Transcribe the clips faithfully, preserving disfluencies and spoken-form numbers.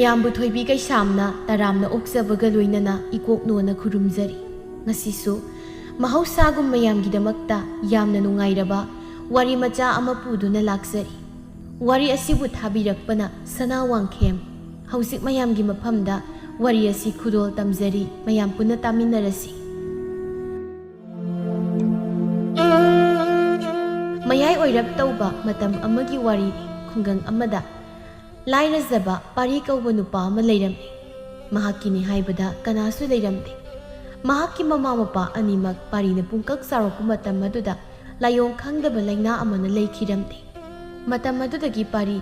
ꯃꯌꯥꯝꯕꯨ ꯊꯣꯏꯕꯤ ꯀꯩꯁꯥꯝꯅ ꯇꯔꯥꯝꯅ ꯑꯣꯛꯆꯕꯒ ꯂꯣꯏꯅꯅ ꯏꯀꯣꯛꯅꯣꯅ ꯈꯨꯔꯨꯝꯖꯔꯤ꯫ ꯉꯁꯤꯁꯨ ꯃꯍꯧꯁꯥꯒꯨꯝ ꯃꯌꯥꯝꯒꯤꯗꯃꯛꯇ ꯌꯥꯝꯅ ꯅꯨꯡꯉꯥꯏꯔꯕ ꯋꯥꯔꯤ ꯃꯆꯥ ꯑꯃ ꯄꯨꯗꯨꯅ ꯂꯥꯛꯆꯔꯤ꯫ ꯋꯥꯔꯤ ꯑꯁꯤꯕꯨ ꯊꯥꯕꯤꯔꯛꯄꯅ ꯁꯅꯥ ꯋꯥꯡꯈꯦꯝ꯫ ꯍꯧꯖꯤꯛ ꯃꯌꯥꯝꯒꯤ ꯃꯐꯝꯗ ꯋꯥꯔꯤ ꯑꯁꯤ ꯈꯨꯗꯣꯜ ꯇꯝꯖꯔꯤ, ꯃꯌꯥꯝ ꯄꯨꯟꯅ ꯇꯥꯃꯤꯟꯅꯔꯁꯤ꯫ ꯃꯌꯥꯏ ꯑꯣꯏꯔꯞ ꯇꯧꯕ ꯃꯇꯝ ꯑꯃꯒꯤ ꯋꯥꯔꯤꯅꯤ꯫ ꯈꯨꯡꯒꯪ ꯑꯃꯗ ꯂꯥꯏꯔꯖꯕ ꯄꯥꯔꯤ ꯀꯧꯕ ꯅꯨꯄꯥ ꯑꯃ ꯂꯩꯔꯝꯃꯤ꯫ ꯃꯍꯥꯛꯀꯤꯅꯤ ꯍꯥꯏꯕꯗ ꯀꯅꯥꯁꯨ ꯂꯩꯔꯝꯗꯦ꯫ ꯃꯍꯥꯛꯀꯤ ꯃꯃꯥ ꯃꯄꯥ ꯑꯅꯤꯃꯛ ꯄꯥꯔꯤꯅ ꯄꯨꯡꯀꯛ ꯆꯥꯎꯔꯛꯄ ꯃꯇꯝ ꯑꯗꯨꯗ ꯂꯥꯏꯑꯣꯡ ꯈꯪꯗꯕ ꯂꯥꯏꯅꯥ ꯑꯃꯅ ꯂꯩꯈꯤꯔꯝꯗꯦ꯫ ꯃꯇꯝ ꯑꯗꯨꯗꯒꯤ ꯄꯥꯔꯤ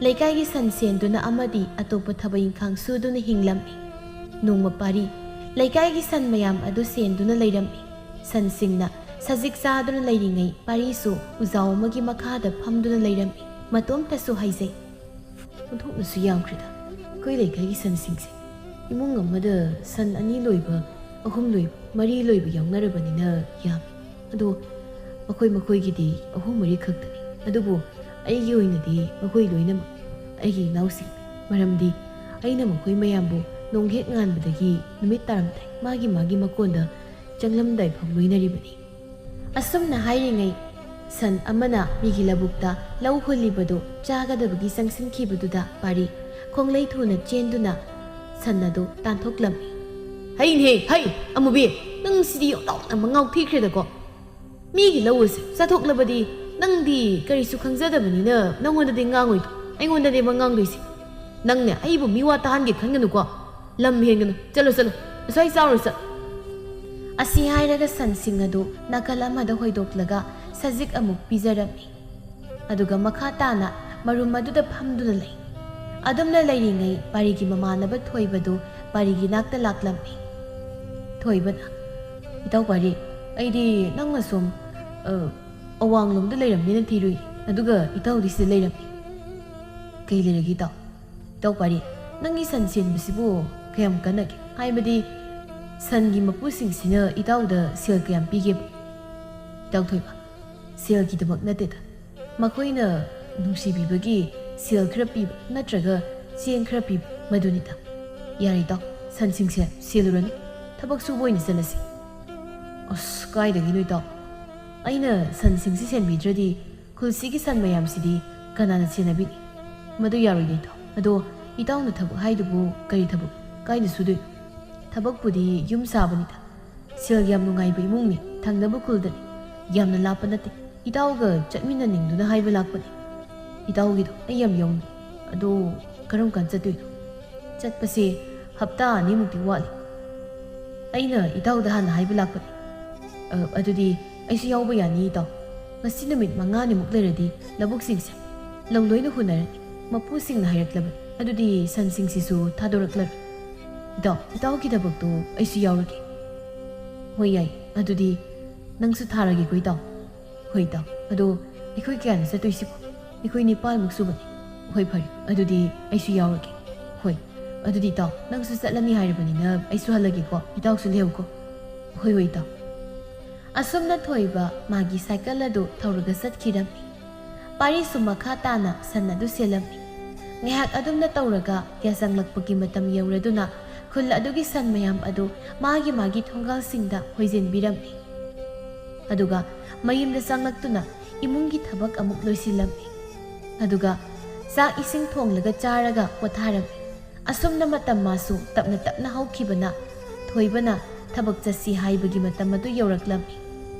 ꯂꯩꯀꯥꯏꯒꯤ ꯁꯟ ꯁꯦꯟꯗꯨꯅ ꯑꯃꯗꯤ ꯑꯇꯣꯞꯄ ꯊꯕꯛ ꯏꯪꯈꯥꯡ ꯁꯨꯗꯨꯅ ꯍꯤꯡꯂꯝꯃꯤ꯫ ꯅꯣꯡꯃ ꯄꯥꯔꯤ ꯂꯩꯀꯥꯏꯒꯤ ꯁꯟ ꯃꯌꯥꯝ ꯑꯗꯨ ꯁꯦꯟꯗꯨꯅ ꯂꯩꯔꯝꯃꯤ꯫ ꯁꯟꯁꯤꯡꯅ ꯁꯖꯤꯛ ꯆꯥꯗꯨꯅ ꯂꯩꯔꯤꯉꯩ ꯄꯥꯔꯤꯁꯨ ꯎꯖꯥꯎ ꯑꯃꯒꯤ ꯃꯈꯥꯗ ꯐꯝꯗꯨꯅ ꯂꯩꯔꯝꯃꯤ꯫ ꯃꯇꯣꯝꯇꯁꯨ ꯍꯥꯏꯖꯩ꯫ ꯑꯣꯟꯊꯣꯛꯅꯁꯨ ꯌꯥꯝꯈ꯭ꯔꯦꯗ꯫ ꯑꯩꯈꯣꯏ ꯂꯩꯀꯥꯏꯒꯤ ꯁꯟꯁꯤꯡꯁꯦ ꯏꯃꯨꯡ ꯑꯃꯗ ꯁꯟ ꯑꯅꯤ ꯂꯣꯏꯕ, ꯑꯍꯨꯝ ꯂꯣꯏꯕ, ꯃꯔꯤ ꯂꯣꯏꯕ ꯌꯥꯎꯅꯔꯕꯅꯤꯅ ꯌꯥꯝꯃꯤ꯫ ꯑꯗꯣ ꯃꯈꯣꯏ ꯃꯈꯣꯏꯒꯤꯗꯤ ꯑꯍꯨꯝ ꯃꯔꯤ ꯈꯛꯇꯅꯤ꯫ ꯑꯗꯨꯕꯨ ꯑꯩꯒꯤ ꯑꯣꯏꯅꯗꯤ ꯃꯈꯣꯏ ꯂꯣꯏꯅꯃꯛ ꯑꯩꯒꯤ ꯏꯅꯥꯎꯁꯤꯡ꯫ ꯃꯔꯝꯗꯤ ꯑꯩꯅ ꯃꯈꯣꯏ ꯃꯌꯥꯝꯕꯨ ꯅꯣꯡꯍꯦꯛ ꯉꯥꯟꯕꯗꯒꯤ ꯅꯨꯃꯤꯠ ꯇꯥꯔꯝꯗꯥꯏ ꯃꯥꯒꯤ ꯃꯥꯒꯤ ꯃꯀꯣꯟꯗ ꯆꯪꯂꯝꯗꯥꯏ ꯐꯥꯎ ꯂꯣꯏꯅꯔꯤꯕꯅꯤ꯫ ꯑꯁꯨꯝꯅ ꯍꯥꯏꯔꯤꯉꯩ ꯁꯟ ꯑꯃꯅ ꯃꯤꯒꯤ ꯂꯧꯕꯨꯛꯇ ꯂꯧ ꯍꯨꯜꯂꯤꯕꯗꯨ ꯆꯥꯒꯗꯕꯒꯤ ꯆꯪꯁꯤꯟꯈꯤꯕꯗꯨꯗ ꯄꯥꯔꯤ ꯈꯣꯡꯂꯩ ꯊꯨꯅ ꯆꯦꯟꯗꯨꯅ ꯁꯟ ꯑꯗꯨ ꯇꯥꯟꯊꯣꯛꯂꯝꯃꯤ꯫ "ꯍꯩꯅꯦꯍꯦ, ꯍꯩ! ꯑꯃꯨꯕꯤ, ꯅꯪ ꯁꯤꯗꯤ ꯑꯣꯟꯊꯣꯛꯅ ꯃꯉꯥꯎ ꯊꯤꯈ꯭ꯔꯦꯗꯀꯣ꯫ ꯃꯤꯒꯤ ꯂꯧ ꯑꯁꯦ ꯆꯥꯊꯣꯛꯂꯕꯗꯤ ꯅꯪꯗꯤ ꯀꯔꯤꯁꯨ ꯈꯪꯖꯗꯕꯅꯤꯅ ꯅꯪꯉꯣꯟꯗꯗꯤ ꯉꯥꯡꯉꯣꯏꯗꯣ, ꯑꯩꯉꯣꯟꯗꯅꯦꯕ ꯉꯥꯡꯗꯣꯏꯁꯦ꯫ ꯅꯪꯅꯦ ꯑꯩꯕꯨ ꯃꯤꯋꯥ ꯇꯥꯍꯟꯒꯦ ꯈꯟꯒꯅꯨꯀꯣ꯫ ꯂꯝ ꯍꯦꯟꯒꯅꯨ꯫ ꯆꯠꯂꯣ, ꯆꯠꯂꯣ꯫ ꯑꯁ꯭ꯋꯥꯏ ꯆꯥꯎꯔꯣ, ꯆꯠ"꯫ ꯑꯁꯤ ꯍꯥꯏꯔꯒ ꯁꯟꯁꯤꯡ ꯑꯗꯨ ꯅꯥꯀꯜ ꯑꯃꯗ ꯍꯣꯏꯗꯣꯛꯂꯒ ꯁꯖꯤꯛ ꯑꯃꯨꯛ ꯄꯤꯖꯔꯝꯃꯤ꯫ ꯑꯗꯨꯒ ꯃꯈꯥ ꯇꯥꯅ ꯃꯔꯨꯝ ꯑꯗꯨꯗ ꯐꯝꯗꯨꯅ ꯂꯩ꯫ ꯑꯗꯨꯝꯅ ꯂꯩꯔꯤꯉꯩ ꯄꯥꯔꯤꯒꯤ ꯃꯃꯥꯟꯅꯕ ꯊꯣꯏꯕꯗꯨ ꯄꯥꯔꯤꯒꯤ ꯅꯥꯛꯇ ꯂꯥꯛꯂꯝꯃꯤ꯫ ꯊꯣꯏꯕꯅ, "ꯏꯇꯥꯎ ꯄꯥꯔꯤ, ꯑꯩꯗꯤ ꯅꯪꯅ ꯁꯨꯝ, ꯑ, ꯑꯋꯥꯡꯂꯣꯝꯗ ꯂꯩꯔꯝꯅꯤꯅ ꯊꯤꯔꯨꯏ, ꯑꯗꯨꯒ ꯏꯇꯥꯎꯗꯤ ꯁꯤꯗ ꯂꯩꯔꯝꯃꯤ꯫ ꯀꯩ ꯂꯩꯔꯒꯦ ꯏꯇꯥꯎ? ꯏꯇꯥꯎ ꯄꯥꯔꯤ, ꯅꯪꯒꯤ ꯁꯟ ꯁꯦꯟꯕꯁꯤꯕꯨ ꯀꯌꯥꯝ ꯀꯥꯟꯅꯒꯦ? ꯍꯥꯏꯕꯗꯤ ꯁꯟꯒꯤ ꯃꯄꯨꯁꯤꯡꯁꯤꯅ ꯏꯇꯥꯎꯗ ꯁꯦꯜ ꯀꯌꯥꯝ ꯄꯤꯒꯦꯕ?" "ꯏꯇꯥꯎ ꯊꯣꯏꯕ, ꯁꯦꯜꯒꯤꯗꯃꯛ ꯅꯠꯇꯦꯗ꯫ ꯃꯈꯣꯏꯅ ꯅꯨꯡꯁꯤꯕꯤꯕꯒꯤ ꯁꯦꯜ ꯈꯔ ꯄꯤꯕ ꯅꯠꯇ꯭ꯔꯒ ꯆꯦꯡ ꯈꯔ ꯄꯤꯕ, "ꯃꯗꯨꯅꯤꯗ꯫ ꯌꯥꯔꯦ ꯏꯇꯥꯎ, ꯁꯟꯁꯤꯡꯁꯦ ꯁꯦꯜꯂꯨꯔꯅꯨ꯫ ꯊꯕꯛ ꯁꯨꯕ ꯑꯣꯏꯅ ꯆꯠꯂꯁꯤ꯫" "ꯑꯁ, ꯀꯥꯏꯗꯒꯤꯅꯣ ꯏꯇꯥꯎ? ꯑꯩꯅ ꯁꯟꯁꯤꯡꯁꯤ ꯁꯦꯟꯕꯤꯗ꯭ꯔꯗꯤ ꯈꯨꯜꯁꯤꯒꯤ ꯁꯟ ꯃꯌꯥꯝꯁꯤꯗꯤ ꯀꯅꯥꯅ ꯁꯦꯟꯅꯕꯤꯅꯤ? ꯃꯗꯨ ꯌꯥꯔꯣꯏꯗ ꯏꯇꯥꯎ꯫ ꯑꯗꯣ ꯏꯇꯥꯎꯅ ꯊꯕꯛ ꯍꯥꯏꯗꯨꯕꯨ ꯀꯔꯤ ꯊꯕꯛ? ꯀꯥꯏꯗ ꯁꯨꯗꯣꯏꯅꯣ? ꯊꯕꯛꯄꯨꯗꯤ ꯌꯨꯝ ꯁꯥꯕꯅꯤꯗ꯫ ꯁꯦꯜ ꯌꯥꯝ ꯅꯨꯡꯉꯥꯏꯕ ꯏꯃꯨꯡꯅꯤ, ꯊꯪꯅꯕ ꯈꯨꯜꯗꯅꯤ꯫ ꯌꯥꯝꯅ ꯂꯥꯞꯄ ꯅꯠꯇꯦ꯫ ꯏꯇꯥꯎꯒ ꯆꯠꯃꯤꯟꯅꯅꯤꯡꯗꯨꯅ ꯍꯥꯏꯕ ꯂꯥꯛꯄꯅꯤ꯫ ꯏꯇꯥꯎꯒꯤꯗꯣ ꯑꯩ ꯌꯥꯝ ꯌꯥꯎꯅꯤꯡ꯫ ꯑꯗꯣ ꯀꯔꯝ ꯀꯥꯟ ꯆꯠꯇꯣꯏꯅꯣ?" "ꯆꯠꯄꯁꯦ ꯍꯞꯇꯥ ꯑꯅꯤꯃꯨꯛꯇꯤ ꯋꯥꯠꯂꯤ꯫ ꯑꯩꯅ ꯏꯇꯥꯎꯗ ꯍꯥꯟꯅ ꯍꯥꯏꯕ ꯂꯥꯛꯄꯅꯤ꯫" "ꯑ, ꯑꯗꯨꯗꯤ ꯑꯩꯁꯨ ꯌꯥꯎꯕ ꯌꯥꯅꯤ ꯏꯇꯥꯎ꯫ ꯉꯁꯤ ꯅꯨꯃꯤꯠ ꯃꯉꯥꯅꯤꯃꯨꯛ ꯂꯩꯔꯗꯤ ꯂꯧꯕꯨꯛꯁꯤꯡꯁꯦ ꯂꯧ ꯂꯣꯏꯅ ꯍꯨꯟꯅꯔꯅꯤ꯫ ꯃꯄꯨꯁꯤꯡꯅ ꯍꯥꯏꯔꯛꯂꯕꯅꯤ꯫ ꯑꯗꯨꯗꯤ ꯁꯟꯁꯤꯡꯁꯤꯁꯨ ꯊꯥꯗꯣꯔꯛꯂꯔꯣꯏ꯫ ꯏꯇꯥꯎ, ꯏꯇꯥꯎꯒꯤ ꯊꯕꯛꯇꯣ ꯑꯩꯁꯨ ꯌꯥꯎꯔꯒꯦ꯫" "ꯍꯣꯏ, ꯌꯥꯏ꯫ ꯑꯗꯨꯗꯤ ꯅꯪꯁꯨ ꯊꯥꯔꯒꯦꯀꯣ ꯏꯇꯥꯎ?" "ꯍꯣꯏ ꯏꯇꯥꯎ꯫ ꯑꯗꯣ ꯑꯩꯈꯣꯏ ꯀꯌꯥꯅꯣ ꯆꯠꯇꯣꯏꯁꯤꯕꯣ?" "ꯑꯩꯈꯣꯏ ꯅꯤꯄꯥꯜꯃꯨꯛ ꯁꯨꯕꯅꯤ꯫" "ꯍꯣꯏ, ꯐꯔꯦ꯫ ꯑꯗꯨꯗꯤ ꯑꯩꯁꯨ ꯌꯥꯎꯔꯒꯦ꯫" "ꯍꯣꯏ꯫ ꯑꯗꯨꯗꯤ ꯏꯇꯥꯎ, ꯅꯪꯁꯨ ꯆꯠꯂꯅꯤ ꯍꯥꯏꯔꯕꯅꯤꯅ ꯑꯩꯁꯨ ꯍꯜꯂꯒꯦꯀꯣ꯫ ꯏꯇꯥꯎꯁꯨ ꯂꯩꯍꯧꯀꯣ꯫" "ꯍꯣꯏ, ꯍꯣꯏ ꯏꯇꯥꯎ꯫" ꯑꯁꯨꯝꯅ ꯊꯣꯏꯕ ꯃꯥꯒꯤ ꯁꯥꯏꯀꯜ ꯑꯗꯨ ꯊꯧꯔꯒ ꯆꯠꯈꯤꯔꯝꯃꯤ꯫ ꯄꯥꯔꯤꯁꯨ ꯃꯈꯥ ꯇꯥꯅ ꯁꯟ ꯑꯗꯨ ꯁꯦꯜꯂꯝꯃꯤ꯫ ꯉꯥꯏꯍꯥꯛ ꯑꯗꯨꯝꯅ ꯇꯧꯔꯒ ꯌꯥꯆꯪꯂꯛꯄꯒꯤ ꯃꯇꯝ ꯌꯧꯔꯗꯨꯅ ꯈꯨꯜ ꯑꯗꯨꯒꯤ ꯁꯟ ꯃꯌꯥꯝ ꯑꯗꯨ ꯃꯥꯒꯤ ꯃꯥꯒꯤ ꯊꯣꯡꯒꯥꯜꯁꯤꯡꯗ ꯍꯣꯏꯖꯤꯟꯕꯤꯔꯝꯃꯤ꯫ ꯑꯗꯨꯒ ꯃꯌꯨꯝꯗ ꯆꯪꯂꯛꯇꯨꯅ ꯏꯃꯨꯡꯒꯤ ꯊꯕꯛ ꯑꯃꯨꯛ ꯂꯣꯏꯁꯤꯜꯂꯝꯃꯤ꯫ ꯑꯗꯨꯒ ꯆꯥꯛ ꯏꯁꯤꯡ ꯊꯣꯡꯂꯒ ꯆꯥꯔꯒ ꯄꯣꯊꯥꯔꯝꯃꯤ꯫ ꯑꯁꯨꯝꯅ ꯃꯇꯝ ꯃꯥꯁꯨ ꯇꯞꯅ ꯇꯞꯅ ꯍꯧꯈꯤꯕꯅ ꯊꯣꯏꯕꯅ ꯊꯕꯛ ꯆꯠꯁꯤ ꯍꯥꯏꯕꯒꯤ ꯃꯇꯝ ꯑꯗꯨ ꯌꯧꯔꯛꯂꯝꯃꯤ꯫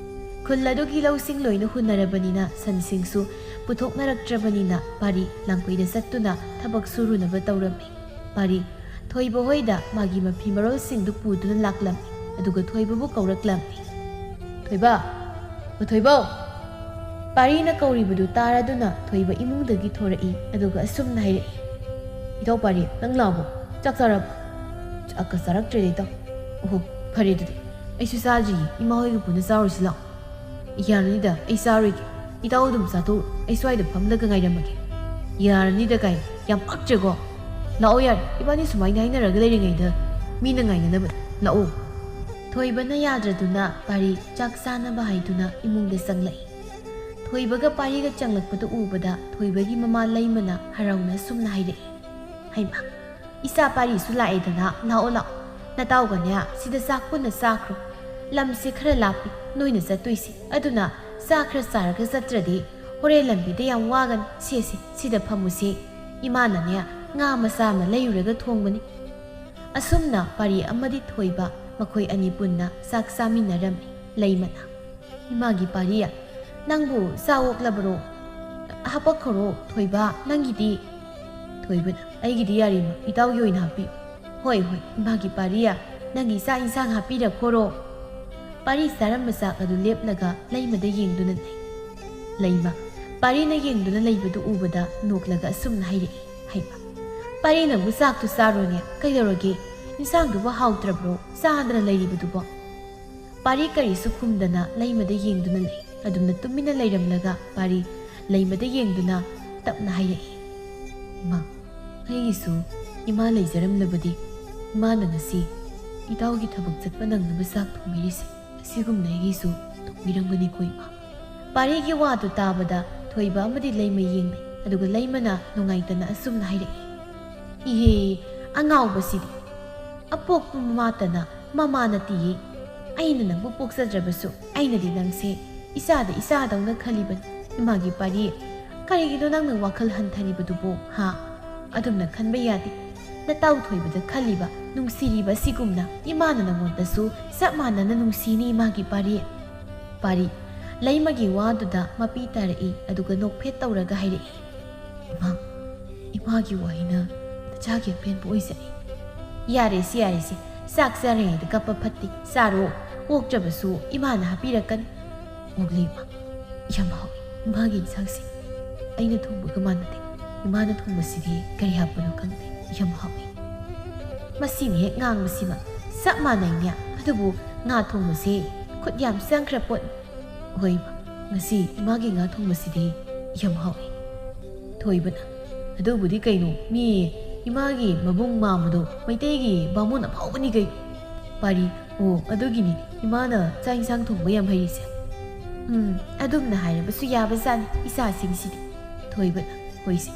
ꯈꯨꯜ ꯑꯗꯨꯒꯤ ꯂꯧꯁꯤꯡ ꯂꯣꯏꯅ ꯍꯨꯟꯅꯔꯕꯅꯤꯅ ꯁꯟꯁꯤꯡꯁꯨ ꯄꯨꯊꯣꯛꯅꯔꯛꯇ꯭ꯔꯕꯅꯤꯅ ꯄꯥꯔꯤ ꯂꯥꯡꯄꯩꯗ ꯆꯠꯇꯨꯅ ꯊꯕꯛ ꯁꯨꯔꯨꯅꯕ ꯇꯧꯔꯝꯃꯤ꯫ ꯄꯥꯔꯤ ꯊꯣꯏꯕ ꯍꯣꯏꯗ ꯃꯥꯒꯤ ꯃꯐꯤ ꯃꯔꯣꯜꯁꯤꯡꯗꯨ ꯄꯨꯗꯨꯅ ꯂꯥꯛꯂꯝꯃꯤ꯫ ꯑꯗꯨꯒ ꯊꯣꯏꯕꯕꯨ ꯀꯧꯔꯛꯂꯝꯃꯤ꯫ "ꯊꯣꯏꯕ! ꯑꯣ ꯊꯣꯏꯕꯧ!" ꯄꯥꯔꯤꯅ ꯀꯧꯔꯤꯕꯗꯨ ꯇꯥꯔꯗꯨꯅ ꯊꯣꯏꯕ ꯏꯃꯨꯡꯗꯒꯤ ꯊꯣꯔꯛꯏ꯫ ꯑꯗꯨꯒ ꯑꯁꯨꯝꯅ ꯍꯥꯏꯔꯛꯏ, "ꯏꯇꯥꯎ ꯄꯥꯔꯤ, ꯅꯪ ꯂꯥꯛꯑꯕꯣ? ꯆꯥꯛ ꯆꯥꯔꯕꯣ?" "ꯆꯥꯛꯀ ꯆꯥꯔꯛꯇ꯭ꯔꯦꯗ ꯏꯇꯥꯎ꯫" "ꯑꯣꯍꯣ, ꯐꯔꯦ ꯑꯗꯨꯗꯤ꯫ ꯑꯩꯁꯨ ꯆꯥꯗ꯭ꯔꯤꯌꯦ, ꯏꯃꯥ ꯍꯣꯏꯒ ꯄꯨꯟꯅ ꯆꯥꯔꯨꯁꯤ ꯂꯥꯛꯑꯣ꯫" "ꯌꯥꯔꯅꯤꯗ, ꯑꯩ ꯆꯥꯔꯣꯏꯒꯦ꯫ ꯏꯇꯥꯎ ꯑꯗꯨꯝ ꯆꯥꯊꯣꯛꯎꯔꯣ, ꯑꯩ ꯁ꯭ꯋꯥꯏꯗ ꯐꯝꯂꯒ ꯉꯥꯏꯔꯝꯃꯒꯦ꯫" "ꯌꯥꯔꯅꯤꯗ ꯀꯥꯏ, ꯌꯥꯝ ꯄꯛꯇ꯭ꯔꯦꯀꯣ꯫ ꯂꯥꯛꯑꯣ ꯌꯥꯔꯦ, ꯏꯕꯥꯅꯤ ꯁꯨꯃꯥꯏꯅ ꯍꯥꯏꯅꯔꯒ ꯂꯩꯔꯤꯉꯩꯗ ꯃꯤꯅ ꯉꯥꯏꯅꯅꯕ꯫ ꯂꯥꯛꯑꯣ꯫" ꯊꯣꯏꯕꯅ ꯌꯥꯗ꯭ꯔꯗꯨꯅ ꯄꯥꯔꯤ ꯆꯥꯛ ꯆꯥꯅꯕ ꯍꯥꯏꯗꯨꯅ ꯏꯃꯨꯡꯗ ꯆꯪꯂꯛꯏ꯫ ꯊꯣꯏꯕꯒ ꯄꯥꯔꯤꯒ ꯆꯪꯂꯛꯄꯗꯨ ꯎꯕꯗ ꯊꯣꯏꯕꯒꯤ ꯃꯃꯥ ꯂꯩꯃꯅ ꯍꯔꯥꯎꯅ ꯑꯁꯨꯝꯅ ꯍꯥꯏꯔꯛꯏ, "ꯍꯩꯃꯥ, "ꯏꯆꯥ ꯄꯥꯔꯤꯁꯨ ꯂꯥꯛꯑꯦꯗꯅ, ꯂꯥꯛꯑꯣ ꯂꯥꯛꯑꯣ꯫ ꯅꯇꯥꯎꯒꯅꯦ ꯁꯤꯗ ꯆꯥꯛ ꯄꯨꯟꯅ ꯆꯥꯈ꯭ꯔꯣ꯫ ꯂꯝꯁꯦ ꯈꯔ ꯂꯥꯞꯄꯤ ꯅꯣꯏꯅ ꯆꯠꯇꯣꯏꯁꯦ, ꯑꯗꯨꯅ ꯆꯥꯛ ꯈꯔ ꯆꯥꯔꯒ ꯆꯠꯇ꯭ꯔꯗꯤ ꯍꯣꯔꯦꯟ ꯂꯝꯕꯤꯗ ꯌꯥꯝ ꯋꯥꯒꯅꯤ꯫ ꯁꯦ ꯁꯦ, ꯁꯤꯗ ꯐꯝꯃꯨꯁꯦ꯫ ꯏꯃꯥꯅꯅꯦ ꯉꯥ ꯃꯆꯥ ꯑꯃ ꯂꯩꯔꯨꯔꯒ ꯊꯣꯡꯕꯅꯤ"꯫ ꯑꯁꯨꯝꯅ ꯄꯥꯔꯤ ꯑꯃꯗꯤ ꯊꯣꯏꯕ ꯃꯈꯣꯏ ꯑꯅꯤ ꯄꯨꯟꯅ ꯆꯥꯛ ꯆꯥꯃꯤꯟꯅꯔꯝꯃꯤ꯫ ꯂꯩꯃꯅ, "ꯏꯃꯥꯒꯤ ꯄꯥꯔꯤ, ꯅꯪꯕꯨ ꯆꯥ ꯑꯣꯛꯂꯕꯔꯣ? ꯍꯥꯄꯛꯈꯔꯣ ꯊꯣꯏꯕ, ꯅꯪꯒꯤꯗꯤ"꯫ ꯊꯣꯏꯕꯅ, "ꯑꯩꯒꯤꯗꯤ ꯌꯥꯔꯦ ꯏꯃꯥ, ꯏꯇꯥꯎꯒꯤ ꯑꯣꯏꯅ ꯍꯥꯞꯄꯤꯌꯨ"꯫ "ꯍꯣꯏ ꯍꯣꯏ ꯏꯃꯥꯒꯤ ꯄꯥꯔꯤ, ꯅꯪꯒꯤ ꯆꯥꯛ ꯏꯟꯁꯥꯡ ꯍꯥꯞꯄꯤꯔꯛꯈꯣꯔꯣ"꯫ ꯄꯥꯔꯤ ꯆꯥꯔꯝꯕ ꯆꯥꯛ ꯑꯗꯨ ꯂꯦꯞꯂꯒ ꯂꯩꯃꯗ ꯌꯦꯡꯗꯨꯅ ꯂꯩ꯫ ꯂꯩꯃ, ꯄꯥꯔꯤꯅ ꯌꯦꯡꯗꯨꯅ ꯂꯩꯕꯗꯨ ꯎꯕꯗ ꯅꯣꯛꯂꯒ ꯑꯁꯨꯝꯅ ꯍꯥꯏꯔꯛꯏ, "ꯍꯩꯃ, ꯄꯥꯔꯤ ꯅꯪꯕꯨ ꯆꯥꯛꯇꯨ ꯆꯥꯔꯣꯅꯦ, ꯀꯩꯗꯧꯔꯒꯦ? ꯏꯟꯁꯥꯡꯗꯨꯕꯨ ꯍꯥꯎꯇ꯭ꯔꯕ꯭ꯔꯣ ꯆꯥꯗꯅ ꯂꯩꯔꯤꯕꯗꯨꯕꯣ?" ꯄꯥꯔꯤ ꯀꯔꯤꯁꯨ ꯈꯨꯝꯗꯅ ꯂꯩꯃꯗ ꯌꯦꯡꯗꯨꯅ ꯂꯩ꯫ ꯑꯗꯨꯝꯅ ꯇꯨꯃꯤꯟꯅ ꯂꯩꯔꯝꯂꯒ ꯄꯥꯔꯤ ꯂꯩꯃꯗ ꯌꯦꯡꯗꯨꯅ ꯇꯞꯅ ꯍꯥꯏꯔꯛꯏ, "ꯏꯃꯥ, ꯑꯩꯒꯤꯁꯨ ꯏꯃꯥ ꯂꯩꯖꯔꯝꯂꯕꯗꯤ ꯏꯃꯥꯅ ꯉꯁꯤ ꯏꯇꯥꯎꯒꯤ ꯊꯕꯛ ꯆꯠꯄ ꯅꯪꯅꯕ ꯆꯥꯛ ꯊꯣꯡꯕꯤꯔꯤꯁꯦ꯫ ꯑꯁꯤꯒꯨꯝꯅ ꯑꯩꯒꯤꯁꯨ ꯊꯣꯡꯕꯤꯔꯝꯒꯅꯤꯀꯣ ꯏꯃꯥ"꯫ ꯄꯥꯔꯤꯒꯤ ꯋꯥꯗꯨ ꯇꯥꯕꯗ ꯊꯣꯏꯕ ꯑꯃꯗꯤ ꯂꯩꯃ ꯌꯦꯡꯅꯩ꯫ ꯑꯗꯨꯒ ꯂꯩꯃꯅ ꯅꯨꯡꯉꯥꯏꯇꯅ ꯑꯁꯨꯝꯅ ꯍꯥꯏꯔꯛꯏ, "ꯏꯍꯦ, ꯑꯉꯥꯎꯕꯁꯤꯗꯤ! ꯑꯄꯣꯛꯄ ꯃꯃꯥꯇꯅ ꯃꯃꯥ ꯅꯠꯇꯤꯌꯦ꯫ ꯑꯩꯅ ꯅꯪꯕꯨ ꯄꯣꯛꯆꯗ꯭ꯔꯕꯁꯨ ꯑꯩꯅꯗꯤ ꯅꯪꯁꯦ ꯏꯆꯥꯗ ꯏꯆꯥꯗꯧꯅ ꯈꯜꯂꯤꯕꯅꯤ꯫ ꯏꯃꯥꯒꯤ ꯄꯥꯔꯤ, ꯀꯔꯤꯒꯤꯅꯣ ꯅꯪꯅ ꯋꯥꯈꯜ ꯍꯟꯊꯔꯤꯕꯗꯨꯕꯣ, ꯍꯥ? ꯑꯗꯨꯝꯅ ꯈꯟꯕ ꯌꯥꯗꯦ꯫ ꯅꯇꯥꯎ ꯊꯣꯏꯕꯗ ꯈꯜꯂꯤꯕ, ꯅꯨꯡꯁꯤꯔꯤꯕ ꯑꯁꯤꯒꯨꯝꯅ ꯏꯃꯥꯅ ꯅꯉꯣꯟꯗꯁꯨ ꯆꯞ ꯃꯥꯟꯅꯅ ꯅꯨꯡꯁꯤꯅꯤ ꯏꯃꯥꯒꯤ ꯄꯥꯔꯤ"꯫ ꯄꯥꯔꯤ ꯂꯩꯃꯒꯤ ꯋꯥꯗꯨꯗ ꯃꯄꯤ ꯇꯥꯔꯛꯏ, ꯑꯗꯨꯒ ꯅꯣꯛꯐꯦꯠ ꯇꯧꯔꯒ ꯍꯥꯏꯔꯛꯏ, "ꯏꯃꯥ, ꯏꯃꯥꯒꯤ ꯋꯥꯍꯩꯅ ꯅꯆꯥꯒꯤ ꯑꯄꯦꯟꯕ ꯑꯣꯏꯖꯔꯦ"꯫ "ꯌꯥꯔꯦꯁꯦ, ꯌꯥꯔꯦꯁꯦ, ꯆꯥꯛ ꯆꯥꯔꯤꯉꯩꯗ ꯀꯞꯄ ꯐꯠꯇꯦ, ꯆꯥꯔꯣ, ꯑꯣꯛꯇ꯭ꯔꯕꯁꯨ ꯏꯃꯥꯅ ꯍꯥꯞꯄꯤꯔꯛꯀꯅꯤ"꯫ ꯑꯣꯛꯂꯦ ꯏꯃꯥ, ꯌꯥꯝ ꯍꯥꯎꯏ ꯏꯃꯥꯒꯤ ꯏꯟꯁꯥꯡꯁꯦ꯫ ꯑꯩꯅ ꯊꯣꯡꯕꯒ ꯃꯥꯟꯅꯗꯦ꯫ ꯏꯃꯥꯅ ꯊꯣꯡꯕꯁꯤꯗꯤ ꯀꯔꯤ ꯍꯥꯞꯄꯅꯣ ꯈꯪꯗꯦ, ꯌꯥꯝ ꯍꯥꯎꯏ꯫ ꯃꯁꯤꯅ ꯍꯦꯛ ꯉꯥꯡꯕꯁꯤꯃ ꯆꯞ ꯃꯥꯟꯅꯩꯅꯦ꯫ ꯑꯗꯨꯕꯨ ꯉꯥ ꯊꯣꯡꯕꯁꯦ ꯈꯨꯠ ꯌꯥꯝ ꯆꯪꯈ꯭ꯔ ꯄꯣꯠꯅꯤ꯫ ꯍꯣꯏ ꯏꯃꯥ, ꯉꯁꯤ ꯏꯃꯥꯒꯤ ꯉꯥ ꯊꯣꯡꯕꯁꯤꯗꯤ ꯌꯥꯝ ꯍꯥꯎꯏ꯫ ꯊꯣꯏꯕꯅ, "ꯑꯗꯨꯕꯨꯗꯤ ꯀꯩꯅꯣ, ꯃꯤ ꯏꯃꯥꯒꯤ ꯃꯕꯨꯡ ꯃꯥꯝꯃꯗꯣ ꯃꯩꯇꯩꯒꯤ ꯕꯥꯃꯣꯟ ꯑꯐꯥꯎꯕꯅꯤ ꯀꯩꯅꯣ"꯫ ꯄꯥꯔꯤ, "ꯑꯣ, ꯑꯗꯨꯒꯤꯅꯤ ꯏꯃꯥꯅ ꯆꯥꯛ ꯏꯟꯁꯥꯡ ꯊꯣꯡꯕ ꯌꯥꯝ ꯍꯩꯔꯤꯁꯦ"꯫ "ꯎꯝ, ꯑꯗꯨꯝꯅ ꯍꯥꯏꯔꯕꯁꯨ ꯌꯥꯕꯖꯥꯠꯅꯤ ꯏꯆꯥꯁꯤꯡꯁꯤꯗꯤ"꯫ ꯊꯣꯏꯕꯅ, "ꯍꯣꯏꯁꯦ,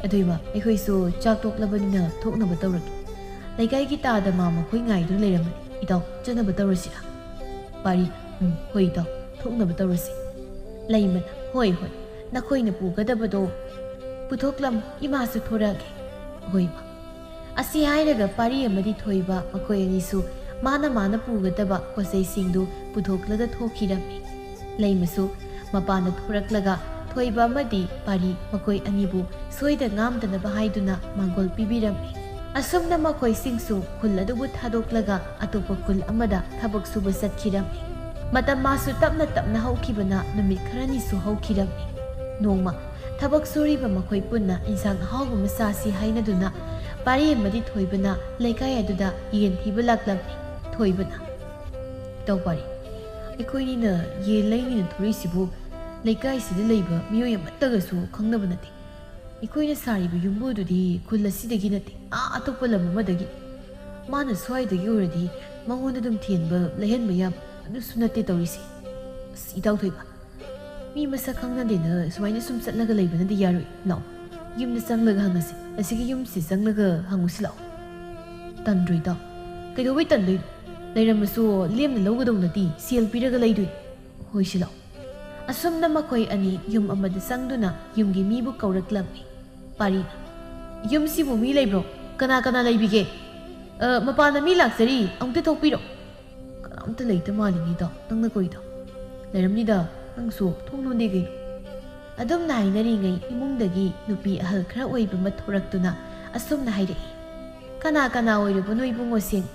ꯑꯗꯨꯏꯃ, ꯑꯩꯈꯣꯏꯁꯨ ꯆꯥꯛ ꯇꯣꯛꯂꯕꯅꯤꯅ ꯊꯣꯛꯅꯕ ꯇꯧꯔꯒꯦ꯫ ꯂꯩꯀꯥꯏꯒꯤ ꯇꯥꯗ ꯃꯥ ꯃꯈꯣꯏ ꯉꯥꯏꯗꯨꯅ ꯂꯩꯔꯝꯃꯅꯤ꯫ ꯏꯇꯥꯎ, ꯆꯠꯅꯕ ꯇꯧꯔꯁꯤꯔꯥ? ꯄꯥꯔꯤ, ꯎꯝ, ꯍꯣꯏ ꯏꯇꯥꯎ, ꯊꯣꯛꯅꯕ ꯇꯧꯔꯁꯤ꯫ ꯂꯩꯃꯅ, ꯍꯣꯏ ꯍꯣꯏ, ꯅꯈꯣꯏꯅ ꯄꯨꯒꯗꯕꯗꯣ ꯄꯨꯊꯣꯛꯂꯝꯃꯨ, ꯏꯃꯥꯁꯨ ꯊꯣꯔꯛꯑꯒꯦ꯫ ꯍꯣꯏ ꯏꯃꯥ꯫ ꯑꯁꯤ ꯍꯥꯏꯔꯒ ꯄꯥꯔꯤ ꯑꯃꯗꯤ ꯊꯣꯏꯕ ꯃꯈꯣꯏ ꯑꯅꯤꯁꯨ ꯃꯥꯅ ꯃꯥꯅ ꯄꯨꯒꯗꯕ ꯄꯣꯠꯆꯩꯁꯤꯡꯗꯨ ꯄꯨꯊꯣꯛꯂꯒ ꯊꯣꯛꯈꯤꯔꯝꯃꯤ꯫ ꯂꯩꯃꯁꯨ ꯃꯄꯥꯟꯗ ꯊꯣꯔꯛꯂꯒ ꯊꯣꯏꯕ ꯑꯃꯗꯤ ꯄꯥꯔꯤ ꯃꯈꯣꯏ ꯑꯅꯤꯕꯨ ꯁꯣꯏꯗ ꯉꯥꯝꯗꯅꯕ ꯍꯥꯏꯗꯨꯅ ꯃꯥꯡꯒꯣꯜ ꯄꯤꯕꯤꯔꯝꯃꯤ꯫ ꯑꯁꯨꯝꯅ ꯃꯈꯣꯏꯁꯤꯡꯁꯨ ꯈꯨꯜ ꯑꯗꯨꯕꯨ ꯊꯥꯗꯣꯛꯂꯒ ꯑꯇꯣꯞꯄ ꯈꯨꯜ ꯑꯃꯗ ꯊꯕꯛ ꯁꯨꯕ ꯆꯠꯈꯤꯔꯝꯃꯤ꯫ ꯃꯇꯝ ꯃꯥꯁꯨ ꯇꯞꯅ ꯇꯞꯅ ꯍꯧꯈꯤꯕꯅ ꯅꯨꯃꯤꯠ ꯈꯔꯅꯤꯁꯨ ꯍꯧꯈꯤꯔꯝꯃꯤ꯫ ꯅꯣꯡꯃ ꯊꯕꯛ ꯁꯨꯔꯤꯕ ꯃꯈꯣꯏ ꯄꯨꯟꯅ ꯏꯟꯁꯥꯡ ꯑꯍꯥꯎꯕ ꯑꯃ ꯆꯥꯁꯤ ꯍꯥꯏꯅꯗꯨꯅ ꯄꯥꯔꯤ ꯑꯃꯗꯤ ꯊꯣꯏꯕꯅ ꯂꯩꯀꯥꯏ ꯑꯗꯨꯗ ꯌꯦꯟ ꯊꯤꯕ ꯂꯥꯛꯂꯝꯃꯤ꯫ ꯊꯣꯏꯕꯅ, "ꯏꯇꯥꯎ ꯄꯥꯔꯤ, ꯑꯩꯈꯣꯏꯅꯤꯅ ꯌꯦꯟ ꯂꯩꯅꯤꯅ ꯊꯣꯔꯛꯏꯁꯤꯕꯨ ꯂꯩꯀꯥꯏꯁꯤꯗ ꯂꯩꯕ ꯃꯤꯑꯣꯏ ꯑꯃꯠꯇꯒꯁꯨ ꯈꯪꯅꯕ ꯅꯠꯇꯦ꯫ ꯑꯩꯈꯣꯏꯅ ꯁꯥꯔꯤꯕ ꯌꯨꯝꯕꯨꯗꯨꯗꯤ ꯈꯨꯜ ꯑꯁꯤꯗꯒꯤ ꯅꯠꯇꯦ, ꯑꯥ ꯑꯇꯣꯞꯄ ꯂꯝ ꯑꯃꯗꯒꯤ꯫ ꯃꯥꯅ ꯁ꯭ꯋꯥꯏꯗꯒꯤ ꯑꯣꯏꯔꯗꯤ ꯃꯉꯣꯟꯗ ꯑꯗꯨꯝ ꯊꯦꯟꯕ ꯂꯩꯍꯟꯕ ꯌꯥꯕ ꯑꯗꯨꯁꯨ ꯅꯠꯇꯦ ꯇꯧꯔꯤꯁꯦ꯫ ꯑꯁ, ꯏꯇꯥꯎ ꯊꯣꯏꯕ, ꯃꯤ ꯃꯁꯛ ꯈꯪꯅꯗꯦꯅ ꯁꯨꯃꯥꯏꯅ ꯁꯨꯝ ꯆꯠꯂꯒ ꯂꯩꯕꯅꯗꯤ ꯌꯥꯔꯣꯏ꯫ ꯂꯥꯛꯑꯣ, ꯌꯨꯝꯗ ꯆꯪꯂꯒ ꯍꯪꯉꯁꯤ꯫ ꯑꯁꯤꯒꯤ ꯌꯨꯝꯁꯤ ꯆꯪꯂꯒ ꯍꯪꯉꯨꯁꯤ ꯂꯥꯛꯑꯣ꯫" "ꯇꯟꯗ꯭ꯔꯣ ꯏꯇꯥꯎ?" "ꯀꯩꯗꯧꯕꯩ ꯇꯟꯗꯣꯏꯅꯣ? ꯂꯩꯔꯝꯃꯁꯨ ꯂꯦꯝꯅ ꯂꯧꯒꯗꯧ ꯅꯠꯇꯦ, ꯁꯦꯜ ꯄꯤꯔꯒ ꯂꯩꯗꯣꯏꯅꯤ꯫ ꯍꯣꯏꯁꯤ ꯂꯥꯛꯑꯣ꯫" ꯑꯁꯨꯝꯅ ꯃꯈꯣꯏ ꯑꯅꯤ ꯌꯨꯝ ꯑꯃꯗ ꯆꯪꯗꯨꯅ ꯌꯨꯝꯒꯤ ꯃꯤꯕꯨ ꯀꯧꯔꯛꯂꯝꯃꯤ꯫ ꯄꯥꯔꯤꯅ, "ꯌꯨꯝꯁꯤꯕꯨ ꯃꯤ ꯂꯩꯕ꯭ꯔꯣ? ꯀꯅꯥ ꯀꯅꯥ ꯂꯩꯕꯤꯒꯦ? ꯑ, ꯃꯄꯥꯟꯗ ꯃꯤ ꯂꯥꯛꯆꯔꯤ, ꯑꯃꯨꯛꯇ ꯊꯣꯛꯄꯤꯔꯣ꯫" "ꯀꯅꯥꯝꯇ ꯂꯩꯇ ꯃꯥꯜꯂꯤꯅꯦ ꯏꯇꯥꯎ, ꯅꯪꯅ ꯀꯧꯏꯗꯣ?" "ꯂꯩꯔꯝꯅꯤꯗ, ꯅꯪꯁꯨ ꯊꯣꯡ ꯂꯣꯟꯗꯦ ꯀꯩꯅꯣ?" ꯑꯗꯨꯝꯅ ꯍꯥꯏꯅꯔꯤꯉꯩ ꯏꯃꯨꯡꯗꯒꯤ ꯅꯨꯄꯤ ꯑꯍꯜ ꯈꯔ ꯑꯣꯏꯕ ꯑꯃ ꯊꯣꯔꯛꯇꯨꯅ ꯑꯁꯨꯝꯅ ꯍꯥꯏꯔꯛꯏ, "ꯀꯅꯥ ꯀꯅꯥ ꯑꯣꯏꯔꯕꯅꯣ ꯏꯕꯨꯡꯉꯣꯁꯤꯡ?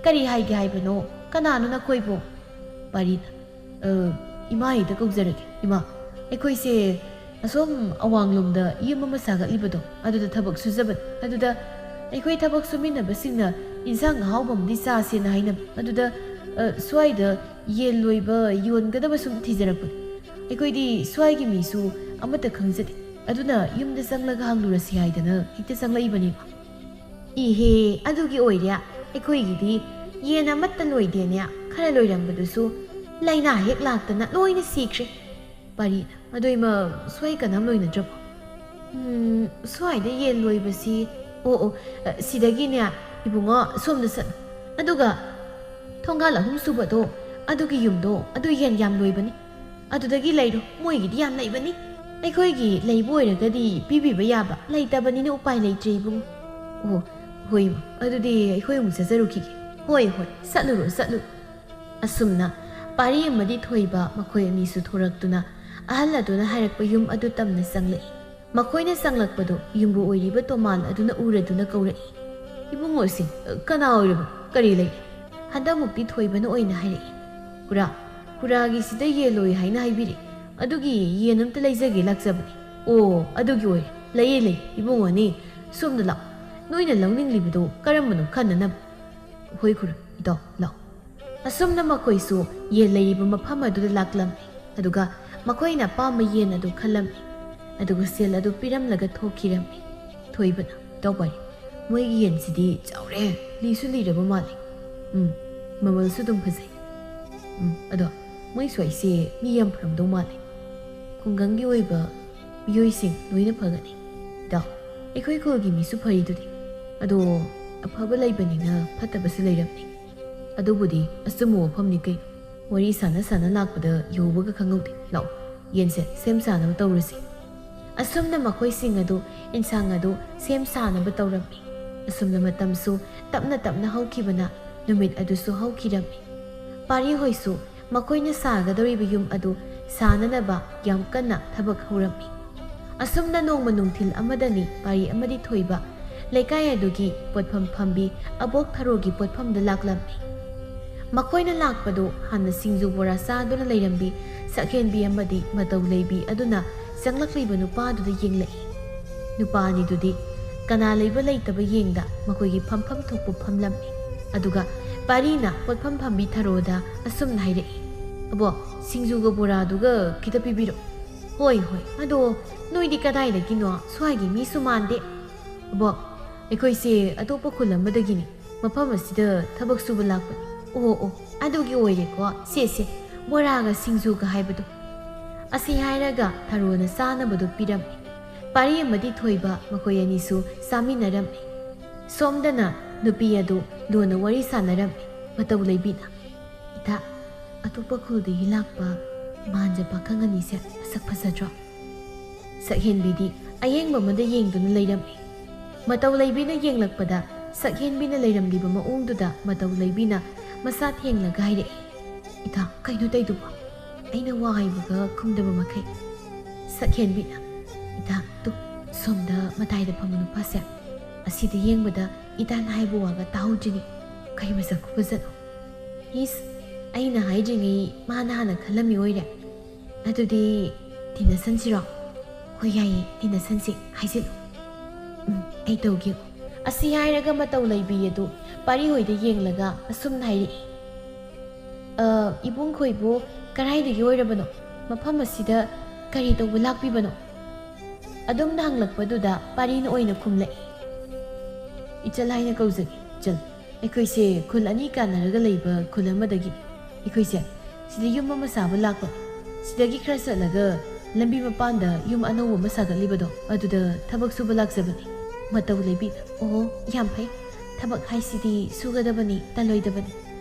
ꯀꯔꯤ ꯍꯥꯏꯒꯦ ꯍꯥꯏꯕꯅꯣ? ꯀꯅꯥꯅꯣ ꯅꯈꯣꯏꯕꯨ?" ꯄꯥꯔꯤꯅ, "ꯑ, ꯏꯃꯥ ꯍꯦꯛꯇ ꯀꯧꯖꯔꯒꯦ꯫ ꯏꯃꯥ, ꯑꯩꯈꯣꯏꯁꯦ ꯑꯁꯣꯝ ꯑꯋꯥꯡꯂꯣꯝꯗ ꯌꯨꯝ ꯑꯃ ꯁꯥꯒꯠꯂꯤꯕꯗꯣ, ꯑꯗꯨꯗ ꯊꯕꯛ ꯁꯨꯖꯕꯅꯤ꯫ ꯑꯗꯨꯗ ꯑꯩꯈꯣꯏ ꯊꯕꯛ ꯁꯨꯃꯤꯟꯅꯕꯁꯤꯡꯅ ꯏꯟꯁꯥꯡ ꯑꯍꯥꯎꯕ ꯑꯃꯗꯤ ꯆꯥꯁꯦꯅ ꯍꯥꯏꯅꯕ꯫ ꯑꯗꯨꯗ, ꯑ, ꯁ꯭ꯋꯥꯏꯗ ꯌꯦꯟ ꯂꯣꯏꯕ ꯌꯣꯟꯒꯗꯕ ꯁꯨꯝ ꯊꯤꯖꯔꯛꯄꯅꯤ꯫ ꯑꯩꯈꯣꯏꯗꯤ ꯁ꯭ꯋꯥꯏꯒꯤ ꯃꯤꯁꯨ ꯑꯃꯠꯇ ꯈꯪꯖꯗꯦ꯫ ꯑꯗꯨꯅ ꯌꯨꯝꯗ ꯆꯪꯂꯒ ꯍꯪꯂꯨꯔꯁꯤ ꯍꯥꯏꯗꯅ ꯍꯦꯛꯇ ꯆꯪꯂꯛꯏꯕꯅꯤ, ꯏꯃꯥ꯫" "ꯏꯍꯦ, ꯑꯗꯨꯒꯤ ꯑꯣꯏꯔꯦ꯫ ꯑꯩꯈꯣꯏꯒꯤꯗꯤ ꯌꯦꯟ ꯑꯃꯠꯇ ꯂꯣꯏꯗꯦꯅꯦ꯫ ꯈꯔ ꯂꯣꯏꯔꯝꯕꯗꯨꯁꯨ ꯂꯥꯏꯅꯥ ꯍꯦꯛ ꯂꯥꯛꯇꯅ ꯂꯣꯏꯅ ꯁꯤꯈ꯭ꯔꯦ꯫" ꯄꯥꯔꯤꯅ, "ꯑꯗꯣ ꯏꯃꯥ, ꯁ꯭ꯋꯥꯏ ꯀꯅꯥꯝ ꯂꯣꯏꯅꯗ꯭ꯔꯕꯣ?" "ꯎꯝ, ꯁ꯭ꯋꯥꯏꯗ ꯌꯦꯟ ꯂꯣꯏꯕꯁꯤ, ꯑꯣ, ꯑꯣ, ꯑ, ꯁꯤꯗꯒꯤꯅꯦ, ꯏꯕꯨꯡꯉꯣ, ꯁꯣꯝꯗ ꯆꯠꯂꯨ꯫ ꯑꯗꯨꯒ ꯊꯣꯡꯒꯥꯜ ꯑꯍꯨꯝ ꯁꯨꯕꯗꯣ, ꯑꯗꯨꯒꯤ ꯌꯨꯝꯗꯣ, ꯑꯗꯨ ꯌꯦꯟ ꯌꯥꯝ ꯂꯣꯏꯕꯅꯤ꯫ ꯑꯗꯨꯗꯒꯤ ꯂꯩꯔꯣ, ꯃꯣꯏꯒꯤꯗꯤ ꯌꯥꯝ ꯂꯩꯕꯅꯤ꯫ ꯑꯩꯈꯣꯏꯒꯤ ꯂꯩꯕ ꯑꯣꯏꯔꯒꯗꯤ ꯄꯤꯕꯤꯕ ꯌꯥꯕ, ꯂꯩꯇꯕꯅꯤꯅ ꯎꯄꯥꯏ ꯂꯩꯇ꯭ꯔꯦ, ꯏꯕꯨꯡꯉꯣ꯫" "ꯑꯣ, ꯍꯣꯏ, ꯏꯃꯥ, ꯑꯗꯨꯗꯤ ꯑꯩꯈꯣꯏ ꯑꯃꯨꯛ ꯆꯠꯆꯔꯨꯈꯤꯒꯦ꯫" "ꯍꯣꯏ, ꯍꯣꯏ, ꯆꯠꯂꯨꯔꯣ, ꯆꯠꯂꯨꯔꯣ꯫" ꯑꯁꯨꯝꯅ ꯄꯥꯔꯤ ꯑꯃꯗꯤ ꯊꯣꯏꯕ ꯃꯈꯣꯏ ꯑꯅꯤꯁꯨ ꯊꯣꯔꯛꯇꯨꯅ ꯑꯍꯜ ꯑꯗꯨꯅ ꯍꯥꯏꯔꯛꯄ ꯌꯨꯝ ꯑꯗꯨ ꯇꯝꯅ ꯆꯪꯂꯛꯏ꯫ ꯃꯈꯣꯏꯅ ꯆꯪꯂꯛꯄꯗꯨ ꯌꯨꯝꯕꯨ ꯑꯣꯏꯔꯤꯕ ꯇꯣꯃꯥꯟ ꯑꯗꯨꯅ ꯎꯔꯗꯨꯅ ꯀꯧꯔꯛꯏ꯫ "ꯏꯕꯨꯡꯉꯣꯁꯤꯡ, ꯀꯅꯥ ꯑꯣꯏꯔꯕ? ꯀꯔꯤ ꯂꯩ?" ꯍꯟꯗꯛꯃꯨꯛꯇꯤ ꯊꯣꯏꯕꯅ ꯑꯣꯏꯅ ꯍꯥꯏꯔꯛꯏ꯫ "ꯈꯨꯔꯥ, ꯈꯨꯔꯥꯒꯤꯁꯤꯗ ꯌꯦꯟ ꯂꯣꯏ ꯍꯥꯏꯅ ꯍꯥꯏꯕꯤꯔꯛꯏ꯫ ꯑꯗꯨꯒꯤ ꯌꯦꯟ ꯑꯝꯇ ꯂꯩꯖꯒꯦ ꯂꯥꯛꯆꯕꯅꯤ꯫" "ꯑꯣ, ꯑꯗꯨꯒꯤ ꯑꯣꯏꯔꯦ꯫ ꯂꯩꯌꯦ, ꯂꯩ, ꯏꯕꯨꯡꯉꯣꯅꯤ꯫ ꯁꯣꯝꯗ ꯂꯥꯛꯑꯣ꯫ ꯅꯣꯏꯅ ꯂꯧꯅꯤꯡꯂꯤꯕꯗꯨ ꯀꯔꯝꯕꯅꯣ ꯈꯟꯅꯅꯕ꯫" "ꯍꯣꯏ ꯈꯨꯔꯥ, ꯏꯇꯥꯎ, ꯂꯥꯛꯑꯣ꯫" ꯑꯁꯨꯝꯅ ꯃꯈꯣꯏꯁꯨ ꯌꯦꯟ ꯂꯩꯔꯤꯕ ꯃꯐꯝ ꯑꯗꯨꯗ ꯂꯥꯛꯂꯝꯃꯤ꯫ ꯑꯗꯨꯒ ꯃꯈꯣꯏꯅ ꯑꯄꯥꯝꯕ ꯌꯦꯟ ꯑꯗꯨ ꯈꯜꯂꯝꯃꯤ꯫ ꯑꯗꯨꯒ ꯁꯦꯜ ꯑꯗꯨ ꯄꯤꯔꯝꯂꯒ ꯊꯣꯛꯈꯤꯔꯝꯃꯤ꯫ ꯊꯣꯏꯕꯅ, "ꯏꯇꯥꯎ ꯄꯥꯔꯤ, ꯃꯣꯏꯒꯤ ꯌꯦꯟꯁꯤꯗꯤ ꯆꯥꯎꯔꯦ, ꯂꯤꯁꯨ ꯂꯤꯔꯕ ꯃꯥꯜꯂꯦ꯫ ꯎꯝ, ꯃꯃꯜꯁꯨ ꯑꯗꯨꯝ ꯐꯖꯩ꯫ ꯎꯝ, ꯑꯗꯣ ꯃꯣꯏ ꯁ꯭ꯋꯥꯏꯁꯦ ꯃꯤ ꯌꯥꯝ ꯐꯔꯝꯗꯧ ꯃꯥꯜꯂꯦ꯫ ꯈꯨꯡꯒꯪꯒꯤ ꯑꯣꯏꯕ ꯃꯤꯑꯣꯏꯁꯤꯡ ꯂꯣꯏꯅ ꯐꯒꯅꯤ꯫ ꯏꯇꯥꯎ, ꯑꯩꯈꯣꯏ ꯈꯨꯜꯒꯤ ꯃꯤꯁꯨ ꯐꯔꯤꯗꯨꯗꯤ꯫ ꯑꯗꯣ ꯑꯐꯕ ꯂꯩꯕꯅꯤꯅ ꯐꯠꯇꯕꯁꯨ ꯂꯩꯔꯝꯅꯤ꯫ ꯑꯗꯨꯕꯨꯗꯤ ꯑꯆꯨꯝꯕ ꯋꯥꯐꯝꯅꯤ ꯀꯩꯅꯣ꯫ ꯋꯥꯔꯤ ꯁꯥꯟꯅ ꯁꯥꯟꯅ ꯂꯥꯛꯄꯗ ꯌꯧꯕꯒ ꯈꯪꯍꯧꯗꯦ꯫ ꯂꯥꯛꯑꯣ, ꯌꯦꯟꯁꯦ ꯁꯦꯝ ꯁꯥꯅꯕ ꯇꯧꯔꯁꯤ꯫" ꯑꯁꯨꯝꯅ ꯃꯈꯣꯏꯁꯤꯡ ꯑꯗꯨ ꯏꯟꯁꯥꯡ ꯑꯗꯨ ꯁꯦꯝ ꯁꯥꯅꯕ ꯇꯧꯔꯝꯃꯤ꯫ ꯑꯁꯨꯝꯅ ꯃꯇꯝꯁꯨ ꯇꯞꯅ ꯇꯞꯅ ꯍꯧꯈꯤꯕꯅ ꯅꯨꯃꯤꯠ ꯑꯗꯨꯁꯨ ꯍꯧꯈꯤꯔꯝꯃꯤ꯫ ꯄꯥꯔꯤ ꯍꯣꯏꯁꯨ ꯃꯈꯣꯏꯅ ꯁꯥꯒꯗꯧꯔꯤꯕ ꯌꯨꯝ ꯑꯗꯨ ꯁꯥꯅꯅꯕ ꯌꯥꯝ ꯀꯟꯅ ꯊꯕꯛ ꯍꯧꯔꯝꯃꯤ꯫ ꯑꯁꯨꯝꯅ ꯅꯣꯡꯃ ꯅꯨꯡꯊꯤꯜ ꯑꯃꯗꯅꯤ ꯄꯥꯔꯤ ꯑꯃꯗꯤ ꯊꯣꯏꯕ ꯂꯩꯀꯥꯏ ꯑꯗꯨꯒꯤ ꯄꯣꯠꯐꯝ ꯐꯝꯕꯤ ꯑꯕꯣꯛ ꯊꯔꯣꯒꯤ ꯄꯣꯠꯐꯝꯗ ꯂꯥꯛꯂꯝꯃꯤ꯫ ꯃꯈꯣꯏꯅ ꯂꯥꯛꯄꯗꯨ ꯍꯥꯟꯅ ꯁꯤꯡꯖꯨ ꯕꯣꯔꯥ ꯆꯥꯗꯨꯅ ꯂꯩꯔꯝꯕꯤ ꯁꯛꯍꯦꯟꯕꯤ ꯑꯃꯗꯤ ꯃꯇꯧ ꯂꯩꯕꯤ ꯑꯗꯨꯅ ꯆꯪꯂꯛꯂꯤꯕ ꯅꯨꯄꯥꯗꯨꯗ ꯌꯦꯡꯂꯛꯏ꯫ ꯅꯨꯄꯥ ꯑꯅꯤꯗꯨꯗꯤ ꯀꯅꯥ ꯂꯩꯕ ꯂꯩꯇꯕ ꯌꯦꯡꯗ ꯃꯈꯣꯏꯒꯤ ꯐꯝꯐꯝ ꯊꯣꯛꯄ ꯐꯝꯂꯝꯃꯤ꯫ ꯑꯗꯨꯒ ꯄꯥꯔꯤꯅ ꯄꯣꯠꯐꯝ ꯐꯝꯕꯤ ꯊꯔꯣꯗ ꯑꯁꯨꯝꯅ ꯍꯥꯏꯔꯛꯏ, "ꯑꯕꯣ, ꯁꯤꯡꯖꯨꯒ ꯕꯣꯔꯥꯗꯨꯒ ꯈꯤꯇ ꯄꯤꯕꯤꯔꯛꯑꯣ꯫" "ꯍꯣꯏ, ꯍꯣꯏ, ꯑꯗꯣ ꯅꯣꯏꯗꯤ ꯀꯗꯥꯏꯗꯒꯤꯅꯣ? ꯁ꯭ꯋꯥꯏꯒꯤ ꯃꯤꯁꯨ ꯃꯥꯟꯗꯦ꯫" "ꯑꯕꯣ, ꯑꯩꯈꯣꯏꯁꯦ ꯑꯇꯣꯞꯄ ꯈꯨꯜ ꯑꯃꯗꯒꯤꯅꯤ꯫ ꯃꯐꯝ ꯑꯁꯤꯗ ꯊꯕꯛ ꯁꯨꯕ ꯂꯥꯛꯄꯅꯤ꯫" "ꯑꯣ, ꯑꯣ, ꯑꯗꯨꯒꯤ ꯑꯣꯏꯔꯦꯀꯣ꯫ ꯁꯦ, ꯁꯦ, ꯕꯣꯔꯥꯒ ꯁꯤꯡꯖꯨꯒ ꯍꯥꯏꯕꯗꯣ꯫" ꯑꯁꯤ ꯍꯥꯏꯔꯒ ꯊꯔꯣꯅ ꯆꯥꯅꯕꯗꯨ ꯄꯤꯔꯝꯃꯤ꯫ ꯄꯥꯔꯤ ꯑꯃꯗꯤ ꯊꯣꯏꯕ ꯃꯈꯣꯏ ꯑꯅꯤꯁꯨ ꯆꯥꯃꯤꯟꯅꯔꯝꯃꯤ꯫ ꯁꯣꯝꯗꯅ ꯅꯨꯄꯤ ꯑꯗꯨ ꯂꯨꯅ ꯋꯥꯔꯤ ꯁꯥꯟꯅꯔꯝꯃꯤ꯫ ꯃꯇꯧ ꯂꯩꯕꯤꯅ, "ꯏꯇꯥ, ꯑꯇꯣꯞꯄ ꯈꯨꯜꯗꯒꯤ ꯂꯥꯛꯄ ꯃꯥꯟꯖ ꯄꯥꯈꯪ ꯑꯅꯤꯁꯦ ꯃꯁꯛ ꯐꯖꯗ꯭ꯔꯣ?" ꯁꯛꯍꯦꯟꯕꯤꯗꯤ ꯑꯌꯦꯡꯕ ꯑꯃꯗ ꯌꯦꯡꯗꯨꯅ ꯂꯩꯔꯝꯃꯤ꯫ ꯃꯇꯧ ꯂꯩꯕꯤꯅ ꯌꯦꯡꯂꯛꯄꯗ ꯁꯛꯍꯦꯟꯕꯤꯅ ꯂꯩꯔꯝꯂꯤꯕ ꯃꯑꯣꯡꯗꯨꯗ ꯃꯇꯧ ꯂꯩꯕꯤꯅ ꯃꯁꯥ ꯊꯦꯡꯂꯒ ꯍꯥꯏꯔꯛꯏ, "ꯏꯇꯥ, ꯀꯩꯅꯣ ꯇꯧꯏꯗꯨꯕꯣ? ꯑꯩꯅ ꯋꯥ ꯍꯥꯏꯕꯒ ꯈꯨꯝꯗꯕ ꯃꯈꯩ?" ꯁꯛꯍꯦꯟꯕꯤꯅ, "ꯏꯇꯥ, ꯇꯨ, ꯁꯣꯝꯗ ꯃꯇꯥꯏꯗ ꯐꯝꯕ ꯅꯨꯄꯥꯁꯦ, ꯑꯁꯤꯗ ꯌꯦꯡꯕꯗ ꯏꯇꯥꯅ ꯍꯥꯏꯕ ꯋꯥꯒ ꯇꯥꯍꯧꯗ꯭ꯔꯤꯅꯤ꯫ ꯀꯩ ꯃꯁꯛ ꯈꯨꯐꯖꯠꯅꯣ?" "ꯏꯁ, ꯑꯩꯅ ꯍꯥꯏꯗ꯭ꯔꯤꯉꯩ ꯃꯥꯅ ꯍꯥꯟꯅ ꯈꯜꯂꯝꯃꯤ ꯑꯣꯏꯔꯦ꯫ ꯑꯗꯨꯗꯤ ꯇꯤꯟꯅꯁꯟꯁꯤꯔꯣ?" "ꯍꯣꯏ, ꯌꯥꯏꯌꯦ, ꯇꯤꯟꯅꯁꯟꯁꯤ꯫ ꯍꯥꯏꯖꯤꯜꯂꯨ꯫" "ꯎꯝ, ꯑꯩ ꯇꯧꯒꯦ꯫" ꯑꯁꯤ ꯍꯥꯏꯔꯒ ꯃꯇꯧ ꯂꯩꯕꯤ ꯑꯗꯨ ꯄꯥꯔꯤ ꯍꯣꯏꯗ ꯌꯦꯡꯂꯒ ꯑꯁꯨꯝꯅ ꯍꯥꯏꯔꯛꯏ, "ꯑ, ꯏꯕꯨꯡ ꯈꯣꯏꯕꯨ ꯀꯔꯥꯏꯗꯒꯤ ꯑꯣꯏꯔꯕꯅꯣ? ꯃꯐꯝ ꯑꯁꯤꯗ ꯀꯔꯤ ꯇꯧꯕ ꯂꯥꯛꯄꯤꯕꯅꯣ?" ꯑꯗꯨꯝꯅ ꯍꯪꯂꯛꯄꯗꯨꯗ ꯄꯥꯔꯤꯅ ꯑꯣꯏꯅ ꯈꯨꯝꯂꯛꯏ, "ꯏꯆꯜ ꯍꯥꯏꯅ ꯀꯧꯖꯒꯦ, ꯏꯆꯜ꯫ ꯑꯩꯈꯣꯏꯁꯦ ꯈꯨꯜ ꯑꯅꯤ ꯀꯥꯟꯅꯔꯒ ꯂꯩꯕ ꯈꯨꯜ ꯑꯃꯗꯒꯤ꯫ ꯑꯩꯈꯣꯏꯁꯦ ꯁꯤꯗ ꯌꯨꯝ ꯑꯃ ꯁꯥꯕ ꯂꯥꯛꯄꯅꯤ꯫ ꯁꯤꯗꯒꯤ ꯈꯔ ꯆꯠꯂꯒ ꯂꯝꯕꯤ ꯃꯄꯥꯟꯗ ꯌꯨꯝ ꯑꯅꯧꯕ ꯑꯃ ꯁꯥꯒꯠꯂꯤꯕꯗꯣ, ꯑꯗꯨꯗ ꯊꯕꯛ ꯁꯨꯕ ꯂꯥꯛꯆꯕꯅꯤ꯫" ꯃꯇꯧ ꯂꯩꯕꯤꯅ, "ꯑꯣꯍꯣ, ꯌꯥꯝ ꯐꯩ꯫ ꯊꯕꯛ ꯍꯥꯏꯁꯤꯗꯤ ꯁꯨꯒꯗꯕꯅꯤ, ꯇꯜꯂꯣꯏꯗꯕꯅꯤ꯫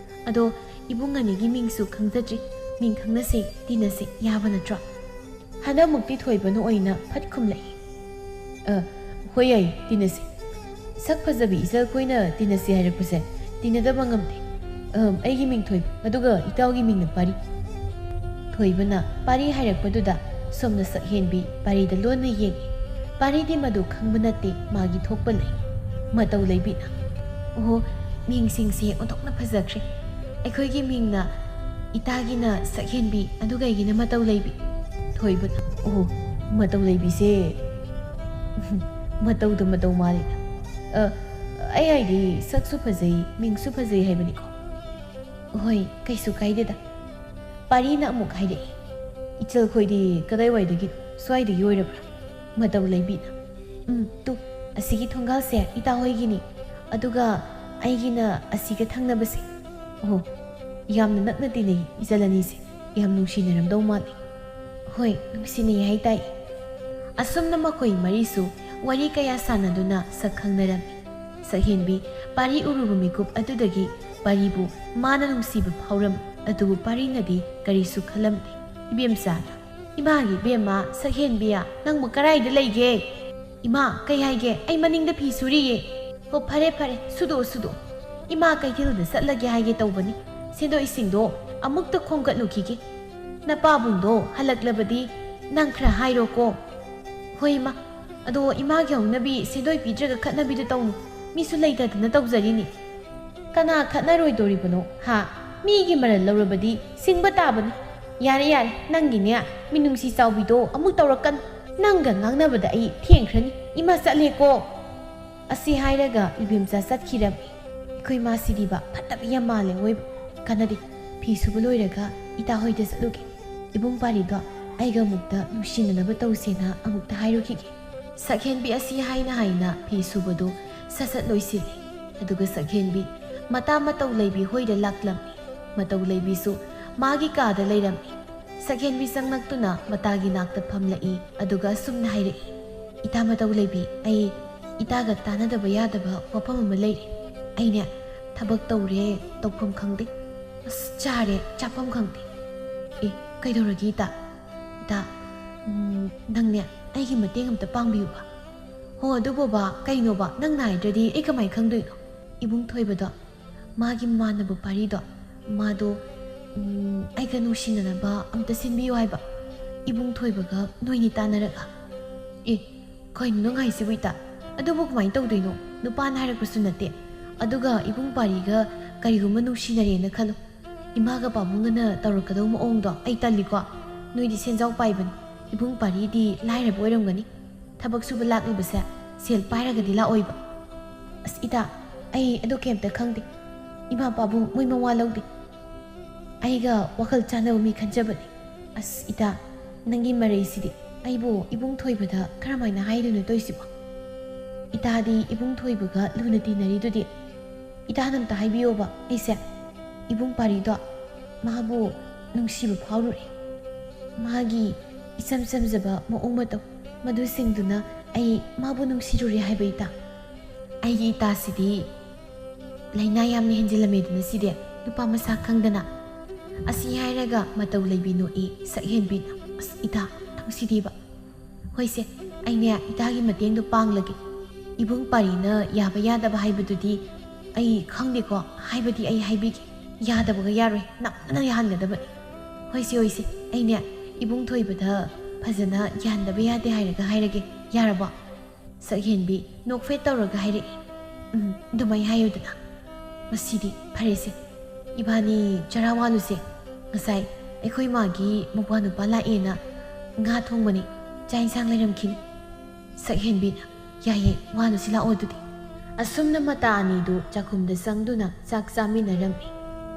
ꯑꯗꯣ ꯏꯕꯨꯡ ꯑꯅꯤꯒꯤ ꯃꯤꯡꯁꯨ ꯈꯪꯖꯗ꯭ꯔꯤ꯫ ꯃꯤꯡ ꯈꯪꯅꯁꯤ, ꯇꯤꯟꯅꯁꯤ, ꯌꯥꯕ ꯅꯠꯇ꯭ꯔꯣ?" ꯍꯟꯗꯛꯃꯨꯛꯇꯤ ꯊꯣꯏꯕꯅ ꯑꯣꯏꯅ ꯐꯠ ꯈꯨꯝꯂꯛꯏ, "ꯑ, ꯍꯣꯏ, ꯌꯥꯏ, ꯇꯤꯟꯅꯁꯤ꯫ ꯁꯛ ꯐꯖꯕꯤ ꯏꯆꯜ ꯈꯣꯏꯅ ꯇꯤꯟꯅꯁꯤ ꯍꯥꯏꯔꯛꯄꯁꯦ ꯇꯤꯟꯅꯗꯕ ꯉꯝꯗꯦ꯫ ꯑ, ꯑꯩꯒꯤ ꯃꯤꯡ ꯊꯣꯏꯕ, ꯑꯗꯨꯒ ꯏꯇꯥꯎꯒꯤ ꯃꯤꯡꯅ ꯄꯥꯔꯤ꯫" ꯊꯣꯏꯕꯅ ꯄꯥꯔꯤ ꯍꯥꯏꯔꯛꯄꯗꯨꯗ ꯁꯣꯝꯅ ꯁꯛꯍꯦꯟꯕꯤ ꯄꯥꯔꯤꯗ ꯂꯣꯟꯅ ꯌꯦꯡꯏ꯫ ꯄꯥꯔꯤꯗꯤ ꯃꯗꯨ ꯈꯪꯕ ꯅꯠꯇꯦ, ꯃꯥꯒꯤ ꯊꯣꯛꯄ ꯂꯩ꯫ ꯃꯇꯧ ꯂꯩꯕꯤꯅ, "ꯑꯣꯍꯣ, ꯃꯤꯡꯁꯤꯡꯁꯦ ꯑꯣꯟꯊꯣꯛꯅ ꯐꯖꯈ꯭ꯔꯦ꯫ ꯑꯩꯈꯣꯏꯒꯤ ꯃꯤꯡꯅ, ꯏꯇꯥꯒꯤꯅ ꯁꯛꯍꯦꯟꯕꯤ, ꯑꯗꯨꯒ ꯑꯩꯒꯤꯅ ꯃꯇꯧ ꯂꯩꯕꯤ꯫" ꯊꯣꯏꯕꯅ, "ꯑꯣꯍꯣ, ꯃꯇꯧ ꯂꯩꯕꯤꯁꯦ ꯃꯇꯧꯗ ꯃꯇꯧ ꯃꯥꯜꯂꯤꯗ꯫ ꯑ, ꯑꯩ ꯍꯥꯏꯗꯤ ꯁꯛꯁꯨ ꯐꯖꯩ, ꯃꯤꯡꯁꯨ ꯐꯖꯩ ꯍꯥꯏꯕꯅꯤꯀꯣ꯫" "ꯍꯣꯏ, ꯀꯩꯁꯨ ꯀꯥꯏꯗꯦꯗ꯫" ꯄꯥꯔꯤꯅ ꯑꯃꯨꯛ ꯍꯥꯏꯔꯛꯏ, "ꯏꯆꯜ ꯈꯣꯏꯗꯤ ꯀꯗꯥꯏꯋꯥꯏꯗꯒꯤ? ꯁ꯭ꯋꯥꯏꯗꯒꯤ ꯑꯣꯏꯔꯕ꯭ꯔꯥ?" ꯃꯇꯧ ꯂꯩꯕꯤꯅ, "ꯎꯝ, ꯇꯨ, ꯑꯁꯤꯒꯤ ꯊꯣꯡꯒꯥꯜꯁꯦ ꯏꯇꯥ ꯍꯣꯏꯒꯤꯅꯤ, ꯑꯗꯨꯒ ꯑꯩꯒꯤꯅ ꯑꯁꯤꯒ ꯊꯪꯅꯕꯁꯦ꯫ ꯑꯣ, ꯌꯥꯝꯅ ꯅꯛꯅ ꯇꯤꯟꯅꯩ ꯏꯆꯜ ꯑꯅꯤꯁꯦ꯫ ꯌꯥꯝ ꯅꯨꯡꯁꯤꯅꯔꯝꯗꯧ ꯃꯥꯜꯂꯤ꯫" "ꯍꯣꯏ, ꯅꯨꯡꯁꯤꯅꯩ ꯍꯥꯏꯇꯥꯏ꯫" ꯑꯁꯨꯝꯅ ꯃꯈꯣꯏ ꯃꯔꯤꯁꯨ ꯋꯥꯔꯤ ꯀꯌꯥ ꯁꯥꯟꯅꯗꯨꯅ ꯁꯛ ꯈꯪꯅꯔꯝꯃꯤ꯫ ꯁꯛꯍꯦꯟꯕꯤ ꯄꯥꯔꯤ ꯎꯔꯨꯕ ꯃꯤꯀꯨꯞ ꯑꯗꯨꯗꯒꯤ ꯄꯥꯔꯤꯕꯨ ꯃꯥꯅ ꯅꯨꯡꯁꯤꯕ ꯐꯥꯎꯔꯝꯃꯤ꯫ ꯑꯗꯨꯕꯨ ꯄꯥꯔꯤꯅꯗꯤ ꯀꯔꯤꯁꯨ ꯈꯜꯂꯝꯗꯦ꯫ ꯏꯕꯦꯝꯆꯥꯅ, "ꯏꯃꯥꯒꯤ ꯏꯕꯦꯝꯃ, ꯁꯛꯍꯦꯟꯕꯤꯌꯥ, ꯅꯪꯕꯨ ꯀꯔꯥꯏꯗ ꯂꯩꯒꯦ?" "ꯏꯃꯥ, ꯀꯩ ꯍꯥꯏꯒꯦ? ꯑꯩ ꯃꯅꯤꯡꯗ ꯐꯤ ꯁꯨꯔꯤꯌꯦ꯫" "ꯑꯣ, ꯐꯔꯦ ꯐꯔꯦ, ꯁꯨꯗꯣꯛꯑꯣ ꯁꯨꯗꯣꯛꯑꯣ꯫ ꯏꯃꯥ ꯀꯩꯊꯦꯜꯗ ꯆꯠꯂꯒꯦ ꯍꯥꯏꯒꯦ ꯇꯧꯕꯅꯤ꯫ ꯁꯦꯟꯗꯣꯏꯁꯤꯡꯗꯣ ꯑꯃꯨꯛꯇ ꯈꯣꯝꯒꯠꯂꯨꯈꯤꯒꯦ꯫ ꯅꯄꯥꯕꯨꯡꯗꯣ ꯍꯜꯂꯛꯂꯕꯗꯤ ꯅꯪ ꯈꯔ ꯍꯥꯏꯔꯣꯀꯣ꯫" "ꯍꯣꯏ ꯏꯃꯥ꯫ ꯑꯗꯣ ꯏꯃꯥꯒꯤ ꯍꯧꯅꯕꯤ ꯁꯦꯟꯗꯣꯏ ꯄꯤꯗ꯭ꯔꯒ ꯈꯠꯅꯕꯤꯗꯨ ꯇꯧꯅꯨ꯫ ꯃꯤꯁꯨ ꯂꯩꯇꯗꯅ ꯇꯧꯖꯔꯤꯅꯤ꯫" "ꯀꯅꯥ ꯈꯠꯅꯔꯣꯏꯗꯣꯔꯤꯕꯅꯣ ꯍꯥ? ꯃꯤꯒꯤ ꯃꯔꯜ ꯂꯧꯔꯕꯗꯤ ꯁꯤꯡꯕ ꯇꯥꯕꯅꯤ꯫" "ꯌꯥꯔꯦ ꯌꯥꯔꯦ, ꯅꯪꯒꯤꯅꯦ ꯃꯤꯅꯨꯡꯁꯤ ꯆꯥꯎꯕꯤꯗꯣ ꯑꯃꯨꯛ ꯇꯧꯔꯛꯀꯅꯨ꯫ ꯅꯪꯒ ꯉꯥꯡꯅꯕꯗ ꯑꯩ ꯊꯦꯡꯈ꯭ꯔꯅꯤ꯫ ꯏꯃꯥ ꯆꯠꯂꯦꯀꯣ꯫" ꯑꯁꯤ ꯍꯥꯏꯔꯒ ꯏꯕꯦꯝꯆꯥ ꯆꯠꯈꯤꯔꯝꯃꯤ꯫ "ꯑꯩꯈꯣꯏ ꯃꯥꯁꯤꯗꯤꯕ ꯐꯠꯇꯕ ꯌꯥꯝ ꯃꯥꯜꯂꯦ ꯑꯣꯏꯕ꯫ ꯀꯥꯟꯅꯗꯦ, ꯐꯤ ꯁꯨꯕ ꯂꯣꯏꯔꯒ ꯏꯇꯥ ꯍꯣꯏꯗ ꯆꯠꯂꯨꯒꯦ꯫ ꯏꯕꯨꯡ ꯄꯥꯔꯤꯗꯣ ꯑꯩꯒ ꯑꯃꯨꯛꯇ ꯅꯨꯡꯁꯤꯅꯅꯕ ꯇꯧꯁꯦꯅ ꯑꯃꯨꯛꯇ ꯍꯥꯏꯔꯨꯈꯤꯒꯦ꯫" ꯁꯛꯍꯦꯟꯕꯤ ꯑꯁꯤ ꯍꯥꯏꯅ ꯍꯥꯏꯅ ꯐꯤ ꯁꯨꯕꯗꯨ ꯁꯠ ꯁꯠ ꯂꯣꯏꯁꯤꯜꯂꯤ꯫ ꯑꯗꯨꯒ ꯁꯛꯍꯦꯟꯕꯤ ꯃꯇꯥ ꯃꯇꯧ ꯂꯩꯕꯤ ꯍꯣꯏꯗ ꯂꯥꯛꯂꯝꯃꯤ꯫ ꯃꯇꯧ ꯂꯩꯕꯤꯁꯨ ꯃꯥꯒꯤ ꯀꯥꯗ ꯂꯩꯔꯝꯃꯤ꯫ ꯁꯛꯍꯦꯟꯕꯤ ꯆꯪꯂꯛꯇꯨꯅ ꯃꯇꯥꯒꯤ ꯅꯥꯛꯇ ꯐꯝꯂꯛꯏ꯫ ꯑꯗꯨꯒ ꯑꯁꯨꯝꯅ ꯍꯥꯏꯔꯛꯏ, "ꯏꯇꯥ ꯃꯇꯧ ꯂꯩꯕꯤ, ꯑꯩ ꯏꯇꯥꯒ ꯇꯥꯟꯅꯗꯕ ꯌꯥꯗꯕ ꯋꯥꯐꯝ ꯑꯃ ꯂꯩꯔꯦ꯫ ꯑꯩꯅꯦ ꯊꯕꯛ ꯇꯧꯔꯦ, ꯇꯧꯐꯝ ꯈꯪꯗꯦ꯫ ꯑꯁ, ꯆꯥꯔꯦ, ꯆꯥꯐꯝ ꯈꯪꯗꯦ꯫ ꯑꯦ, ꯀꯩꯗꯧꯔꯒꯦ ꯏꯇꯥ? ꯏꯇꯥ, ꯎꯝ, ꯅꯪꯅꯦ ꯑꯩꯒꯤ ꯃꯇꯦꯡ ꯑꯝꯇ ꯄꯥꯡꯕꯤꯌꯨꯕ꯫" "ꯍꯣ, ꯑꯗꯨꯕꯣꯕ, ꯀꯩꯅꯣꯕ? ꯅꯪ ꯅꯥꯏꯗ꯭ꯔꯗꯤ ꯑꯩ ꯀꯃꯥꯏ ꯈꯪꯗꯣꯏꯅꯣ?" "ꯏꯕꯨꯡ ꯊꯣꯏꯕꯗꯣ, ꯃꯥꯒꯤ ꯃꯃꯥꯟꯅꯕ ꯄꯥꯔꯤꯗꯣ, ꯃꯥꯗꯣ, ꯎꯝ, ꯑꯩꯒ ꯅꯨꯡꯁꯤꯅꯅꯕ ꯑꯝꯇ ꯁꯤꯟꯕꯤꯌꯨ ꯍꯥꯏꯕ꯫ ꯏꯕꯨꯡ ꯊꯣꯏꯕꯒ ꯅꯣꯏꯅꯤ ꯇꯥꯟꯅꯔꯒ꯫" "ꯑꯦ, ꯀꯩꯅꯣ ꯅꯪ ꯍꯥꯏꯁꯤꯕꯨ ꯏꯇꯥ? ꯑꯗꯨꯕꯨ ꯀꯃꯥꯏꯅ ꯇꯧꯗꯣꯏꯅꯣ? ꯅꯨꯄꯥꯅ ꯍꯥꯏꯔꯛꯄꯁꯨ ꯅꯠꯇꯦ꯫ ꯑꯗꯨꯒ ꯏꯕꯨꯡ ꯄꯥꯔꯤꯒ ꯀꯔꯤꯒꯨꯝꯕ ꯅꯨꯡꯁꯤꯅꯔꯦꯅ ꯈꯜꯂꯣ꯫ ꯏꯃꯥꯒ ꯄꯥꯕꯨꯡꯒꯅ ꯇꯧꯔꯛꯀꯗꯧꯕ ꯃꯑꯣꯡꯗꯣ ꯑꯩ ꯇꯜꯂꯤꯀꯣ꯫ ꯅꯣꯏꯗꯤ ꯁꯦꯟꯖꯥꯎ ꯄꯥꯏꯕꯅꯤ꯫ ꯏꯕꯨꯡ ꯄꯥꯔꯤꯗꯤ ꯂꯥꯏꯔꯕ ꯑꯣꯏꯔꯝꯒꯅꯤ꯫ ꯊꯕꯛ ꯁꯨꯕ ꯂꯥꯛꯂꯤꯕꯁꯦ ꯁꯦꯜ ꯄꯥꯏꯔꯒꯗꯤ ꯂꯥꯛꯑꯣꯏꯕ꯫" "ꯑꯁ ꯏꯇꯥ, ꯑꯩ ꯑꯗꯨ ꯀꯩꯝꯇ ꯈꯪꯗꯦ꯫ ꯏꯃꯥ ꯄꯥꯕꯨꯡ ꯃꯣꯏ ꯃꯋꯥ ꯂꯧꯗꯦ꯫ ꯑꯩꯒ ꯋꯥꯈꯜ ꯆꯥꯟꯅꯕ ꯃꯤ ꯈꯟꯖꯕꯅꯤ꯫" "ꯑꯁ ꯏꯇꯥ, ꯅꯪꯒꯤ ꯃꯔꯩꯁꯤꯗꯤ꯫ ꯑꯩꯕꯨ ꯏꯕꯨꯡ ꯊꯣꯏꯕꯗ ꯀꯔꯝꯍꯥꯏꯅ ꯍꯥꯏꯗꯣꯏꯅꯣ ꯇꯧꯏꯁꯤꯕꯣ? ꯏꯇꯥꯗꯤ ꯏꯕꯨꯡ ꯊꯣꯏꯕꯒ ꯂꯨꯅ ꯇꯤꯟꯅꯔꯤꯗꯨꯗꯤ꯫ ꯏꯇꯥꯅ ꯑꯝꯇ ꯍꯥꯏꯕꯤꯌꯣꯕ ꯑꯩꯁꯦ꯫ ꯏꯕꯨꯡ ꯄꯥꯔꯤꯗꯣ, ꯃꯥꯕꯨ ꯅꯨꯡꯁꯤꯕ ꯐꯥꯎꯔꯨꯔꯦ꯫ ꯃꯥꯒꯤ ꯏꯆꯝ ꯆꯝꯖꯕ ꯃꯑꯣꯡ ꯃꯇꯧ, ꯃꯗꯨꯁꯤꯡꯗꯨꯅ ꯑꯩ ꯃꯥꯕꯨ ꯅꯨꯡꯁꯤꯔꯨꯔꯦ ꯍꯥꯏꯕ ꯏꯇꯥ꯫ ꯑꯩꯒꯤ ꯏꯇꯥꯁꯤꯗꯤ ꯂꯥꯏꯅꯥ ꯌꯥꯝꯅ ꯍꯦꯟꯖꯤꯜꯂꯝꯃꯦꯗꯅ ꯁꯤꯗꯤ, ꯅꯨꯄꯥ ꯃꯁꯥ ꯈꯪꯗꯅ꯫ ꯑꯁꯤ ꯍꯥꯏꯔꯒ ꯃꯇꯧ ꯂꯩꯕꯤ ꯅꯣꯛꯏ꯫ ꯁꯛꯍꯦꯟꯕꯤꯅ, "ꯑꯁ ꯏꯇꯥ, ꯅꯨꯡꯁꯤꯗꯦꯕ꯫ ꯍꯣꯏꯁꯦ, ꯑꯩꯅꯦ ꯏꯇꯥꯒꯤ ꯃꯇꯦꯡꯗꯣ ꯄꯥꯡꯂꯒꯦ꯫ ꯏꯕꯨꯡ ꯄꯥꯔꯤꯅ ꯌꯥꯕ ꯌꯥꯗꯕ ꯍꯥꯏꯕꯗꯨꯗꯤ ꯑꯩ ꯈꯪꯗꯦꯀꯣ, ꯍꯥꯏꯕꯗꯤ ꯑꯩ ꯍꯥꯏꯕꯤꯒꯦ꯫ ꯌꯥꯗꯕꯒ ꯌꯥꯔꯣꯏ, ꯅꯝꯗꯅ ꯌꯥꯍꯟꯒꯗꯕꯅꯤ꯫ ꯍꯣꯏꯁꯦ, ꯍꯣꯏꯁꯦ, ꯑꯩꯅꯦ ꯏꯕꯨꯡ ꯊꯣꯏꯕꯗ ꯐꯖꯅ ꯌꯥꯍꯟꯗꯕ ꯌꯥꯗꯦ ꯍꯥꯏꯔꯒ ꯍꯥꯏꯔꯒꯦ, ꯌꯥꯔꯕꯣ?" ꯁꯛꯍꯦꯟꯕꯤ ꯅꯣꯛꯐꯦꯠ ꯇꯧꯔꯒ ꯍꯥꯏꯔꯛꯏ꯫ "ꯎꯝ, ꯑꯗꯨꯃꯥꯏ ꯍꯥꯏꯌꯨꯗꯅ꯫ ꯉꯁꯤꯗꯤ ꯐꯔꯦꯁꯦ, ꯏꯕꯥꯅꯤ ꯆꯔꯥ ꯋꯥꯜꯂꯨꯁꯦ꯫ ꯉꯁꯥꯏ ꯑꯩꯈꯣꯏ ꯃꯥꯒꯤ ꯃꯧꯄ꯭ꯋꯥ ꯅꯨꯄꯥ ꯂꯥꯛꯑꯦꯅ ꯉꯥ ꯊꯣꯡꯕꯅꯤ, ꯆꯥꯛ ꯏꯟꯁꯥꯡ ꯂꯩꯔꯝꯈꯤꯅꯤ꯫" ꯁꯛꯍꯦꯟꯕꯤꯅ, "ꯌꯥꯏꯌꯦ, ꯋꯥꯜꯂꯨꯁꯤ ꯂꯥꯛꯑꯣ ꯑꯗꯨꯗꯤ꯫" ꯑꯁꯨꯝꯅ ꯃꯇꯥ ꯑꯅꯤꯗꯨ ꯆꯥꯛꯈꯨꯝꯗ ꯆꯪꯗꯨꯅ ꯆꯥꯛ ꯆꯥꯃꯤꯟꯅꯔꯝꯃꯤ꯫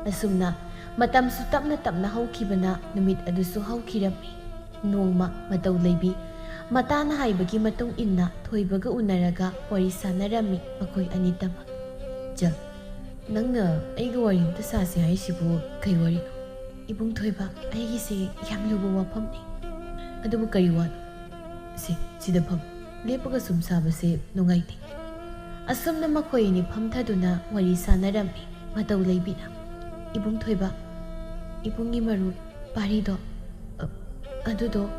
ꯑꯁꯨꯝꯅ ꯃꯇꯝꯁꯨ ꯇꯞꯅ ꯇꯞꯅ ꯍꯧꯈꯤꯕꯅ ꯅꯨꯃꯤꯠ ꯑꯗꯨꯁꯨ ꯍꯧꯈꯤꯔꯝꯃꯤ꯫ ꯅꯣꯡꯃ ꯃꯇꯧ ꯂꯩꯕꯤ ꯃꯇꯥꯅ ꯍꯥꯏꯕꯒꯤ ꯃꯇꯨꯡ ꯏꯟꯅ ꯊꯣꯏꯕꯒ ꯎꯅꯔꯒ ꯋꯥꯔꯤ ꯁꯥꯟꯅꯔꯝꯃꯤ ꯃꯈꯣꯏ ꯑꯅꯤꯇꯃꯛ꯫ "ꯏꯆꯜ, ꯅꯪꯅ ꯑꯩꯒ ꯋꯥꯔꯤ ꯑꯝꯇ ꯁꯥꯁꯦ ꯍꯥꯏꯁꯤꯕꯨ ꯀꯩ ꯋꯥꯔꯤꯅꯣ?" "ꯏꯕꯨꯡ ꯊꯣꯏꯕ, ꯑꯩꯒꯤꯁꯦ ꯌꯥꯝ ꯂꯨꯕ ꯋꯥꯐꯝꯅꯤ꯫" "ꯑꯗꯨꯕꯨ ꯀꯔꯤ ꯋꯥꯅꯣ?" "ꯁꯦ, ꯁꯤꯗ ꯐꯝ꯫ ꯂꯦꯞꯄꯒ ꯁꯨꯝ ꯁꯥꯕꯁꯦ ꯅꯨꯡꯉꯥꯏꯇꯦ꯫" ꯑꯁꯨꯝꯅ ꯃꯈꯣꯏ ꯑꯅꯤ ꯐꯝꯊꯗꯨꯅ ꯋꯥꯔꯤ ꯁꯥꯟꯅꯔꯝꯃꯤ꯫ ꯃꯇꯧ ꯂꯩꯕꯤꯅ, "ꯏꯕꯨꯡ ꯊꯣꯏꯕ, ꯏꯕꯨꯡꯒꯤ ꯃꯔꯨꯞ ꯄꯥꯔꯤꯗꯣ, ꯑ, ꯑꯗꯨꯗꯣ꯫"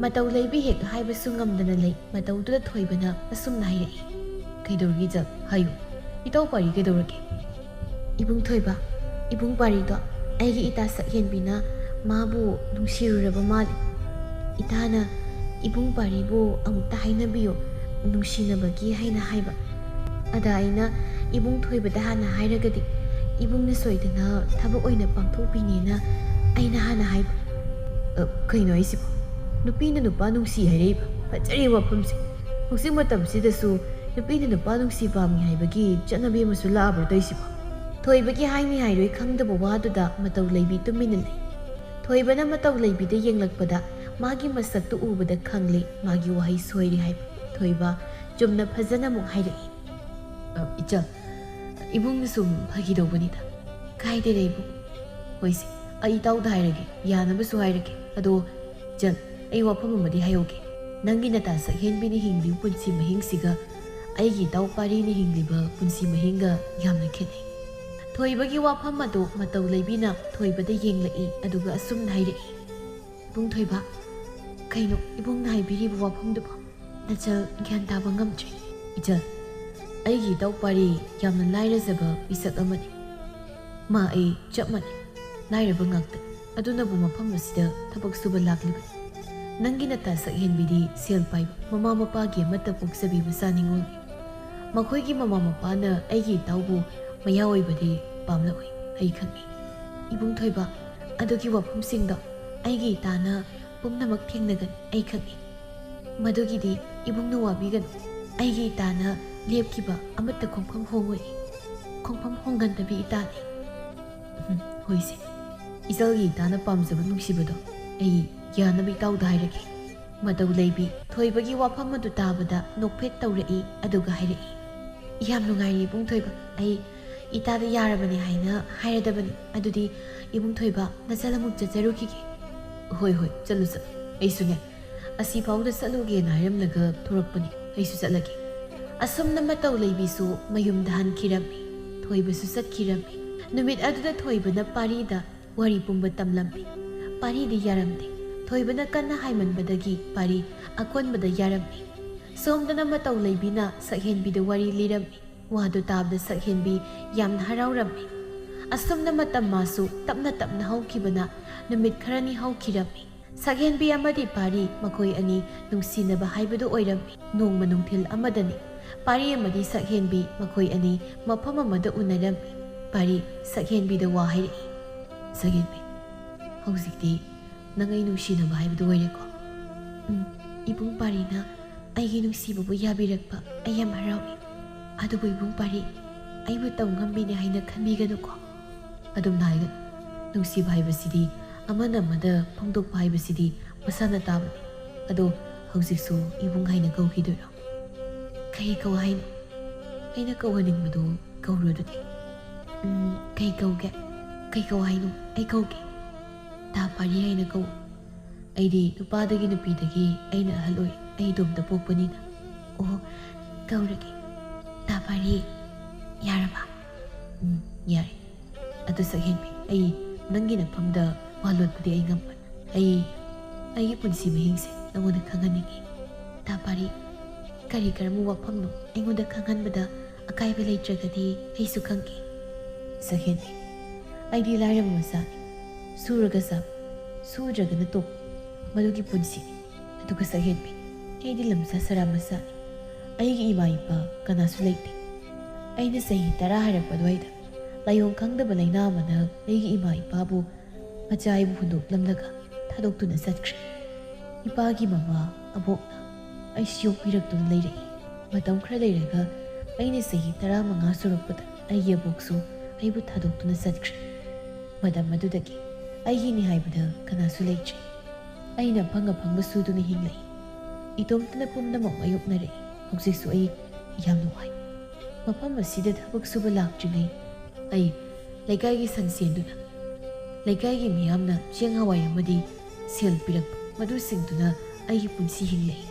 ꯃꯇꯧ ꯂꯩꯕꯤ ꯍꯦꯛ ꯍꯥꯏꯕꯁꯨ ꯉꯝꯗꯅ ꯂꯩ꯫ ꯃꯇꯧꯗꯨꯗ ꯊꯣꯏꯕꯅ ꯑꯁꯨꯝꯅ ꯍꯥꯏꯔꯛꯏ꯫ "ꯀꯩꯗꯧꯔꯒꯦ ꯏꯆꯜ? ꯍꯥꯏꯌꯨ꯫ ꯏꯇꯥꯎ ꯄꯥꯔꯤ ꯀꯩꯗꯧꯔꯒꯦ?" "ꯏꯕꯨꯡ ꯊꯣꯏꯕ, ꯏꯕꯨꯡ ꯄꯥꯔꯤꯗꯣ ꯑꯩꯒꯤ ꯏꯇꯥ ꯁꯛꯍꯦꯟꯕꯤꯅ ꯃꯥꯕꯨ ꯅꯨꯡꯁꯤꯔꯨꯔꯕ ꯃꯥꯜꯂꯤ꯫ ꯏꯇꯥꯅ ꯏꯕꯨꯡ ꯄꯥꯔꯤꯕꯨ ꯑꯃꯨꯛꯇ ꯍꯥꯏꯅꯕꯤꯌꯨ, ꯅꯨꯡꯁꯤꯅꯕꯒꯤ ꯍꯥꯏꯅ ꯍꯥꯏꯕ꯫ ꯑꯗ ꯑꯩꯅ ꯏꯕꯨꯡ ꯊꯣꯏꯕꯗ ꯍꯥꯟꯅ ꯍꯥꯏꯔꯒꯗꯤ ꯏꯕꯨꯡꯅ ꯁꯣꯏꯗꯅ ꯊꯕꯛ ꯑꯣꯏꯅ ꯄꯥꯡꯊꯣꯛꯄꯤꯅꯦꯅ ꯑꯩꯅ ꯍꯥꯟꯅ ꯍꯥꯏꯕ꯫" "ꯑ, ꯀꯩꯅꯣ ꯍꯥꯏꯁꯤꯕꯣ? ꯅꯨꯄꯤꯅ ꯅꯨꯄꯥ ꯅꯨꯡꯁꯤ ꯍꯥꯏꯔꯛꯏꯕ? ꯐꯖꯔꯦ ꯋꯥꯐꯝꯁꯦ꯫ ꯍꯧꯖꯤꯛ ꯃꯇꯝꯁꯤꯗꯁꯨ ꯅꯨꯄꯤꯅ ꯅꯨꯄꯥ ꯅꯨꯡꯁꯤ ꯄꯥꯝꯃꯤ ꯍꯥꯏꯕꯒꯤ ꯆꯠꯅꯕꯤ ꯑꯃꯁꯨ ꯂꯥꯛꯑꯕ꯭ꯔꯣ ꯇꯧꯔꯤꯁꯤꯕꯣ?" ꯊꯣꯏꯕꯒꯤ ꯍꯥꯏꯅꯤ ꯍꯥꯏꯔꯣꯏ ꯈꯪꯗꯕ ꯋꯥꯗꯨꯗ ꯃꯇꯧ ꯂꯩꯕꯤ ꯇꯨꯃꯤꯟꯅ ꯂꯩ꯫ ꯊꯣꯏꯕꯅ ꯃꯇꯧ ꯂꯩꯕꯤꯗ ꯌꯦꯡꯂꯛꯄꯗ ꯃꯥꯒꯤ ꯃꯁꯛꯇꯨ ꯎꯕꯗ ꯈꯪꯂꯦ ꯃꯥꯒꯤ ꯋꯥꯍꯩ ꯁꯣꯏꯔꯦ ꯍꯥꯏꯕ꯫ ꯊꯣꯏꯕ ꯆꯨꯝꯅ ꯐꯖꯅ ꯑꯃꯨꯛ ꯍꯥꯏꯔꯛꯏ꯫ "ꯑ, ꯏꯆꯜ, ꯏꯕꯨꯡꯅ ꯁꯨꯝ ꯐꯥꯒꯤ ꯇꯧꯕꯅꯤꯗ꯫" "ꯀꯥꯏꯗꯦꯗ ꯏꯕꯨꯡ꯫ ꯍꯣꯏꯁꯦ, ꯑꯩ ꯏꯇꯥꯎꯗ ꯍꯥꯏꯔꯒꯦ, ꯌꯥꯅꯕꯁꯨ ꯍꯥꯏꯔꯒꯦ꯫ ꯑꯗꯣ ꯏꯆꯜ, ꯑꯩ ꯋꯥꯐꯝ ꯑꯃꯗꯤ ꯍꯥꯏꯍꯧꯒꯦ꯫ ꯅꯪꯒꯤ ꯅꯇꯥ ꯁꯛꯍꯦꯟꯕꯤꯅ ꯍꯤꯡꯂꯤꯕ ꯄꯨꯟꯁꯤ ꯃꯍꯤꯡꯁꯤꯒ ꯑꯩꯒꯤ ꯏꯇꯥꯎ ꯄꯥꯔꯤꯅ ꯍꯤꯡꯂꯤꯕ ꯄꯨꯟꯁꯤ ꯃꯍꯤꯡꯒ ꯌꯥꯝꯅ ꯈꯦꯠꯅꯩ꯫ ꯊꯣꯏꯕꯒꯤ ꯋꯥꯐꯝ ꯑꯗꯨ ꯃꯇꯧ ꯂꯩꯕꯤꯅ ꯊꯣꯏꯕꯗ ꯌꯦꯡꯂꯛꯏ, ꯑꯗꯨꯒ ꯑꯁꯨꯝꯅ ꯍꯥꯏꯔꯛꯏ, "ꯏꯕꯨꯡ ꯊꯣꯏꯕ, ꯀꯩꯅꯣ ꯏꯕꯨꯡꯅ ꯍꯥꯏꯕꯤꯔꯤꯕ ꯋꯥꯐꯝꯗꯨꯕꯣ? ꯅꯆꯜ ꯒ꯭ꯌꯥꯟ ꯇꯥꯕ ꯉꯝꯗ꯭ꯔꯦ꯫ ꯏꯆꯜ, ꯑꯩꯒꯤ ꯏꯇꯥꯎ ꯄꯥꯔꯤ ꯌꯥꯝꯅ ꯂꯥꯏꯔꯖꯕ ꯃꯤꯁꯛ ꯑꯃꯅꯤ꯫ ꯃꯥ ꯑꯩ ꯆꯞ ꯃꯥꯟꯅꯩ, ꯂꯥꯏꯔꯕ ꯉꯥꯛꯇ꯫ ꯑꯗꯨꯅꯕꯨ ꯃꯐꯝ ꯑꯁꯤꯗ ꯊꯕꯛ ꯁꯨꯕ ꯂꯥꯛꯂꯤꯕꯅꯤ꯫ ꯅꯪꯒꯤ ꯅꯇꯥ ꯁꯛꯍꯦꯟꯕꯤꯗꯤ ꯁꯦꯜ ꯄꯥꯏꯕ, ꯃꯃꯥ ꯃꯄꯥꯒꯤ ꯑꯃꯠꯇ ꯄꯣꯛꯆꯕꯤ ꯃꯆꯥ ꯅꯤꯉꯣꯜꯅꯤ꯫ ꯃꯈꯣꯏꯒꯤ ꯃꯃꯥ ꯃꯄꯥꯅ ꯑꯩꯒꯤ ꯏꯇꯥꯎꯕꯨ ꯃꯌꯥ ꯑꯣꯏꯕꯗꯤ ꯄꯥꯝꯂꯛꯑꯣꯏ, ꯑꯩ ꯈꯪꯏ꯫ ꯏꯕꯨꯡ ꯊꯣꯏꯕ, ꯑꯗꯨꯒꯤ ꯋꯥꯐꯝꯁꯤꯡꯗꯣ ꯑꯩꯒꯤ ꯏꯇꯥꯅ ꯄꯨꯝꯅꯃꯛ ꯊꯦꯡꯅꯒꯅꯤ, ꯑꯩ ꯈꯪꯏ꯫ ꯃꯗꯨꯒꯤꯗꯤ ꯏꯕꯨꯡꯅ ꯋꯥꯕꯤꯒꯅꯨ꯫ ꯑꯩꯒꯤ ꯏꯇꯥꯅ ꯂꯦꯞꯈꯤꯕ ꯑꯃꯠꯇ ꯈꯣꯡꯐꯝ ꯍꯣꯡꯉꯣꯏ꯫ ꯈꯣꯡꯐꯝ ꯍꯣꯡꯒꯟꯗꯕꯤ ꯏꯇꯥꯅꯤ꯫" "ꯎꯝ, ꯍꯣꯏꯁꯦ꯫ ꯏꯆꯜꯒꯤ ꯏꯇꯥꯅ ꯄꯥꯝꯖꯕ ꯅꯨꯡꯁꯤꯕꯗꯣ ꯑꯩ ꯌꯥꯅꯕ ꯏꯇꯥꯎꯗ ꯍꯥꯏꯔꯒꯦ꯫" ꯃꯇꯧ ꯂꯩꯕꯤ ꯊꯣꯏꯕꯒꯤ ꯋꯥꯐꯝ ꯑꯗꯨ ꯇꯥꯕꯗ ꯅꯣꯛꯐꯦꯠ ꯇꯧꯔꯛꯏ, ꯑꯗꯨꯒ ꯍꯥꯏꯔꯛꯏ, "ꯌꯥꯝ ꯅꯨꯡꯉꯥꯏꯔꯦ ꯏꯕꯨꯡ ꯊꯣꯏꯕ꯫ ꯑꯩ ꯏꯇꯥꯗ ꯌꯥꯔꯕꯅꯦ ꯍꯥꯏꯅ ꯍꯥꯏꯔꯗꯕꯅꯤ꯫ ꯑꯗꯨꯗꯤ ꯏꯕꯨꯡ ꯊꯣꯏꯕ, ꯅꯆꯜ ꯑꯃꯨꯛ ꯆꯠꯆꯔꯨꯈꯤꯒꯦ꯫" "ꯍꯣꯏ, ꯍꯣꯏ, ꯆꯠꯂꯨ, ꯆꯠꯂꯨ꯫ ꯑꯩꯁꯨꯅꯦ, ꯑꯁꯤꯐꯥꯎꯗ ꯆꯠꯂꯨꯒꯦꯅ ꯍꯥꯏꯔꯝꯂꯒ ꯊꯣꯔꯛꯄꯅꯤ꯫ ꯑꯩꯁꯨ ꯆꯠꯂꯒꯦ꯫" ꯑꯁꯨꯝꯅ ꯃꯇꯧ ꯂꯩꯕꯤꯁꯨ ꯃꯌꯨꯝꯗ ꯍꯟꯈꯤꯔꯝꯃꯤ꯫ ꯊꯣꯏꯕꯁꯨ ꯆꯠꯈꯤꯔꯝꯃꯤ꯫ ꯅꯨꯃꯤꯠ ꯑꯗꯨꯗ ꯊꯣꯏꯕꯅ ꯄꯥꯔꯤꯗ ꯋꯥꯔꯤ ꯄꯨꯝꯕ ꯇꯝꯂꯝꯃꯤ꯫ ꯄꯥꯔꯤꯗꯤ ꯌꯥꯔꯝꯗꯦ꯫ ꯊꯣꯏꯕꯅ ꯀꯟꯅ ꯍꯥꯏꯃꯟꯕꯗꯒꯤ ꯄꯥꯔꯤ ꯑꯀꯣꯟꯕꯗ ꯌꯥꯔꯝꯃꯤ꯫ ꯁꯣꯝꯗꯅ ꯃꯇꯧ ꯂꯩꯕꯤꯅ ꯁꯛꯍꯦꯟꯕꯤꯗ ꯋꯥꯔꯤ ꯂꯤꯔꯝꯃꯤ꯫ ꯋꯥꯗꯨ ꯇꯥꯕꯗ ꯁꯛꯍꯦꯟꯕꯤ ꯌꯥꯝꯅ ꯍꯔꯥꯎꯔꯝꯃꯤ꯫ ꯑꯁꯨꯝꯅ ꯃꯇꯝ ꯃꯥꯁꯨ ꯇꯞꯅ ꯇꯞꯅ ꯍꯧꯈꯤꯕꯅ ꯅꯨꯃꯤꯠ ꯈꯔꯅꯤ ꯍꯧꯈꯤꯔꯝꯃꯤ꯫ ꯁꯛꯍꯦꯟꯕꯤ ꯑꯃꯗꯤ ꯄꯥꯔꯤ ꯃꯈꯣꯏ ꯑꯅꯤ ꯅꯨꯡꯁꯤꯅꯕ ꯍꯥꯏꯕꯗꯨ ꯑꯣꯏꯔꯝꯃꯤ꯫ ꯅꯣꯡꯃ ꯅꯨꯡꯊꯤꯜ ꯑꯃꯗꯅꯤ꯫ ꯄꯥꯔꯤ ꯑꯃꯗꯤ ꯁꯛꯍꯦꯟꯕꯤ ꯃꯈꯣꯏ ꯑꯅꯤ ꯃꯐꯝ ꯑꯃꯗ ꯎꯅꯔꯝꯃꯤ꯫ ꯄꯥꯔꯤ ꯁꯛꯍꯦꯟꯕꯤꯗ ꯋꯥ ꯍꯥꯏꯔꯛꯏ, "ꯁꯛꯍꯦꯟꯕꯤ, ꯍꯧꯖꯤꯛꯇꯤ ꯅꯪ ꯑꯩ ꯅꯨꯡꯁꯤꯅꯕ ꯍꯥꯏꯕꯗꯨ ꯑꯣꯏꯔꯦꯀꯣ?" "ꯎꯝ, ꯏꯕꯨꯡ ꯄꯥꯔꯤꯅ ꯑꯩꯒꯤ ꯅꯨꯡꯁꯤꯕꯕꯨ ꯌꯥꯕꯤꯔꯛꯄ ꯑꯩ ꯌꯥꯝ ꯍꯔꯥꯎꯏ꯫ ꯑꯗꯨꯕꯨ ꯏꯕꯨꯡ ꯄꯥꯔꯤ, ꯑꯩꯕꯨ ꯇꯧ ꯉꯝꯕꯤꯅꯦ ꯍꯥꯏꯅ ꯈꯟꯕꯤꯒꯅꯨꯀꯣ꯫" "ꯑꯗꯨꯝꯅ ꯍꯥꯏꯒꯅꯨ꯫ ꯅꯨꯡꯁꯤꯕ ꯍꯥꯏꯕꯁꯤꯗꯤ ꯑꯃꯅ ꯑꯃꯗ ꯐꯣꯡꯗꯣꯛꯄ ꯍꯥꯏꯕꯁꯤꯗꯤ ꯃꯁꯥꯅ ꯇꯥꯕꯅꯤ꯫ ꯑꯗꯣ ꯍꯧꯖꯤꯛꯁꯨ ꯏꯕꯨꯡ ꯍꯥꯏꯅ ꯀꯧꯈꯤꯗꯣꯏꯔꯣ?" "ꯀꯩ ꯀꯧ ꯍꯥꯏꯅꯣ? ꯑꯩꯅ ꯀꯧꯍꯟꯅꯤꯡꯕꯗꯣ ꯀꯧꯔꯣ ꯑꯗꯨꯗꯤ꯫" "ꯎꯝ, ꯀꯩ ꯀꯧꯒꯦ? ꯀꯩ ꯀꯧ ꯍꯥꯏꯅꯣ? ꯑꯩ ꯀꯧꯒꯦ꯫ ꯇꯥ ꯄꯥꯔꯤ ꯍꯥꯏꯅ ꯀꯧ꯫" ꯑꯩꯗꯤ ꯅꯨꯄꯥꯗꯒꯤ ꯅꯨꯄꯤꯗꯒꯤ ꯑꯩꯅ ꯑꯍꯜ ꯑꯣꯏ꯫ ꯑꯩ ꯏꯇꯣꯝꯇ ꯄꯣꯛꯄꯅꯤꯅ꯫ ꯑꯣ, ꯀꯧꯔꯒꯦ꯫ ꯇꯥ ꯄꯥꯔꯤ, ꯌꯥꯔꯕ? ꯎꯝ, ꯌꯥꯔꯦ꯫ ꯑꯗꯨ ꯁꯛꯍꯦꯟꯕꯤ, ꯑꯩ ꯅꯪꯒꯤ ꯅꯐꯝꯗ ꯋꯥ ꯂꯣꯠꯄꯗꯤ ꯑꯩ ꯉꯝꯃꯣꯏ꯫ ꯑꯩ ꯑꯩꯒꯤ ꯄꯨꯟꯁꯤ ꯃꯍꯤꯡꯁꯦ ꯅꯉꯣꯟꯗ ꯈꯪꯍꯟꯅꯤꯡꯉꯤ꯫ ꯇꯥ ꯄꯥꯔꯤ, ꯀꯔꯤ ꯀꯔꯝꯕ ꯋꯥꯐꯝꯅꯣ ꯑꯩꯉꯣꯟꯗ ꯈꯪꯍꯟꯕꯗ ꯑꯀꯥꯏꯕ ꯂꯩꯇ꯭ꯔꯒꯗꯤ ꯑꯩꯁꯨ ꯈꯪꯒꯦ꯫ ꯁꯛꯍꯦꯟꯕꯤ, ꯑꯩꯗꯤ ꯂꯥꯏꯔꯕ ꯃꯆꯥꯅꯤ꯫ ꯁꯨꯔꯒ ꯆꯥꯕ, ꯁꯨꯗ꯭ꯔꯒꯅ ꯇꯣꯛꯄ, ꯃꯗꯨꯒꯤ ꯄꯨꯟꯁꯤꯅꯤ꯫ ꯑꯗꯨꯒ ꯁꯛꯍꯦꯟꯕꯤ, ꯑꯩꯗꯤ ꯂꯝꯁꯥ ꯁꯔꯥ ꯃꯆꯥꯅꯤ꯫ ꯑꯩꯒꯤ ꯏꯃꯥ ꯏꯄꯥ ꯀꯅꯥꯁꯨ ꯂꯩꯇꯦ꯫ ꯑꯩꯅ ꯆꯍꯤ ꯇꯔꯥ ꯍꯥꯏꯔꯛꯄ ꯑꯗꯨꯋꯥꯏꯗ ꯂꯥꯏꯑꯣꯡ ꯈꯪꯗꯕ ꯂꯥꯏꯅꯥ ꯑꯃꯅ ꯑꯩꯒꯤ ꯏꯃꯥ ꯏꯄꯥꯕꯨ ꯃꯆꯥ ꯑꯩꯕꯨ ꯍꯨꯟꯗꯣꯛꯂꯝꯂꯒ ꯊꯥꯗꯣꯛꯇꯨꯅ ꯆꯠꯈ꯭ꯔꯦ꯫ ꯏꯄꯥꯒꯤ ꯃꯃꯥ ꯑꯕꯣꯛꯅ ꯑꯩꯁꯨ ꯌꯣꯛꯄꯤꯔꯛꯇꯨꯅ ꯂꯩꯔꯛꯏ꯫ ꯃꯇꯝ ꯈꯔ ꯂꯩꯔꯒ ꯑꯩꯅ ꯆꯍꯤ ꯇꯔꯥꯃꯉꯥ ꯁꯨꯔꯛꯄꯗ ꯑꯩꯒꯤ ꯑꯕꯣꯛꯁꯨ ꯑꯩꯕꯨ ꯊꯥꯗꯣꯛꯇꯨꯅ ꯆꯠꯈ꯭ꯔꯦ꯫ ꯃꯇꯝ ꯑꯗꯨꯗꯒꯤ ꯑꯩꯒꯤꯅꯤ ꯍꯥꯏꯕꯗ ꯀꯅꯥꯁꯨ ꯂꯩꯇ꯭ꯔꯦ꯫ ꯑꯩꯅ ꯑꯐꯪ ꯑꯐꯪꯕ ꯁꯨꯗꯨꯅ ꯍꯤꯡꯂꯛꯏ꯫ ꯏꯇꯣꯝꯇꯅ ꯄꯨꯝꯅꯃꯛ ꯃꯥꯌꯣꯛꯅꯔꯛꯏ꯫ ꯍꯧꯖꯤꯛꯁꯨ ꯑꯩ ꯌꯥꯝ ꯅꯨꯡꯉꯥꯏ꯫ ꯃꯐꯝ ꯑꯁꯤꯗ ꯊꯕꯛ ꯁꯨꯕ ꯂꯥꯛꯇ꯭ꯔꯤꯉꯩ ꯑꯩ ꯂꯩꯀꯥꯏꯒꯤ ꯁꯟ ꯁꯦꯟꯗꯨꯅ, ꯂꯩꯀꯥꯏꯒꯤ ꯃꯤꯌꯥꯝꯅ ꯆꯦꯡ ꯍꯋꯥꯏ ꯑꯃꯗꯤ ꯁꯦꯜ ꯄꯤꯔꯛꯄ, ꯃꯗꯨꯁꯤꯡꯗꯨꯅ ꯑꯩꯒꯤ ꯄꯨꯟꯁꯤ ꯍꯤꯡꯂꯛꯏ꯫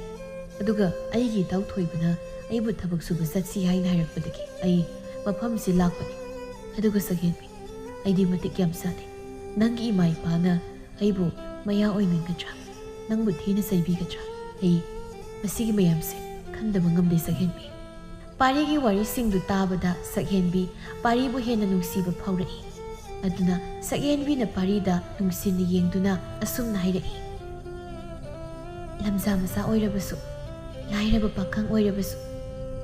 ꯑꯗꯨꯒ ꯑꯩꯒꯤ ꯏꯇꯥꯎ ꯊꯣꯏꯕꯅ ꯑꯩꯕꯨ ꯊꯕꯛ ꯁꯨꯕ ꯆꯠꯁꯤ ꯍꯥꯏꯅ ꯍꯥꯏꯔꯛꯄꯗꯒꯤ ꯑꯩ ꯃꯐꯝꯁꯤ ꯂꯥꯛꯄꯅꯤ꯫ ꯑꯗꯨꯒ ꯁꯛꯍꯦꯟꯕꯤ, ꯑꯩꯗꯤ ꯃꯇꯤꯛ ꯌꯥꯝ ꯆꯥꯗꯦ꯫ ꯅꯪꯒꯤ ꯏꯃꯥ ꯏꯄꯥꯅ ꯑꯩꯕꯨ ꯃꯌꯥ ꯑꯣꯏꯅꯤꯡꯒꯗ꯭ꯔꯥ? ꯅꯪꯕꯨ ꯊꯤꯅ ꯆꯩꯕꯤꯒꯗ꯭ꯔꯥ? ꯑꯩ ꯃꯁꯤꯒꯤ ꯃꯌꯥꯝꯁꯦ ꯈꯟꯗꯕ ꯉꯝꯗꯦ ꯁꯛꯍꯦꯟꯕꯤ꯫ ꯄꯥꯔꯤꯒꯤ ꯋꯥꯔꯤꯁꯤꯡꯗꯨ ꯇꯥꯕꯗ ꯁꯛꯍꯦꯟꯕꯤ ꯄꯥꯔꯤꯕꯨ ꯍꯦꯟꯅ ꯅꯨꯡꯁꯤꯕ ꯐꯥꯎꯔꯛꯏ꯫ ꯑꯗꯨꯅ ꯁꯛꯍꯦꯟꯕꯤꯅ ꯄꯥꯔꯤꯗ ꯅꯨꯡꯁꯤꯅ ꯌꯦꯡꯗꯨꯅ ꯑꯁꯨꯝꯅ ꯍꯥꯏꯔꯛꯏ, "ꯂꯝꯖꯥ ꯃꯆꯥ ꯑꯣꯏꯔꯕꯁꯨ, ꯂꯥꯏꯔꯕ ꯄꯥꯈꯪ ꯑꯣꯏꯔꯕꯁꯨ,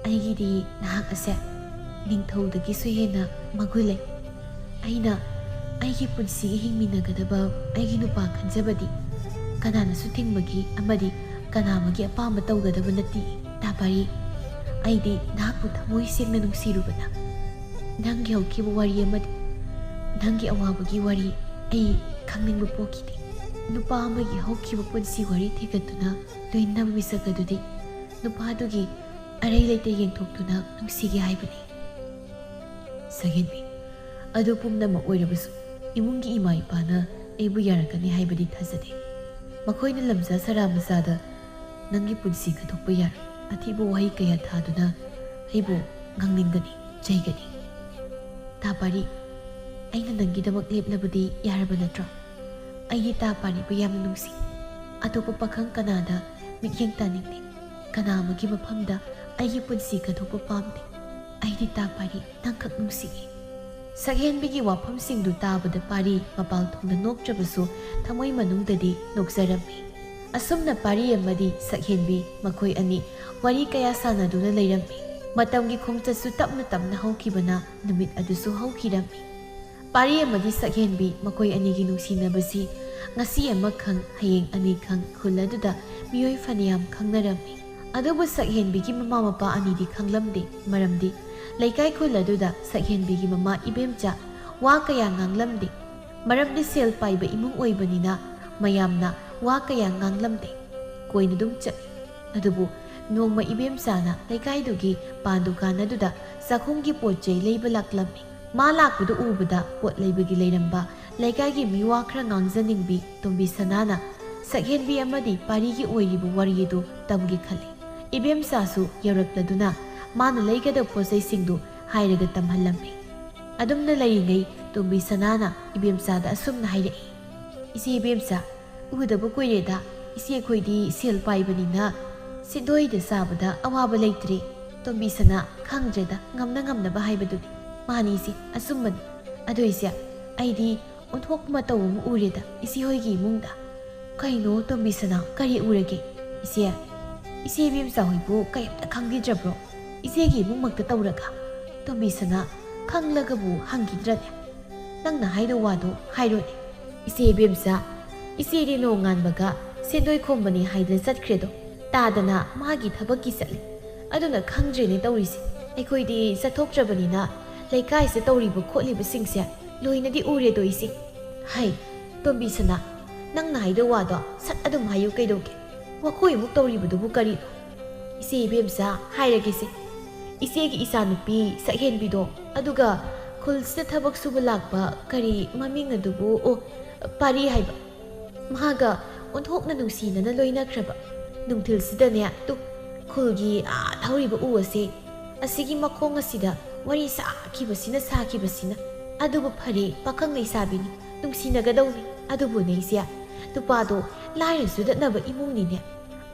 ꯑꯩꯒꯤꯗꯤ ꯅꯍꯥꯛ ꯑꯁꯦ ꯅꯤꯡꯊꯧꯗꯒꯤꯁꯨ ꯍꯦꯟꯅ ꯃꯒꯨꯟ ꯂꯩ꯫ ꯑꯩꯅ ꯑꯩꯒꯤ ꯄꯨꯟꯁꯤꯒꯤ ꯍꯤꯡꯃꯤꯟꯅꯒꯗꯕ ꯑꯩꯒꯤ ꯅꯨꯄꯥ ꯈꯟꯖꯕꯗꯤ ꯀꯅꯥꯅꯁꯨ ꯊꯤꯡꯕꯒꯤ ꯑꯃꯗꯤ ꯀꯅꯥ ꯑꯃꯒꯤ ꯑꯄꯥꯝꯕ ꯇꯧꯒꯗꯕ ꯅꯠꯇꯦ꯫ ꯇꯥ ꯄꯥꯔꯤ, ꯑꯩꯗꯤ ꯅꯍꯥꯛꯄꯨ ꯊꯃꯣꯏ ꯁꯦꯡꯅ ꯅꯨꯡꯁꯤꯔꯨꯕꯅ ꯅꯪꯒꯤ ꯍꯧꯈꯤꯕ ꯋꯥꯔꯤ ꯑꯃꯗꯤ ꯅꯪꯒꯤ ꯑꯋꯥꯕꯒꯤ ꯋꯥꯔꯤ ꯑꯩ ꯈꯪꯅꯤꯡꯕ ꯄꯣꯛꯈꯤꯗꯦ꯫ ꯅꯨꯄꯥ ꯑꯃꯒꯤ ꯍꯧꯈꯤꯕ ꯄꯨꯟꯁꯤ ꯋꯥꯔꯤ ꯊꯤꯒꯠꯇꯨꯅ ꯂꯣꯏꯅꯕ ꯃꯤꯁꯛ ꯑꯗꯨꯗꯤ ꯅꯨꯄꯥꯗꯨꯒꯤ ꯑꯔꯩ ꯂꯩꯇ ꯌꯦꯡꯊꯣꯛꯇꯨꯅ ꯅꯨꯡꯁꯤꯒꯦ ꯍꯥꯏꯕꯅꯤ꯫ ꯁꯛꯍꯦꯟꯕꯤ, ꯑꯗꯨ ꯄꯨꯝꯅꯃꯛ ꯑꯣꯏꯔꯕꯁꯨ ꯏꯃꯨꯡꯒꯤ ꯏꯃꯥ ꯏꯄꯥꯅ ꯑꯩꯕꯨ ꯌꯥꯔꯛꯀꯅꯤ ꯍꯥꯏꯕꯗꯤ ꯊꯥꯖꯗꯦ꯫ ꯃꯈꯣꯏꯅ ꯂꯝꯖꯥ ꯁꯔꯥ ꯃꯆꯥꯗ ꯅꯪꯒꯤ ꯄꯨꯟꯁꯤ ꯀꯠꯊꯣꯛꯄ ꯌꯥꯔꯣꯏ꯫ ꯑꯊꯤꯕ ꯋꯥꯍꯩ ꯀꯌꯥ ꯊꯥꯗꯨꯅ ꯑꯩꯕꯨ ꯉꯥꯡꯅꯤꯡꯒꯅꯤ, ꯆꯩꯒꯅꯤ꯫ ꯇꯥ ꯄꯥꯔꯤ, ꯑꯩꯅ ꯅꯪꯒꯤꯗꯃꯛ ꯂꯦꯞꯂꯕꯗꯤ ꯌꯥꯔꯕ ꯅꯠꯇ꯭ꯔꯣ? ꯑꯩꯗꯤ ꯇꯥ ꯄꯥꯔꯤꯕꯨ ꯌꯥꯝꯅ ꯅꯨꯡꯁꯤ꯫ ꯑꯇꯣꯞꯄ ꯄꯥꯈꯪ ꯀꯅꯥꯗ ꯃꯤꯠꯌꯦꯡ ꯇꯥꯅꯤꯡꯗꯦ꯫ ꯀꯅꯥ ꯑꯃꯒꯤ ꯃꯐꯝꯗ ꯑꯩꯒꯤ ꯄꯨꯟꯁꯤ ꯀꯠꯊꯣꯛꯄ ꯄꯥꯝꯗꯦ꯫ ꯑꯩꯗꯤ ꯇꯥ ꯄꯥꯔꯤ ꯅꯪꯈꯛ ꯅꯨꯡꯁꯤꯏ꯫ ꯁꯛꯍꯦꯟꯕꯤꯒꯤ ꯋꯥꯐꯝꯁꯤꯡꯗꯨ ꯇꯥꯕꯗ ꯄꯥꯔꯤ ꯃꯄꯥꯜ ꯊꯣꯡꯗ ꯅꯣꯛꯇ꯭ꯔꯕꯁꯨ ꯊꯃꯣꯏ ꯃꯅꯨꯡꯗꯗꯤ ꯅꯣꯛꯆꯔꯝꯃꯤ꯫ ꯑꯁꯨꯝꯅ ꯄꯥꯔꯤ ꯑꯃꯗꯤ ꯁꯛꯍꯦꯟꯕꯤ ꯃꯈꯣꯏ ꯑꯅꯤ ꯋꯥꯔꯤ ꯀꯌꯥ ꯁꯥꯟꯅꯗꯨꯅ ꯂꯩꯔꯝꯃꯤ꯫ ꯃꯇꯝꯒꯤ ꯈꯣꯡꯆꯠꯁꯨ ꯇꯞꯅ ꯇꯞꯅ ꯍꯧꯈꯤꯕꯅ ꯅꯨꯃꯤꯠ ꯑꯗꯨꯁꯨ ꯍꯧꯈꯤꯔꯝꯃꯤ꯫ ꯄꯥꯔꯤ ꯑꯃꯗꯤ ꯁꯛꯍꯦꯟꯕꯤ ꯃꯈꯣꯏ ꯑꯅꯤꯒꯤ ꯅꯨꯡꯁꯤꯅꯕꯁꯤ ꯉꯁꯤ ꯑꯃ ꯈꯪ, ꯍꯌꯦꯡ ꯑꯅꯤ ꯈꯪ, ꯈꯨꯜ ꯑꯗꯨꯗ ꯃꯤꯑꯣꯏ ꯐꯅꯌꯥꯝ ꯈꯪꯅꯔꯝꯃꯤ꯫ ꯑꯗꯨꯕꯨ ꯁꯛꯍꯦꯟꯕꯤꯒꯤ ꯃꯃꯥ ꯃꯄꯥ ꯑꯅꯤꯗꯤ ꯈꯪꯂꯝꯗꯦ, ꯃꯔꯝꯗꯤ ꯂꯩꯀꯥꯏ ꯈꯨꯜ ꯑꯗꯨꯗ ꯁꯛꯍꯦꯟꯕꯤꯒꯤ ꯃꯃꯥ ꯏꯕꯦꯝꯆꯥ ꯋꯥ ꯀꯌꯥ ꯉꯥꯡꯂꯝꯗꯦ꯫ ꯃꯔꯝꯗꯤ ꯁꯦꯜ ꯄꯥꯏꯕ ꯏꯃꯨꯡ ꯑꯣꯏꯕꯅꯤꯅ ꯃꯌꯥꯝꯅ ꯋꯥ ꯀꯌꯥ ꯉꯥꯡꯂꯝꯗꯦ꯫ ꯀꯣꯏꯅ ꯑꯗꯨꯝ ꯆꯠꯂꯤ꯫ ꯑꯗꯨꯕꯨ ꯅꯣꯡꯃ ꯏꯕꯦꯝꯆꯥꯅ ꯂꯩꯀꯥꯏꯗꯨꯒꯤ ꯄꯥꯟ ꯗꯨꯀꯥꯟ ꯑꯗꯨꯗ ꯆꯥꯛꯈꯨꯝꯒꯤ ꯄꯣꯠ ꯆꯩ ꯂꯩꯕ ꯂꯥꯛꯂꯝꯃꯤ꯫ ꯃꯥ ꯂꯥꯛꯄꯗꯨ ꯎꯕꯗ ꯄꯣꯠ ꯂꯩꯕꯒꯤ ꯂꯩꯔꯝꯕ ꯂꯩꯀꯥꯏꯒꯤ ꯃꯤꯋꯥ ꯈꯔ ꯉꯥꯡꯖꯅꯤꯡꯕꯤ ꯇꯣꯝꯕꯤ ꯁꯅꯥꯅ ꯁꯛꯍꯦꯟꯕꯤ ꯑꯃꯗꯤ ꯄꯥꯔꯤꯒꯤ ꯑꯣꯏꯔꯤꯕ ꯋꯥꯔꯤ ꯑꯗꯨ ꯇꯝꯒꯦ ꯈꯜꯂꯤ꯫ ꯏꯕꯦꯝꯆꯥꯁꯨ ꯌꯧꯔꯛꯂꯗꯨꯅ ꯃꯥꯅ ꯂꯩꯒꯗꯕ ꯄꯣꯠ ꯆꯩꯁꯤꯡꯗꯨ ꯍꯥꯏꯔꯒ ꯇꯝꯍꯜꯂꯝꯃꯤ꯫ ꯑꯗꯨꯝꯅ ꯂꯩꯔꯤꯉꯩ ꯇꯣꯝꯕꯤ ꯁꯅꯥꯅ ꯏꯕꯦꯝꯆꯥꯗ ꯑꯁꯨꯝꯅ ꯍꯥꯏꯔꯛꯏ, "ꯏꯆꯦ ꯏꯕꯦꯝꯆꯥ, ꯎꯗꯕ ꯀꯨꯏꯔꯦꯗ꯫ ꯏꯆꯦ ꯑꯩꯈꯣꯏꯗꯤ ꯁꯦꯜ ꯄꯥꯏꯕꯅꯤꯅ ꯁꯦꯟꯗꯣꯏꯗ ꯆꯥꯕꯗ ꯑꯋꯥꯕ ꯂꯩꯇ꯭ꯔꯦ꯫ ꯇꯣꯝꯕꯤ ꯁꯅꯥ, ꯈꯪꯗ꯭ꯔꯦꯗ, ꯉꯝꯅ ꯉꯝꯅꯕ ꯍꯥꯏꯕꯗꯨꯅꯤ꯫ ꯃꯥꯅꯤ ꯏꯆꯦ, ꯑꯆꯨꯝꯕꯅꯤ꯫ ꯑꯗꯣ ꯏꯆꯦ, ꯑꯩꯗꯤ ꯑꯣꯟꯊꯣꯛ ꯃꯇꯧ ꯑꯃ ꯎꯔꯦꯗ ꯏꯆꯦ ꯍꯣꯏꯒꯤ ꯏꯃꯨꯡꯗ꯫" "ꯀꯩꯅꯣ ꯇꯣꯝꯕꯤ ꯁꯅꯥ, ꯀꯔꯤ ꯎꯔꯒꯦ?" "ꯏꯆꯦ, ꯏꯆꯦ ꯏꯕꯦꯝꯆꯥ ꯍꯣꯏꯕꯨ ꯀꯔꯤꯝꯇ ꯈꯪꯕꯤꯗ꯭ꯔꯕ꯭ꯔꯣ? ꯏꯆꯦꯒꯤ ꯏꯃꯨꯡꯃꯛꯇ ꯇꯧꯔꯒ?" "ꯇꯣꯝꯕꯤ ꯁꯅꯥ, ꯈꯪꯂꯒꯕꯨ ꯍꯪꯈꯤꯗ꯭ꯔꯅꯦ? ꯅꯪꯅ ꯍꯥꯏꯗꯧ ꯋꯥꯗꯣ ꯍꯥꯏꯔꯣꯅꯦ꯫" "ꯏꯆꯦ ꯏꯕꯦꯝꯆꯥ, ꯏꯆꯦꯗꯤ ꯅꯣꯡꯉꯥꯟꯕꯒ ꯁꯦꯟꯗꯣꯏ ꯈꯣꯝꯕꯅꯤ ꯍꯥꯏꯗꯅ ꯆꯠꯈ꯭ꯔꯦꯗꯣ, ꯇꯥꯗꯅ ꯃꯥꯒꯤ ꯊꯕꯛꯀꯤ ꯆꯠꯂꯤ꯫ ꯑꯗꯨꯅ ꯈꯪꯗ꯭ꯔꯦꯅꯦ ꯇꯧꯔꯤꯁꯦ꯫ ꯑꯩꯈꯣꯏꯗꯤ ꯆꯠꯊꯣꯛꯇ꯭ꯔꯕꯅꯤꯅ ꯂꯩꯀꯥꯏꯁꯤꯗ ꯇꯧꯔꯤꯕ ꯈꯣꯠꯂꯤꯕꯁꯤꯡꯁꯦ ꯂꯣꯏꯅꯗꯤ ꯎꯔꯦꯗꯣ ꯏꯆꯦ꯫" "ꯍꯩ, ꯇꯣꯝꯕꯤ ꯁꯅꯥ, ꯅꯪꯅ ꯍꯥꯏꯗꯧ ꯋꯥꯗꯣ ꯁꯠ ꯑꯗꯨꯝ ꯍꯥꯏꯌꯨ ꯀꯩꯗꯧꯒꯦ? ꯋꯥꯈꯣꯏ ꯑꯃꯨꯛ ꯇꯧꯔꯤꯕꯗꯨꯕꯨ ꯀꯔꯤꯅꯣ?" "ꯏꯆꯦ ꯏꯕꯦꯝꯆꯥ, ꯍꯥꯏꯔꯒꯦꯁꯦ꯫ ꯏꯆꯦꯒꯤ ꯏꯆꯥꯅꯨꯄꯤ ꯁꯛꯍꯦꯟꯕꯤꯗꯣ, ꯑꯗꯨꯒ ꯈꯨꯜꯁꯤꯗ ꯊꯕꯛ ꯁꯨꯕ ꯂꯥꯛꯄ ꯀꯔꯤ ꯃꯃꯤꯡ ꯑꯗꯨꯕꯨ, ꯑꯣ, ꯄꯥꯔꯤ ꯍꯥꯏꯕ꯫ ꯃꯥꯒ ꯑꯣꯟꯊꯣꯛꯅ ꯅꯨꯡꯁꯤꯅꯅ ꯂꯣꯏꯅꯈ꯭ꯔꯕ ꯅꯨꯡꯊꯤꯜꯁꯤꯗꯅꯦ, ꯇꯨ, ꯈꯨꯜꯒꯤ ꯑꯥꯗ ꯍꯧꯔꯤꯕ ꯎ ꯑꯁꯦ, ꯑꯁꯤꯒꯤ ꯃꯈꯣꯡ ꯑꯁꯤꯗ ꯋꯥꯔꯤ ꯁꯥꯈꯤꯕꯁꯤꯅ ꯁꯥꯈꯤꯕꯁꯤꯅ, "ꯑꯗꯨꯕꯨ ꯐꯔꯦ, ꯄꯥꯈꯪ ꯂꯩꯁꯥꯕꯤꯅꯤ, ꯅꯨꯡꯁꯤꯅꯒꯗꯧꯅꯤ꯫ ꯑꯗꯨꯕꯨꯅꯦ ꯏꯆꯦ, ꯅꯨꯄꯥꯗꯣ ꯂꯥꯏꯔ ꯆꯨꯗꯠꯅꯕ ꯏꯃꯨꯡꯅꯤꯅꯦ꯫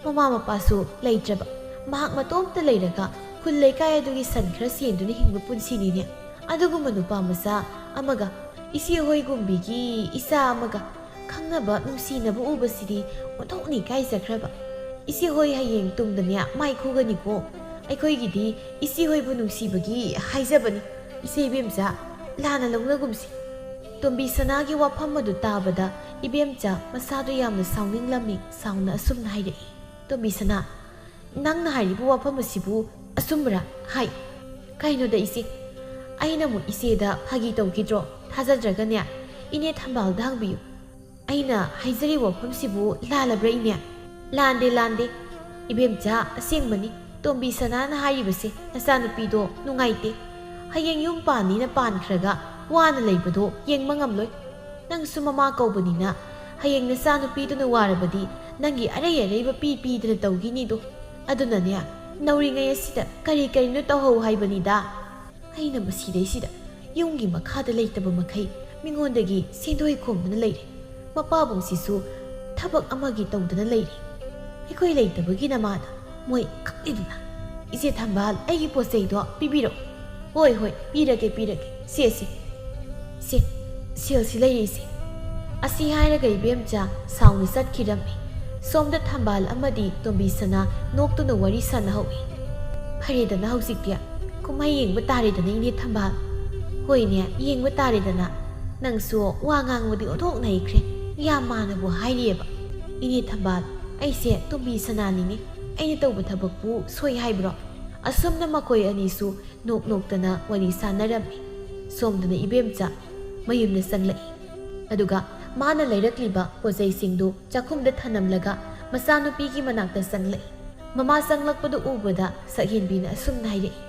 ꯃꯃꯥ ꯃꯄꯥꯁꯨ ꯂꯩꯇ꯭ꯔꯕ, ꯃꯍꯥꯛ ꯃꯇꯣꯝꯇ ꯂꯩꯔꯒ ꯈꯨꯜ ꯂꯩꯀꯥꯏ ꯑꯗꯨꯒꯤ ꯁꯟ ꯈꯔ ꯁꯦꯟꯗꯨꯅ ꯍꯤꯡꯕ ꯄꯨꯟꯁꯤꯅꯤꯅꯦ꯫ ꯑꯗꯨꯒꯨꯝꯕ ꯅꯨꯄꯥ ꯃꯆꯥ ꯑꯃꯒ ꯏꯆꯦ ꯍꯣꯏꯒꯨꯝꯕꯤꯒꯤ ꯏꯆꯥ ꯑꯃꯒ ꯈꯪꯅꯕ, ꯅꯨꯡꯁꯤꯅꯕ ꯎꯕꯁꯤꯗꯤ ꯑꯣꯟꯊꯣꯛꯅ ꯏꯀꯥꯏꯖꯈ꯭ꯔꯕ꯫ ꯏꯆꯦ ꯍꯣꯏ ꯍꯌꯦꯡ ꯇꯨꯡꯗꯅꯦ ꯃꯥꯏ ꯈꯨꯒꯅꯤꯀꯣ꯫ ꯑꯩꯈꯣꯏꯒꯤꯗꯤ ꯏꯆꯦ ꯍꯣꯏꯕꯨ ꯅꯨꯡꯁꯤꯕꯒꯤ ꯍꯥꯏꯖꯕꯅꯤ꯫ ꯏꯆꯦ ꯏꯕꯦꯝꯆꯥ, ꯂꯥꯟꯅ ꯂꯧꯅꯒꯨꯝꯁꯤ꯫" ꯇꯣꯝꯕꯤ ꯁꯅꯥꯒꯤ ꯋꯥꯐꯝ ꯑꯗꯨ ꯇꯥꯕꯗ ꯏꯕꯦꯝꯆꯥ ꯃꯁꯥꯗꯨ ꯌꯥꯝꯅ ꯁꯥꯎꯅꯤꯡꯂꯝꯃꯤ꯫ ꯁꯥꯎꯅ ꯑꯁꯨꯝꯅ ꯍꯥꯏꯔꯛꯏ, "ꯇꯣꯝꯕꯤ ꯁꯅꯥ, ꯅꯪꯅ ꯍꯥꯏꯔꯤꯕ ꯋꯥꯐꯝ ꯑꯁꯤꯕꯨ ꯑꯆꯨꯝꯕꯔꯥ? ꯍꯥꯏ꯫" "ꯀꯩꯅꯣꯗ ꯏꯆꯦ, ꯑꯩꯅ ꯑꯃꯨꯛ ꯏꯆꯦꯗ ꯐꯥꯒꯤ ꯇꯧꯈꯤꯗ꯭ꯔꯣ? ꯊꯥꯖꯗ꯭ꯔꯒꯅꯦ, ꯏꯅꯦ ꯊꯝꯕꯥꯜꯗ ꯍꯪꯕꯤꯌꯨ꯫ ꯑꯩꯅ ꯍꯥꯏꯖꯔꯤꯕ ꯋꯥꯐꯝꯁꯤꯕꯨ ꯂꯥꯜꯂꯕ꯭ꯔꯥ ꯏꯅꯦ?" "ꯂꯥꯟꯗꯦ, ꯂꯥꯟꯗꯦ꯫ ꯏꯕꯦꯝꯆꯥ, ꯑꯁꯦꯡꯕꯅꯤ꯫ ꯇꯣꯝꯕꯤ ꯁꯅꯥꯅ ꯍꯥꯏꯔꯤꯕꯁꯦ ꯅꯆꯥꯅꯨꯄꯤꯗꯣ ꯅꯨꯡꯉꯥꯏꯇꯦ꯫ ꯍꯌꯦꯡ ꯌꯨꯝ ꯄꯥꯟꯅꯤꯅ ꯄꯥꯟꯈ꯭ꯔꯒ ꯋꯥꯅ ꯂꯩꯕꯗꯣ ꯌꯦꯡꯕ ꯉꯝꯂꯣꯏ꯫ ꯅꯪꯁꯨ ꯃꯃꯥ ꯀꯧꯕꯅꯤꯅ ꯍꯌꯦꯡ ꯅꯆꯥꯅꯨꯄꯤꯗꯨꯅ ꯋꯥꯔꯕꯗꯤ ꯅꯪꯒꯤ ꯑꯔꯩ ꯑꯔꯩꯕ ꯄꯤ ꯄꯤꯗꯅ ꯇꯧꯈꯤꯅꯤꯗꯣ꯫ ꯑꯗꯨꯅꯅꯦ, ꯅꯧꯔꯤꯉꯩ ꯑꯁꯤꯗ ꯀꯔꯤ ꯀꯔꯤꯅꯣ ꯇꯧꯍꯧ ꯍꯥꯏꯕꯅꯤꯗ꯫ ꯑꯩꯅ ꯃꯁꯤꯗꯩꯁꯤꯗ ꯌꯨꯝꯒꯤ ꯃꯈꯥꯗ ꯂꯩꯇꯕ ꯃꯈꯩ ꯃꯤꯉꯣꯟꯗꯒꯤ ꯁꯦꯟꯗꯣꯏ ꯈꯣꯝꯗꯨꯅ ꯂꯩꯔꯦ꯫ ꯃꯄꯥꯕꯨꯡꯁꯤꯁꯨ ꯊꯕꯛ ꯑꯃꯒꯤ ꯇꯧꯗꯅ ꯂꯩꯔꯦ꯫ ꯑꯩꯈꯣꯏ ꯂꯩꯇꯕꯒꯤ ꯅꯃꯥꯗ ꯃꯣꯏ ꯈꯪꯂꯤꯗꯨꯅ꯫ ꯏꯆꯦ ꯊꯝꯕꯥꯜ, ꯑꯩꯒꯤ ꯄꯣꯠ ꯆꯩꯗꯣ ꯄꯤꯕꯤꯔꯛꯑꯣ꯫" "ꯍꯣꯏ, ꯍꯣꯏ, ꯄꯤꯔꯒꯦ, ꯄꯤꯔꯒꯦ꯫ ꯁꯦ, ꯁꯦ, ꯁꯦ, ꯁꯦꯜꯁꯤ ꯂꯩꯔꯦ ꯏꯆꯦ꯫" ꯑꯁꯤ ꯍꯥꯏꯔꯒ ꯏꯕꯦꯝꯆꯥ ꯁꯥꯎꯅ ꯆꯠꯈꯤꯔꯝꯃꯤ꯫ ꯁꯣꯝꯗ ꯊꯝꯕꯥꯜ ꯑꯃꯗꯤ ꯇꯣꯝꯕꯤ ꯁꯅꯥ ꯅꯣꯛꯇꯨꯅ ꯋꯥꯔꯤ ꯁꯥꯟꯅꯍꯧꯏ꯫ "ꯐꯔꯦꯗꯅ ꯍꯧꯖꯤꯛꯇꯤ, ꯀꯨꯝꯍꯩ ꯌꯦꯡꯕ ꯇꯥꯔꯦꯗꯅ, ꯏꯅꯦ ꯊꯝꯕꯥꯜ꯫" "ꯍꯣꯏꯅꯦ, ꯌꯦꯡꯕ ꯇꯥꯔꯦꯗꯅ꯫ ꯅꯪꯁꯨ ꯋꯥ ꯉꯥꯡꯕꯗꯤ ꯑꯣꯟꯊꯣꯛꯅ ꯍꯩꯈ꯭ꯔꯦ꯫ ꯌꯥꯝ ꯃꯥꯟꯅꯕꯨ ꯍꯥꯏꯔꯤꯑꯕ꯫" "ꯏꯅꯦ ꯊꯝꯕꯥꯜ, ꯑꯩꯁꯦ ꯇꯣꯝꯕꯤ ꯁꯅꯥꯅꯤꯅꯦ꯫ ꯑꯩꯅ ꯇꯧꯕ ꯊꯕꯛꯄꯨ ꯁꯣꯏ ꯍꯥꯏꯕ꯭ꯔꯣ?" ꯑꯁꯨꯝꯅ ꯃꯈꯣꯏ ꯑꯅꯤꯁꯨ ꯅꯣꯛ ꯅꯣꯛꯇꯅ ꯋꯥꯔꯤ ꯁꯥꯟꯅꯔꯝꯃꯤ꯫ ꯁꯣꯝꯗꯅ ꯏꯕꯦꯝꯆꯥ ꯃꯌꯨꯝꯗ ꯆꯪꯂꯛꯏ꯫ ꯑꯗꯨꯒ ꯃꯥꯅ ꯂꯩꯔꯛꯂꯤꯕ ꯄꯣꯠꯆꯩꯁꯤꯡꯗꯨ ꯆꯥꯛꯈꯨꯝꯗ ꯊꯅꯝꯂꯒ ꯃꯆꯥꯅꯨꯄꯤꯒꯤ ꯃꯅꯥꯛꯇ ꯆꯪꯂꯛꯏ꯫ ꯃꯃꯥ ꯆꯪꯂꯛꯄꯗꯨ ꯎꯕꯗ ꯁꯛꯍꯦꯟꯕꯤꯅ ꯑꯁꯨꯝꯅ ꯍꯥꯏꯔꯛꯏ,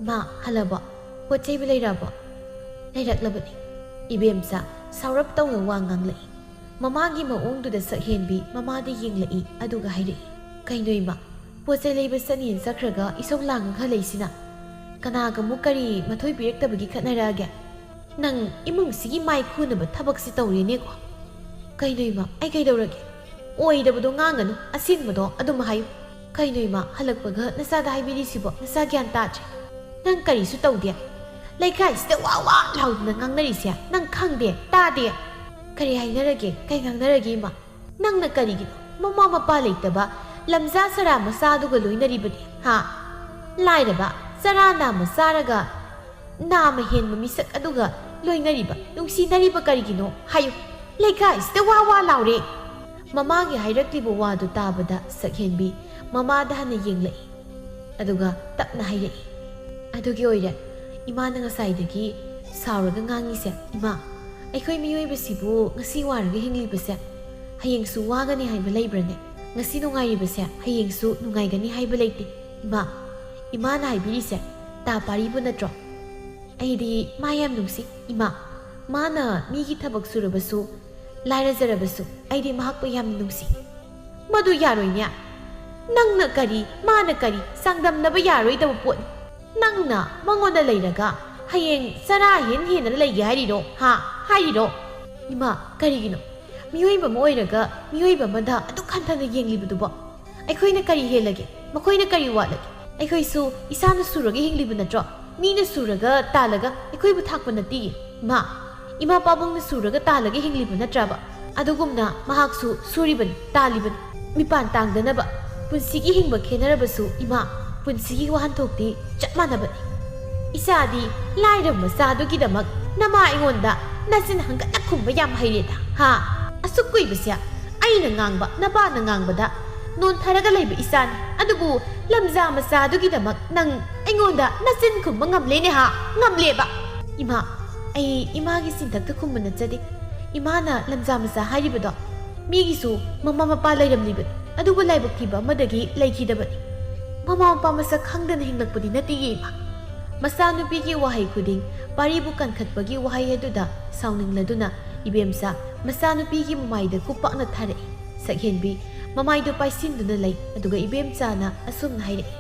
"ꯃꯥ ꯍꯜꯂꯕꯣ? ꯄꯣꯠ ꯆꯩꯕꯨ ꯂꯩꯔꯛꯑꯕꯣ?" "ꯂꯩꯔꯛꯂꯕꯅꯤ꯫" ꯏꯕꯦꯝꯆꯥ ꯁꯥꯎꯔꯞ ꯇꯧꯅ ꯋꯥ ꯉꯥꯡꯂꯛꯏ꯫ ꯃꯃꯥꯒꯤ ꯃꯑꯣꯡꯗꯨꯗ ꯁꯛꯍꯦꯟꯕꯤ ꯃꯃꯥꯗ ꯌꯦꯡꯂꯛꯏ, ꯑꯗꯨꯒ ꯍꯥꯏꯔꯛꯏ, "ꯀꯩꯅꯣ ꯏꯃꯥ, ꯄꯣꯠ ꯆꯩ ꯂꯩꯕ ꯆꯠꯅꯤꯅ ꯆꯠꯈ꯭ꯔꯒ ꯏꯁꯧ ꯂꯥꯡꯉꯒ ꯂꯩꯁꯤꯅ? ꯀꯅꯥꯒ ꯑꯃꯨꯛ ꯀꯔꯤ ꯃꯊꯣꯏ ꯄꯤꯔꯛꯇꯕꯒꯤ ꯈꯠꯅꯔꯛꯑꯒꯦ? ꯅꯪ ꯏꯃꯨꯡꯁꯤꯒꯤ ꯃꯥꯏ ꯈꯨꯅꯕ ꯊꯕꯛꯁꯤ ꯇꯧꯔꯦꯅꯦꯀꯣ꯫ ꯀꯩꯅꯣ ꯏꯃꯥ, ꯑꯩ ꯀꯩꯗꯧꯔꯒꯦ? ꯑꯣꯏꯗꯕꯗꯣ ꯉꯥꯡꯒꯅꯨ, ꯑꯁꯦꯡꯕꯗꯣ ꯑꯗꯨꯝ ꯍꯥꯏꯌꯨ꯫ ꯀꯩꯅꯣ ꯏꯃꯥ, ꯍꯜꯂꯛꯄꯒ ꯅꯆꯥꯗ ꯍꯥꯏꯕꯤꯔꯤꯁꯤꯕꯣ? ꯅꯆꯥ ꯒ꯭ꯌꯥꯟ ꯇꯥꯗ꯭ꯔꯦ꯫ ꯅꯪ ꯀꯔꯤꯁꯨ ꯇꯧꯗꯦ꯫ ꯂꯩꯀꯥꯏꯁꯤꯗ ꯋꯥ ꯋꯥ ꯂꯥꯎꯗꯅ ꯉꯥꯡꯅꯔꯤꯁꯦ ꯅꯪ ꯈꯪꯗꯦ, ꯇꯥꯗꯦ꯫ ꯀꯔꯤ ꯍꯥꯏꯅꯔꯒꯦ? ꯀꯩ ꯉꯥꯡꯅꯔꯒꯦ ꯏꯃꯥ? ꯅꯪꯅ ꯀꯔꯤꯒꯤꯅꯣ ꯃꯃꯥ ꯃꯄꯥ ꯂꯩꯇꯕ ꯂꯝꯖꯥ ꯁꯔꯥ ꯃꯆꯥꯗꯨꯒ ꯂꯣꯏꯅꯔꯤꯕꯗꯤ, ꯍꯥ? ꯂꯥꯏꯔꯕ ꯆꯔꯥ ꯅꯥꯝꯃ ꯆꯥꯔꯒ ꯅꯥꯝꯃ ꯍꯦꯟꯕ ꯃꯤꯁꯛ ꯑꯗꯨꯒ ꯂꯣꯏꯅꯔꯤꯕ, ꯅꯨꯡꯁꯤꯅꯔꯤꯕ ꯀꯔꯤꯒꯤꯅꯣ ꯍꯥꯏꯌꯨ꯫ ꯂꯩꯀꯥꯏꯁꯤꯗ ꯋꯥ ꯋꯥ ꯂꯥꯎꯔꯦ꯫ ꯃꯃꯥꯒꯤ ꯍꯥꯏꯔꯛꯂꯤꯕ ꯋꯥꯗꯨ ꯇꯥꯕꯗ ꯁꯛꯍꯦꯟꯕꯤ ꯃꯃꯥꯗ ꯍꯟꯅ ꯌꯦꯡꯂꯛꯏ꯫ ꯑꯗꯨꯒ ꯇꯞꯅ ꯍꯥꯏꯔꯛꯏ, "ꯑꯗꯨꯒꯤ ꯑꯣꯏꯔꯦ ꯏꯃꯥꯅ ꯉꯁꯥꯏꯗꯒꯤ ꯁꯥꯎꯔꯒ ꯉꯥꯡꯉꯤꯁꯦ꯫ ꯏꯃꯥ, ꯑꯩꯈꯣꯏ ꯃꯤꯑꯣꯏꯕꯁꯤꯕꯨ ꯉꯁꯤ ꯋꯥꯔꯒ ꯍꯤꯡꯂꯤꯕꯁꯦ ꯍꯌꯦꯡꯁꯨ ꯋꯥꯒꯅꯤ ꯍꯥꯏꯕ ꯂꯩꯕ꯭ꯔꯅꯦ? ꯉꯁꯤ ꯅꯨꯡꯉꯥꯏꯔꯤꯕꯁꯦ ꯍꯌꯦꯡꯁꯨ ꯅꯨꯡꯉꯥꯏꯒꯅꯤ ꯍꯥꯏꯕ ꯂꯩꯇꯦ꯫ ꯏꯃꯥ, ꯏꯃꯥꯅ ꯍꯥꯏꯕꯤꯔꯤꯁꯦ ꯇꯥ ꯄꯥꯔꯤꯕꯨ ꯅꯠꯇ꯭ꯔꯣ? ꯑꯩꯗꯤ ꯃꯥ ꯌꯥꯝ ꯅꯨꯡꯁꯤ, ꯏꯃꯥ꯫ ꯃꯥꯅ ꯃꯤꯒꯤ ꯊꯕꯛ ꯁꯨꯔꯕꯁꯨ, ꯂꯥꯏꯔꯖꯔꯕꯁꯨ, ꯑꯩꯗꯤ ꯃꯍꯥꯛꯄꯨ ꯌꯥꯝꯅ ꯅꯨꯡꯁꯤ꯫" "ꯃꯗꯨ ꯌꯥꯔꯣꯏꯅꯦ꯫ ꯅꯪꯅ ꯀꯔꯤ, ꯃꯥꯅ ꯀꯔꯤ, ꯆꯥꯡꯗꯝꯅꯕ ꯌꯥꯔꯣꯏꯗꯕ ꯄꯣꯠꯅꯤ꯫ ꯅꯪꯅ ꯃꯉꯣꯟꯗ ꯂꯩꯔꯒ ꯍꯌꯦꯡ ꯆꯔꯥ ꯍꯦꯟ ꯍꯦꯟꯅ ꯂꯩꯒꯦ ꯍꯥꯏꯔꯤꯔꯣ? ꯍꯥ? ꯍꯥꯏꯔꯤꯔꯣ?" "ꯏꯃꯥ, ꯀꯔꯤꯒꯤꯅꯣ? ꯃꯤꯑꯣꯏꯕ ꯑꯃ ꯑꯣꯏꯔꯒ ꯃꯤꯑꯣꯏꯕ ꯑꯃꯗ ꯑꯗꯨꯛ ꯍꯟꯊꯅ ꯌꯦꯡꯂꯤꯕꯗꯨꯕꯣ? ꯑꯩꯈꯣꯏꯅ ꯀꯔꯤ ꯍꯦꯜꯂꯒꯦ? ꯃꯈꯣꯏꯅ ꯀꯔꯤ ꯋꯥꯠꯂꯒꯦ? ꯑꯩꯈꯣꯏꯁꯨ ꯏꯁꯥꯅ ꯁꯨꯔꯒ ꯍꯤꯡꯂꯤꯕ ꯅꯠꯇ꯭ꯔꯣ? ꯃꯤꯅ ꯁꯨꯔꯒ ꯇꯥꯜꯂꯒ ꯑꯩꯈꯣꯏꯕꯨ ꯊꯥꯛꯄ ꯅꯠꯇꯦ꯫ ꯏꯃꯥ, ꯏꯃꯥ ꯄꯥꯕꯨꯡꯅ ꯁꯨꯔꯒ ꯇꯥꯜꯂꯒ ꯍꯤꯡꯂꯤꯕ ꯅꯠꯇ꯭ꯔꯕ? ꯑꯗꯨꯒꯨꯝꯅ ꯃꯍꯥꯛꯁꯨ ꯁꯨꯔꯤꯕꯅꯤ, ꯇꯥꯜꯂꯤꯕꯅꯤ꯫ ꯃꯤꯄꯥꯟ ꯇꯥꯡꯗꯅꯕ, ꯄꯨꯟꯁꯤꯒꯤ ꯍꯤꯡꯕ ꯈꯦꯠꯅꯔꯕꯁꯨ, ꯏꯃꯥ, ꯄꯨꯟꯁꯤꯒꯤ ꯋꯥꯍꯟꯊꯣꯛꯇꯤ ꯆꯞ ꯃꯥꯟꯅꯕꯅꯤ꯫ ꯏꯆꯥꯗꯤ ꯂꯥꯏꯔꯕ ꯃꯆꯥꯗꯨꯒꯤꯗꯃꯛ ꯅꯃꯥ ꯑꯩꯉꯣꯟꯗ ꯅꯆꯤꯟ ꯍꯪꯒꯠꯅ ꯈꯨꯝꯕ ꯌꯥꯝ ꯍꯩꯔꯦꯗ, ꯍꯥ? ꯑꯁꯨꯛ ꯀꯨꯏꯕꯁꯦ ꯑꯩꯅ ꯉꯥꯡꯕ, ꯅꯄꯥꯅ ꯉꯥꯡꯕꯗ ꯅꯣꯟꯊꯔꯒ ꯂꯩꯕ ꯏꯆꯥꯅꯤ꯫ ꯑꯗꯨꯕꯨ ꯂꯝꯖꯥ ꯃꯆꯥꯗꯨꯒꯤꯗꯃꯛ ꯅꯪ ꯑꯩꯉꯣꯟꯗ ꯅꯆꯤꯟ ꯈꯨꯝꯕ ꯉꯝꯂꯦꯅꯦ, ꯍꯥ? ꯉꯝꯂꯦꯕ?" "ꯏꯃꯥ, ꯑꯩ ꯏꯃꯥꯒꯤ ꯆꯤꯟꯊꯛꯇ ꯈꯨꯝꯕ ꯅꯠꯆꯗꯦ꯫ ꯏꯃꯥꯅ ꯂꯝꯖꯥ ꯃꯆꯥ ꯍꯥꯏꯔꯤꯕꯗꯣ ꯃꯤꯒꯤꯁꯨ ꯃꯃꯥ ꯃꯄꯥ ꯂꯩꯔꯝꯂꯤꯕꯅꯤ, ꯑꯗꯨꯕꯨ ꯂꯥꯏꯕꯛ ꯊꯤꯕ ꯑꯃꯗꯒꯤ ꯂꯩꯈꯤꯗꯕꯅꯤ꯫ ꯃꯃꯥ ꯃꯄꯥ ꯃꯁꯛ ꯈꯪꯗꯅ ꯍꯤꯡꯂꯛꯄꯗꯤ ꯅꯠꯇꯦꯌꯦ ꯏꯃꯥ꯫" ꯃꯆꯥꯅꯨꯄꯤꯒꯤ ꯋꯥꯍꯩ ꯈꯨꯗꯤꯡ ꯄꯥꯔꯤꯕꯨ ꯀꯟꯈꯠꯄꯒꯤ ꯋꯥꯍꯩ ꯑꯗꯨꯗ ꯁꯥꯎꯅꯤꯡꯂꯗꯨꯅ ꯏꯕꯦꯝꯆꯥ ꯃꯆꯥꯅꯨꯄꯤꯒꯤ ꯃꯃꯥꯏꯗ ꯈꯨꯄꯥꯛꯅ ꯊꯥꯔꯛꯏ꯫ ꯁꯛꯍꯦꯟꯕꯤ ꯃꯃꯥꯏꯗꯨ ꯄꯥꯏꯁꯤꯟꯗꯨꯅ ꯂꯩ, ꯑꯗꯨꯒ ꯏꯕꯦꯝꯆꯥꯅ ꯑꯁꯨꯝꯅ ꯍꯥꯏꯔꯛꯏ,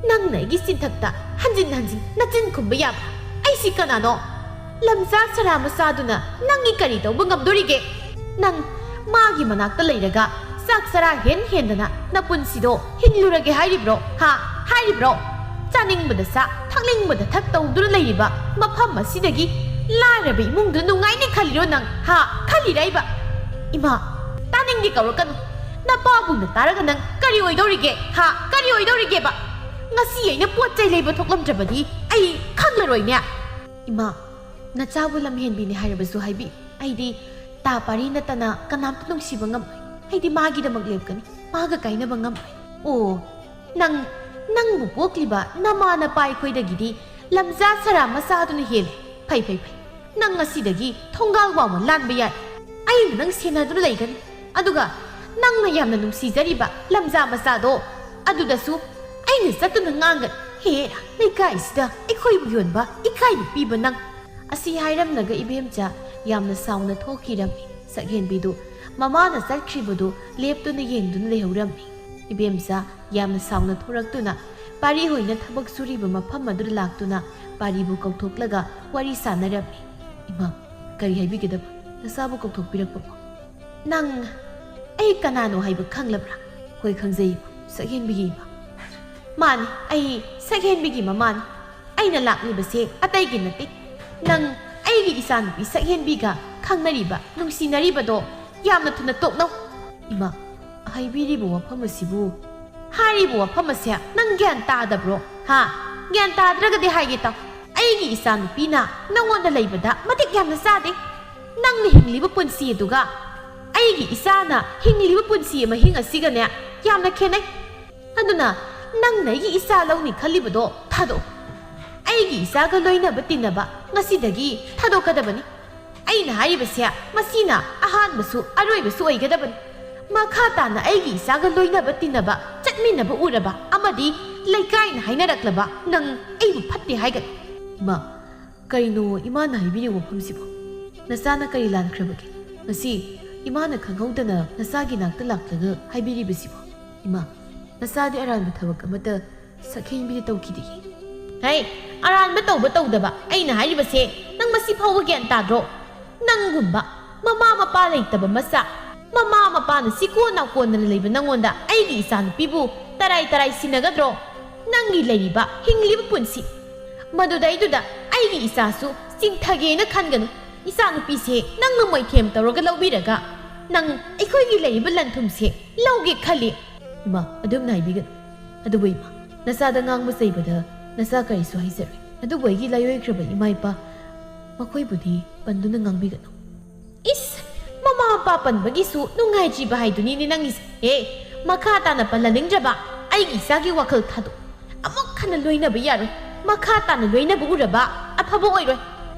"ꯅꯪꯅ ꯑꯩꯒꯤ ꯆꯤꯟꯊꯛꯇ ꯍꯟꯖꯤꯟ ꯍꯟꯖꯤꯟ ꯅꯆꯤꯟ ꯈꯨꯝꯕ ꯌꯥꯕ? ꯑꯩꯁꯤ ꯀꯅꯥꯅꯣ? ꯂꯝꯖꯥ ꯁꯔꯥ ꯃꯆꯥꯗꯨꯅ ꯅꯪꯒꯤ ꯀꯔꯤ ꯇꯧꯕ ꯉꯝꯗꯣꯔꯤꯒꯦ? ꯅꯪ ꯃꯥꯒꯤ ꯃꯅꯥꯛꯇ ꯂꯩꯔꯒ ꯆꯥꯛ ꯆꯔꯥ ꯍꯦꯟ ꯍꯦꯟꯗꯅ ꯅꯄꯨꯟꯁꯤꯗꯣ ꯍꯤꯡꯂꯨꯔꯒꯦ ꯍꯥꯏꯔꯤꯕ꯭ꯔꯣ? ꯍꯥ? ꯍꯥꯏꯔꯤꯕ꯭ꯔꯣ? ꯆꯥꯅꯤꯡꯕꯗ ꯆꯥ, ꯊꯛꯅꯤꯡꯕꯗ ꯊꯛ ꯇꯧꯗꯨꯅ ꯂꯩꯔꯤꯕ ꯃꯐꯝ ꯑꯁꯤꯗꯒꯤ ꯂꯥꯏꯔꯕ ꯏꯃꯨꯡꯗꯨ ꯅꯨꯡꯉꯥꯏꯅꯤ ꯈꯜꯂꯤꯔꯣ ꯅꯪ? ꯍꯥ? ꯈꯜꯂꯤꯔꯥꯏꯕ? ꯏꯃꯥ, ꯇꯥꯅꯤꯡꯗꯦ ꯀꯧꯔꯛꯀꯅꯨ꯫ ꯅꯄꯥꯕꯨꯡꯅ ꯇꯥꯔꯒ ꯅꯪ ꯀꯔꯤ ꯑꯣꯏꯗꯧꯔꯤꯒꯦ? ꯍꯥ? ꯀꯔꯤ ꯑꯣꯏꯗꯧꯔꯤꯒꯦꯕ? ꯉꯁꯤ ꯑꯩꯅ ꯄꯣꯠ ꯆꯩ ꯂꯩꯕ ꯊꯣꯛꯂꯝꯗ꯭ꯔꯕꯗꯤ ꯑꯩ ꯈꯪꯂꯔꯣꯏꯅꯦ꯫ ꯏꯃꯥ, ꯅꯆꯥꯕꯨ ꯂꯝꯍꯦꯟꯕꯤꯅꯤ ꯍꯥꯏꯔꯕꯁꯨ ꯍꯥꯏꯕꯤ꯫ ꯑꯩꯗꯤ ꯇꯥ ꯄꯥꯔꯤ ꯅꯠꯇꯅ ꯀꯅꯥꯝꯇ ꯅꯨꯡꯁꯤꯕ ꯉꯝꯂꯣꯏ꯫ ꯑꯩꯗꯤ ꯃꯥꯒꯤꯗꯃꯛ ꯂꯦꯞꯀꯅꯤ, ꯃꯥꯒ ꯀꯥꯏꯅꯕ ꯉꯝꯂꯣꯏ꯫ ꯑꯣ, ꯅꯪ, ꯅꯪꯕꯨ ꯄꯣꯛꯂꯤꯕ ꯅꯃꯥ ꯅꯄꯥ ꯑꯩꯈꯣꯏꯗꯒꯤꯗꯤ ꯂꯝꯖꯥ ꯁꯔꯥ ꯃꯆꯥꯗꯨꯅ ꯍꯦꯜꯂꯦ꯫ ꯐꯩ, ꯐꯩ, ꯐꯩ꯫ ꯅꯪ ꯉꯁꯤꯗꯒꯤ ꯊꯣꯡꯒꯥꯜ ꯋꯥꯡꯃ ꯂꯥꯟꯕ ꯌꯥꯏ꯫ ꯑꯩꯅ ꯅꯪ ꯁꯦꯟꯅꯗꯨꯅ ꯂꯩꯒꯅꯤ꯫ ꯑꯗꯨꯒ ꯅꯪꯅ ꯌꯥꯝꯅ ꯅꯨꯡꯁꯤꯖꯔꯤꯕ ꯂꯝꯖꯥ ꯃꯆꯥꯗꯣ ꯑꯗꯨꯗꯁꯨ ꯑꯩꯅ ꯆꯠꯇꯨꯅ ꯉꯥꯡꯒꯅꯤ꯫ ꯍꯦ, ꯂꯩꯀꯥꯏꯁꯤꯗ ꯑꯩꯈꯣꯏꯕꯨ ꯌꯣꯟꯕ ꯏꯀꯥꯏꯕ ꯄꯤꯕ ꯅꯪ꯫ ꯑꯁꯤ ꯍꯥꯏꯔꯝꯂꯒ ꯏꯕꯦꯝꯆꯥ ꯌꯥꯝꯅ ꯁꯥꯎꯅ ꯊꯣꯛꯈꯤꯔꯝꯃꯤ꯫ ꯁꯛꯍꯦꯟꯕꯤꯗꯨ ꯃꯃꯥꯅ ꯆꯠꯈ꯭ꯔꯤꯕꯗꯨ ꯂꯦꯞꯇꯨꯅ ꯌꯦꯡꯗꯨꯅ ꯂꯩꯍꯧꯔꯝꯃꯤ꯫ ꯏꯕꯦꯝꯆꯥ ꯌꯥꯝꯅ ꯁꯥꯎꯅ ꯊꯣꯔꯛꯇꯨꯅ ꯄꯥꯔꯤ ꯍꯣꯏꯅ ꯊꯕꯛ ꯁꯨꯔꯤꯕ ꯃꯐꯝ ꯑꯗꯨꯗ ꯂꯥꯛꯇꯨꯅ ꯄꯥꯔꯤꯕꯨ ꯀꯧꯊꯣꯛꯂꯒ ꯋꯥꯔꯤ ꯁꯥꯟꯅꯔꯝꯃꯤ꯫ "ꯏꯃꯥ, ꯀꯔꯤ ꯍꯥꯏꯕꯤꯒꯗꯕ? ꯅꯆꯥꯕꯨ ꯀꯧꯊꯣꯛꯄꯤꯔꯛꯄꯕꯨ?" "ꯅꯪ ꯑꯩ ꯀꯅꯥꯅꯣ ꯍꯥꯏꯕ ꯈꯪꯂꯕ꯭ꯔꯥ?" "ꯍꯣꯏ, ꯈꯪꯖꯩ, ꯏꯃꯥ, ꯁꯛꯍꯦꯟꯕꯤꯒꯤ ꯏꯃꯥ꯫" "ꯃꯥꯅꯤ, ꯑꯩ ꯁꯛꯍꯦꯟꯕꯤꯒꯤ ꯃꯃꯥꯅꯤ꯫ ꯑꯩꯅ ꯂꯥꯛꯂꯤꯕꯁꯦ ꯑꯇꯩꯒꯤ ꯅꯠꯇꯦ꯫ ꯅꯪ ꯑꯩꯒꯤ ꯏꯆꯥꯅꯨꯄꯤ ꯁꯛꯍꯦꯟꯕꯤꯒ ꯈꯪꯅꯔꯤꯕ, ꯅꯨꯡꯁꯤꯅꯔꯤꯕꯗꯣ ꯌꯥꯝꯅ ꯊꯨꯅ ꯇꯣꯛꯅꯧ꯫" "ꯏꯃꯥ, ꯍꯥꯏꯕꯤꯔꯤꯕ ꯋꯥꯐꯝ ꯑꯁꯤꯕꯨ?" "ꯍꯥꯏꯔꯤꯕ ꯋꯥꯐꯝ ꯑꯁꯦ ꯅꯪ ꯒ꯭ꯌꯥꯟ ꯇꯥꯗꯕ꯭ꯔꯣ? ꯍꯥ? ꯒ꯭ꯌꯥꯟ ꯇꯥꯗ꯭ꯔꯒꯗꯤ ꯍꯥꯏꯒꯦ ꯇꯥꯎ꯫ ꯑꯩꯒꯤ ꯏꯆꯥꯅꯨꯄꯤꯅ ꯅꯪꯉꯣꯟꯗ ꯂꯩꯕꯗ ꯃꯇꯤꯛ ꯌꯥꯝꯅ ꯆꯥꯗꯦ꯫ ꯅꯪꯅ ꯍꯤꯡꯂꯤꯕ ꯄꯨꯟꯁꯤ ꯑꯗꯨꯒ ꯑꯩꯒꯤ ꯏꯆꯥꯅ ꯍꯤꯡꯂꯤꯕ ꯄꯨꯟꯁꯤ ꯃꯍꯤꯡ ꯑꯁꯤꯒꯅꯦ ꯌꯥꯝꯅ ꯈꯦꯠꯅꯩ꯫ ꯑꯗꯨꯅ ꯅꯪꯅ ꯑꯩꯒꯤ ꯏꯆꯥ ꯂꯧꯅꯤ ꯈꯜꯂꯤꯕꯗꯣ ꯊꯥꯗꯣꯛ꯫ ꯑꯩꯒꯤ ꯏꯆꯥꯒ ꯂꯣꯏꯅꯕ ꯇꯤꯟꯅꯕ ꯉꯁꯤꯗꯒꯤ ꯊꯥꯗꯣꯛꯀꯗꯕꯅꯤ꯫ ꯑꯩꯅ ꯍꯥꯏꯔꯤꯕꯁꯦ ꯃꯁꯤꯅ ꯑꯍꯥꯟꯕꯁꯨ ꯑꯔꯣꯏꯕꯁꯨ ꯑꯣꯏꯒꯗꯕꯅꯤ꯫ ꯃꯈꯥ ꯇꯥꯅ ꯑꯩꯒꯤ ꯏꯆꯥꯒ ꯂꯣꯏꯅꯕ ꯇꯤꯟꯅꯕ ꯆꯠꯃꯤꯟꯅꯕ ꯎꯔꯕ ꯑꯃꯗꯤ ꯂꯩꯀꯥꯏꯅ ꯍꯥꯏꯅꯔꯛꯂꯕ ꯅꯪ ꯑꯩꯕꯨ ꯐꯠꯇꯦ ꯍꯥꯏꯒꯅꯤ꯫" "ꯏꯃꯥ, ꯀꯔꯤꯅꯣ ꯏꯃꯥꯅ ꯍꯥꯏꯕꯤꯔꯤꯕ ꯋꯥꯐꯝꯁꯤꯕꯨ?" ꯅꯆꯥꯅ ꯀꯔꯤ ꯂꯥꯟꯈ꯭ꯔꯕꯒꯦ? ꯉꯁꯤ ꯏꯃꯥꯅ ꯈꯪꯍꯧꯗꯅ ꯅꯆꯥꯒꯤ ꯅꯥꯛꯇ ꯂꯥꯛꯂꯒ ꯍꯥꯏꯕꯤꯔꯤꯕꯁꯤꯕꯣ? ꯏꯃꯥ, ꯅꯆꯥꯗꯤ ꯑꯔꯥꯟꯕ ꯊꯕꯛ ꯑꯃꯠꯇ ꯁꯛꯍꯦꯟꯕꯤꯗꯤ ꯇꯧꯈꯤꯗꯦ꯫ ꯍꯩ, ꯑꯔꯥꯟꯕ ꯇꯧꯕ ꯇꯧꯗꯕ ꯑꯩꯅ ꯍꯥꯏꯔꯤꯕꯁꯦ ꯅꯪ ꯃꯁꯤ ꯐꯥꯎꯕ ꯒ꯭ꯌꯥꯟ ꯇꯥꯗ꯭ꯔꯣ? ꯅꯪꯒꯨꯝꯕ ꯃꯃꯥ ꯃꯄꯥ ꯂꯩꯇꯕ ꯃꯆꯥ, ꯃꯃꯥ ꯃꯄꯥꯅ ꯁꯤꯀꯣꯟ ꯅꯥꯀꯣꯟꯗꯅ ꯂꯩꯕ ꯅꯪꯉꯣꯟꯗ ꯑꯩꯒꯤ ꯏꯆꯥꯅꯨꯄꯤꯕꯨ ꯇꯔꯥꯏ ꯇꯔꯥꯏ ꯁꯤꯟꯅꯒꯗ꯭ꯔꯣ? ꯅꯪꯒꯤ ꯂꯩꯔꯤꯕ ꯍꯤꯡꯂꯤꯕ ꯄꯨꯟꯁꯤ ꯃꯗꯨꯗꯩꯗꯨꯗ ꯑꯩꯒꯤ ꯏꯆꯥꯁꯨ ꯆꯤꯡꯊꯒꯦꯅ ꯈꯟꯒꯅꯨ꯫ ꯏꯆꯥꯅꯨꯄꯤꯁꯦ ꯅꯪꯅ ꯃꯣꯏꯊꯦꯝ ꯇꯧꯔꯒ ꯂꯧꯕꯤꯔꯒ ꯅꯪ ꯑꯩꯈꯣꯏꯒꯤ ꯂꯩꯔꯤꯕ ꯂꯟ ꯊꯨꯝꯁꯦ ꯂꯧꯒꯦ ꯈꯜꯂꯤ꯫ ꯏꯃꯥ, ꯑꯗꯨꯝꯅ ꯍꯥꯏꯕꯤꯒꯅꯨ꯫ ꯑꯗꯨꯕꯨ ꯏꯃꯥ, ꯅꯆꯥꯗ ꯉꯥꯡꯕ ꯆꯩꯕꯗ ꯅꯆꯥ ꯀꯔꯤꯁꯨ ꯍꯥꯏꯖꯔꯣꯏ꯫ ꯑꯗꯨꯕꯨ ꯑꯩꯒꯤ ꯂꯥꯏꯑꯣꯏꯈ꯭ꯔꯕ ꯏꯃꯥ ꯏꯄꯥ ꯃꯈꯣꯏꯕꯨꯗꯤ ꯄꯟꯗꯨꯅ ꯉꯥꯡꯕꯤꯒꯅꯨ꯫ ꯏꯁ, ꯃꯃꯥ ꯃꯄꯥ ꯄꯟꯕꯒꯤꯁꯨ ꯅꯨꯡꯉꯥꯏꯇ꯭ꯔꯤꯕ ꯍꯥꯏꯗꯨꯅꯤꯅꯦ ꯅꯪꯒꯤꯁꯦ꯫ ꯍꯦ, ꯃꯈꯥ ꯇꯥꯅ ꯄꯜꯍꯟꯅꯤꯡꯗ꯭ꯔꯕ ꯑꯩꯒꯤ ꯏꯆꯥꯒꯤ ꯋꯥꯈꯜ ꯊꯥꯗꯣꯛ꯫ ꯑꯃꯨꯛ ꯍꯟꯅ ꯂꯣꯏꯅꯕ ꯌꯥꯔꯣꯏ꯫ ꯃꯈꯥ ꯇꯥꯅ ꯂꯣꯏꯅꯕ ꯎꯔꯕ ꯑꯐꯕ ꯑꯣꯏꯔꯣꯏ꯫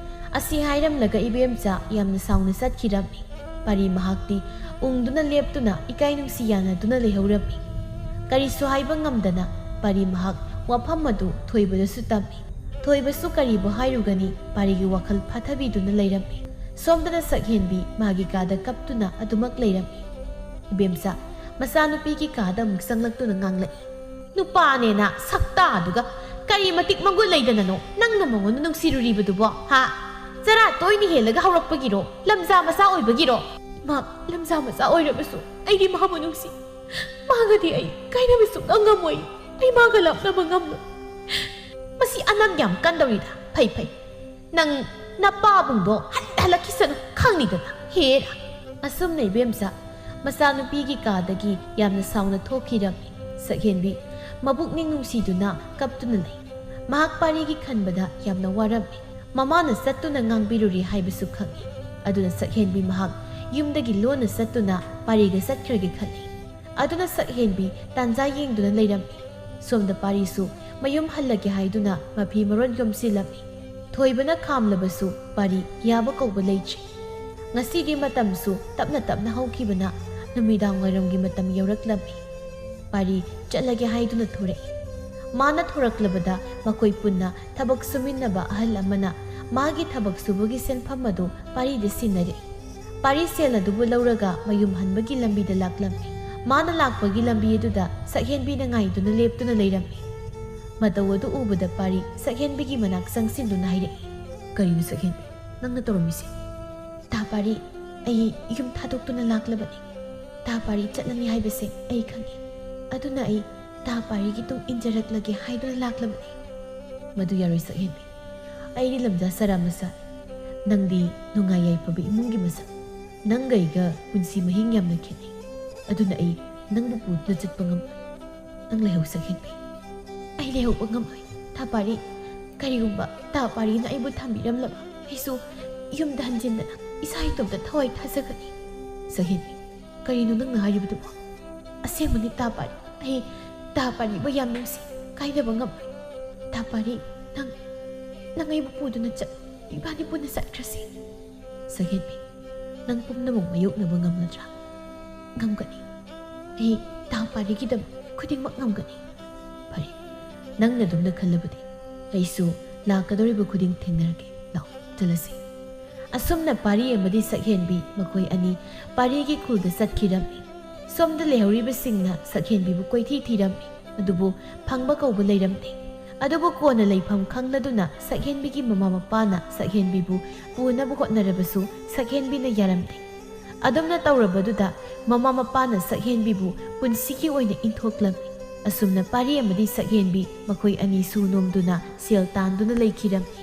ꯑꯁꯤ ꯍꯥꯏꯔꯝꯂꯒ ꯏꯕꯦꯝꯆꯥ ꯌꯥꯝꯅ ꯁꯥꯎꯅ ꯆꯠꯈꯤꯔꯝꯃꯤ꯫ ꯄꯥꯔꯤ ꯃꯍꯥꯛꯇꯤ ꯎꯪꯗꯨꯅ ꯂꯦꯞꯇꯨꯅ ꯏꯀꯥꯏ ꯅꯨꯡꯁꯤ ꯌꯥꯅꯗꯨꯅ ꯂꯩꯍꯧꯔꯝꯃꯤ꯫ ꯀꯔꯤꯁꯨ ꯍꯥꯏꯕ ꯉꯝꯗꯅ ꯄꯥꯔꯤ ꯃꯍꯥꯛ ꯋꯥꯐꯝ ꯑꯗꯨ ꯊꯣꯏꯕꯗꯁꯨ ꯇꯝꯃꯤ꯫ ꯊꯣꯏꯕꯁꯨ ꯀꯔꯤꯕꯨ ꯍꯥꯏꯔꯨꯒꯅꯤ, ꯄꯥꯔꯤꯒꯤ ꯋꯥꯈꯜ ꯐꯥꯊꯕꯤꯗꯨꯅ ꯂꯩꯔꯝꯃꯤ꯫ ꯁꯣꯝꯗꯅ ꯁꯛꯍꯦꯟꯕꯤ ꯃꯥꯒꯤ ꯀꯥꯗ ꯀꯞꯇꯨꯅ ꯑꯗꯨꯃꯛ ꯂꯩꯔꯝꯃꯤ꯫ ꯏꯕꯦꯝꯆꯥ, ꯃꯆꯥꯅꯨꯄꯤꯒꯤ ꯀꯥꯗ ꯑꯃꯨꯛ ꯆꯪꯂꯛꯇꯨꯅ ꯉꯥꯡꯂꯛꯏ꯫ ꯅꯨꯄꯥꯅꯦꯅ ꯁꯛꯇꯥꯗꯨꯒ ꯀꯔꯤ ꯃꯇꯤꯛ ꯃꯒꯨꯟ ꯂꯩꯗꯅꯅꯣ ꯅꯪꯅ ꯃꯉꯣꯟꯗ ꯅꯨꯡꯁꯤꯔꯨꯔꯤꯕꯗꯨꯕꯣ, ꯍꯥ? ꯆꯔꯥ ꯇꯣꯏꯅ ꯍꯦꯜꯂꯒ ꯍꯧꯔꯛꯄꯒꯤꯔꯣ? ꯂꯝꯖꯥ ꯃꯆꯥ ꯑꯣꯏꯕꯒꯤꯔꯣ? ꯃꯥ ꯂꯝꯖꯥ ꯃꯆꯥ ꯑꯣꯏꯔꯕꯁꯨ ꯑꯩꯗꯤ ꯃꯥꯕꯨ ꯅꯨꯡꯁꯤ꯫ ꯃꯥꯒꯗꯤ ꯑꯩ ꯀꯥꯏꯅꯕ ꯁꯨꯡꯉꯝ ꯉꯝꯃꯣꯏ꯫ ꯑꯩ ꯃꯥꯒ ꯂꯥꯞꯅꯕ ꯉꯝꯂꯣꯏ꯫ ꯃꯁꯤ ꯑꯅꯝ ꯌꯥꯝ ꯀꯟꯗꯧꯔꯤꯗ꯫ ꯐꯩ ꯐꯩ꯫ ꯅꯪ ꯅꯄꯥꯕꯨꯡꯗꯣ ꯍꯟꯊ ꯍꯜꯂꯛꯈꯤꯁꯅꯨ, ꯈꯪꯅꯤꯗꯅ꯫ ꯍꯦꯔꯥ꯫ ꯑꯁꯨꯝꯅ ꯏꯕꯦꯝꯆꯥ ꯃꯆꯥꯅꯨꯄꯤꯒꯤ ꯀꯥꯗꯒꯤ ꯌꯥꯝꯅ ꯁꯥꯎꯅ ꯊꯣꯛꯈꯤꯔꯝꯃꯤ꯫ ꯁꯛꯍꯦꯟꯕꯤ ꯃꯕꯨꯛꯅꯤꯡ ꯅꯨꯡꯁꯤꯗꯨꯅ ꯀꯞꯇꯨꯅ ꯂꯩ꯫ ꯃꯍꯥꯛ ꯄꯥꯔꯤꯒꯤ ꯈꯟꯕꯗ ꯌꯥꯝꯅ ꯋꯥꯔꯝꯃꯤ꯫ ꯃꯃꯥꯅ ꯆꯠꯇꯨꯅ ꯉꯥꯡꯕꯤꯔꯨꯔꯤ ꯍꯥꯏꯕꯁꯨ ꯈꯪꯏ꯫ ꯑꯗꯨꯅ ꯁꯛꯍꯦꯟꯕꯤ ꯃꯍꯥꯛ ꯌꯨꯝꯗꯒꯤ ꯂꯣꯟꯅ ꯆꯠꯇꯨꯅ ꯄꯥꯔꯤꯒ ꯆꯠꯈ꯭ꯔꯒꯦ ꯈꯜꯂꯤ꯫ ꯑꯗꯨꯅ ꯁꯛꯍꯦꯟꯕꯤ ꯇꯥꯟꯖꯥ ꯌꯦꯡꯗꯨꯅ ꯂꯩꯔꯝꯃꯤ꯫ ꯁꯣꯝꯗ ꯄꯥꯔꯤꯁꯨ ꯃꯌꯨꯝ ꯍꯜꯂꯒꯦ ꯍꯥꯏꯗꯨꯅ ꯃꯐꯤ ꯃꯔꯣꯟ ꯌꯣꯝꯁꯤꯜꯂꯝꯃꯤ꯫ ꯊꯣꯏꯕꯅ ꯈꯥꯝꯂꯕꯁꯨ ꯄꯥꯔꯤ ꯌꯥꯕ ꯀꯧꯕ ꯂꯩꯇ꯭ꯔꯤ꯫ ꯉꯁꯤꯗꯤ ꯃꯇꯝꯁꯨ ꯇꯞꯅ ꯇꯞꯅ ꯍꯧꯈꯤꯕꯅ ꯅꯨꯃꯤꯗꯥꯡ ꯋꯥꯏꯔꯝꯒꯤ ꯃꯇꯝ ꯌꯧꯔꯛꯂꯝꯃꯤ꯫ ꯄꯥꯔꯤ ꯆꯠꯂꯒꯦ ꯍꯥꯏꯗꯨꯅ ꯊꯣꯔꯛꯏ꯫ ꯃꯥꯅ ꯊꯣꯔꯛꯂꯕꯗ ꯃꯈꯣꯏ ꯄꯨꯟꯅ ꯊꯕꯛ ꯁꯨꯃꯤꯟꯅꯕ ꯑꯍꯜ ꯑꯃꯅ ꯃꯥꯒꯤ ꯊꯕꯛ ꯁꯨꯕꯒꯤ ꯁꯦꯟꯐꯝ ꯑꯗꯨ ꯄꯥꯔꯤꯗ ꯁꯤꯟꯅꯔꯦ꯫ ꯄꯥꯔꯤ ꯁꯦꯜ ꯑꯗꯨꯕꯨ ꯂꯧꯔꯒ ꯃꯌꯨꯝ ꯍꯟꯕꯒꯤ ꯂꯝꯕꯤꯗ ꯂꯥꯛꯂꯝꯃꯤ꯫ ꯃꯥꯅ ꯂꯥꯛꯄꯒꯤ ꯂꯝꯕꯤ ꯑꯗꯨꯗ ꯁꯛꯍꯦꯟꯕꯤꯅ ꯉꯥꯏꯗꯨꯅ ꯂꯦꯞꯇꯨꯅ ꯂꯩꯔꯝꯃꯤ꯫ ꯃꯇꯧ ꯑꯗꯨ ꯎꯕꯗ ꯄꯥꯔꯤ ꯁꯛꯍꯦꯟꯕꯤꯒꯤ ꯃꯅꯥꯛ ꯆꯪꯁꯤꯟꯗꯨꯅ ꯍꯥꯏꯔꯛꯏ, "ꯀꯔꯤꯅꯣ ꯁꯛꯍꯦꯟꯕꯤ, ꯅꯪꯅ ꯇꯧꯔꯝꯃꯤꯁꯦ?" "ꯇꯥ ꯄꯥꯔꯤ, ꯑꯩ ꯌꯨꯝ ꯊꯥꯗꯣꯛꯇꯨꯅ ꯂꯥꯛꯂꯕꯅꯤ꯫ ꯇꯥ ꯄꯥꯔꯤ ꯆꯠꯂꯅꯤ ꯍꯥꯏꯕꯁꯦ ꯑꯩ ꯈꯪꯉꯤ꯫ ꯑꯗꯨꯅ ꯑꯩ ꯇꯥ ꯄꯥꯔꯤꯒꯤ ꯇꯨꯡ ꯏꯟꯖꯔꯛꯂꯒꯦ ꯍꯥꯏꯗꯨꯅ ꯂꯥꯛꯂꯕꯅꯤ꯫" "ꯃꯗꯨ ꯌꯥꯔꯣꯏ ꯁꯛꯍꯦꯟꯕꯤ꯫ ꯑꯩꯗꯤ ꯂꯝꯖꯥ ꯁꯔꯥ ꯃꯆꯥ꯫ ꯅꯪꯗꯤ ꯅꯨꯡꯉꯥꯏ ꯌꯥꯏꯐꯕ ꯏꯃꯨꯡꯒꯤ ꯃꯁꯛ꯫ ꯅꯪꯒ ꯑꯩꯒ ꯄꯨꯟꯁꯤ ꯃꯍꯤꯡ ꯌꯥꯝꯅ ꯈꯦꯠꯅꯩ꯫ ꯑꯗꯨꯅ ꯑꯩ ꯅꯪꯕꯨ ꯄꯨꯗꯨꯅ ꯆꯠꯄ ꯉꯝꯂꯣꯏ꯫ ꯅꯪ ꯂꯩꯍꯧ ꯁꯛꯍꯦꯟꯕꯤ꯫" "ꯑꯩ ꯂꯩꯍꯧꯕ ꯉꯝꯂꯣꯏ ꯇꯥ ꯄꯥꯔꯤ꯫ ꯀꯔꯤꯒꯨꯝꯕ ꯇꯥ ꯄꯥꯔꯤꯅ ꯑꯩꯕꯨ ꯊꯝꯕꯤꯔꯝꯂꯕ ꯑꯩꯁꯨ ꯌꯨꯝꯗ ꯍꯟꯖꯤꯟꯗꯅ ꯏꯁꯥ ꯏꯇꯣꯝꯇ ꯊꯋꯥꯏ ꯊꯥꯖꯒꯅꯤ꯫ ꯁꯛꯍꯦꯟꯕꯤ, ꯀꯔꯤꯅꯣ ꯅꯪꯅ ꯍꯥꯏꯔꯤꯕꯗꯨꯕꯣ? ꯑꯁꯦꯡꯕꯅꯤ ꯇꯥ ꯄꯥꯔꯤ, ꯑꯩ ꯇꯥ ꯄꯥꯔꯤꯕꯨ ꯌꯥꯝ ꯅꯨꯡꯁꯤ, ꯀꯥꯏꯗꯕ ꯉꯝꯂꯣꯏ꯫ ꯇꯥ ꯄꯥꯔꯤ, ꯅꯪ, ꯅꯪ ꯑꯩꯕꯨ ꯄꯨꯗꯨꯅ ꯆꯠꯂꯨ, ꯏꯕꯥꯅꯤ ꯄꯨꯟꯅ ꯆꯠꯈ꯭ꯔꯁꯤ꯫" "ꯁꯛꯍꯦꯟꯕꯤ, ꯅꯪ ꯄꯨꯝꯅꯃꯛ ꯃꯥꯌꯣꯛꯅꯕ ꯉꯝꯂꯗ꯭ꯔꯥ?" "ꯉꯝꯒꯅꯤ꯫ ꯑꯩ ꯇꯥ ꯄꯥꯔꯤꯒꯤꯗꯃꯛ ꯈꯨꯗꯤꯡꯃꯛ ꯉꯝꯒꯅꯤ꯫" "ꯐꯔꯦ, ꯅꯪꯅ ꯑꯗꯨꯝꯅ ꯈꯜꯂꯕꯗꯤ ꯑꯩꯁꯨ ꯂꯥꯛꯀꯗꯧꯔꯤꯕ ꯈꯨꯗꯤꯡ ꯊꯦꯡꯅꯔꯒꯦ꯫ ꯂꯥꯛꯑꯣ, ꯆꯠꯂꯁꯤ꯫" ꯑꯁꯨꯝꯅ ꯄꯥꯔꯤ ꯑꯃꯗꯤ ꯁꯛꯍꯦꯟꯕꯤ ꯃꯈꯣꯏ ꯑꯅꯤ ꯄꯥꯔꯤꯒꯤ ꯈꯨꯜꯗ ꯆꯠꯈꯤꯔꯝꯃꯤ꯫ ꯁꯣꯝꯗ ꯂꯩꯍꯧꯔꯤꯕꯁꯤꯡꯅ ꯁꯛꯍꯦꯟꯕꯤꯕꯨ ꯀꯣꯏꯊꯤ ꯊꯤꯔꯝꯃꯤ, ꯑꯗꯨꯕꯨ ꯐꯪꯕ ꯀꯧꯕ ꯂꯩꯔꯝꯗꯦ꯫ ꯑꯗꯨꯕꯨ ꯀꯣꯟꯅ ꯂꯩꯐꯝ ꯈꯪꯂꯗꯨꯅ ꯁꯛꯍꯦꯟꯕꯤꯒꯤ ꯃꯃꯥ ꯃꯄꯥꯅ ꯁꯛꯍꯦꯟꯕꯤꯕꯨ ꯄꯨꯅꯕ ꯍꯣꯠꯅꯔꯕꯁꯨ ꯁꯛꯍꯦꯟꯕꯤꯅ ꯌꯥꯔꯝꯗꯦ꯫ ꯑꯗꯨꯝꯅ ꯇꯧꯔꯕꯗꯨꯗ ꯃꯃꯥ ꯃꯄꯥꯅ ꯁꯛꯍꯦꯟꯕꯤꯕꯨ ꯄꯨꯟꯁꯤꯒꯤ ꯑꯣꯏꯅ ꯏꯟꯊꯣꯛꯂꯝꯃꯤ꯫ ꯑꯁꯨꯝꯅ ꯄꯥꯔꯤ ꯑꯃꯗꯤ ꯁꯛꯍꯦꯟꯕꯤ ꯃꯈꯣꯏ ꯑꯅꯤꯁꯨ ꯅꯣꯝꯗꯨꯅ ꯁꯦꯜ ꯇꯥꯟꯗꯨꯅ ꯂꯩꯈꯤꯔꯝꯃꯤ꯫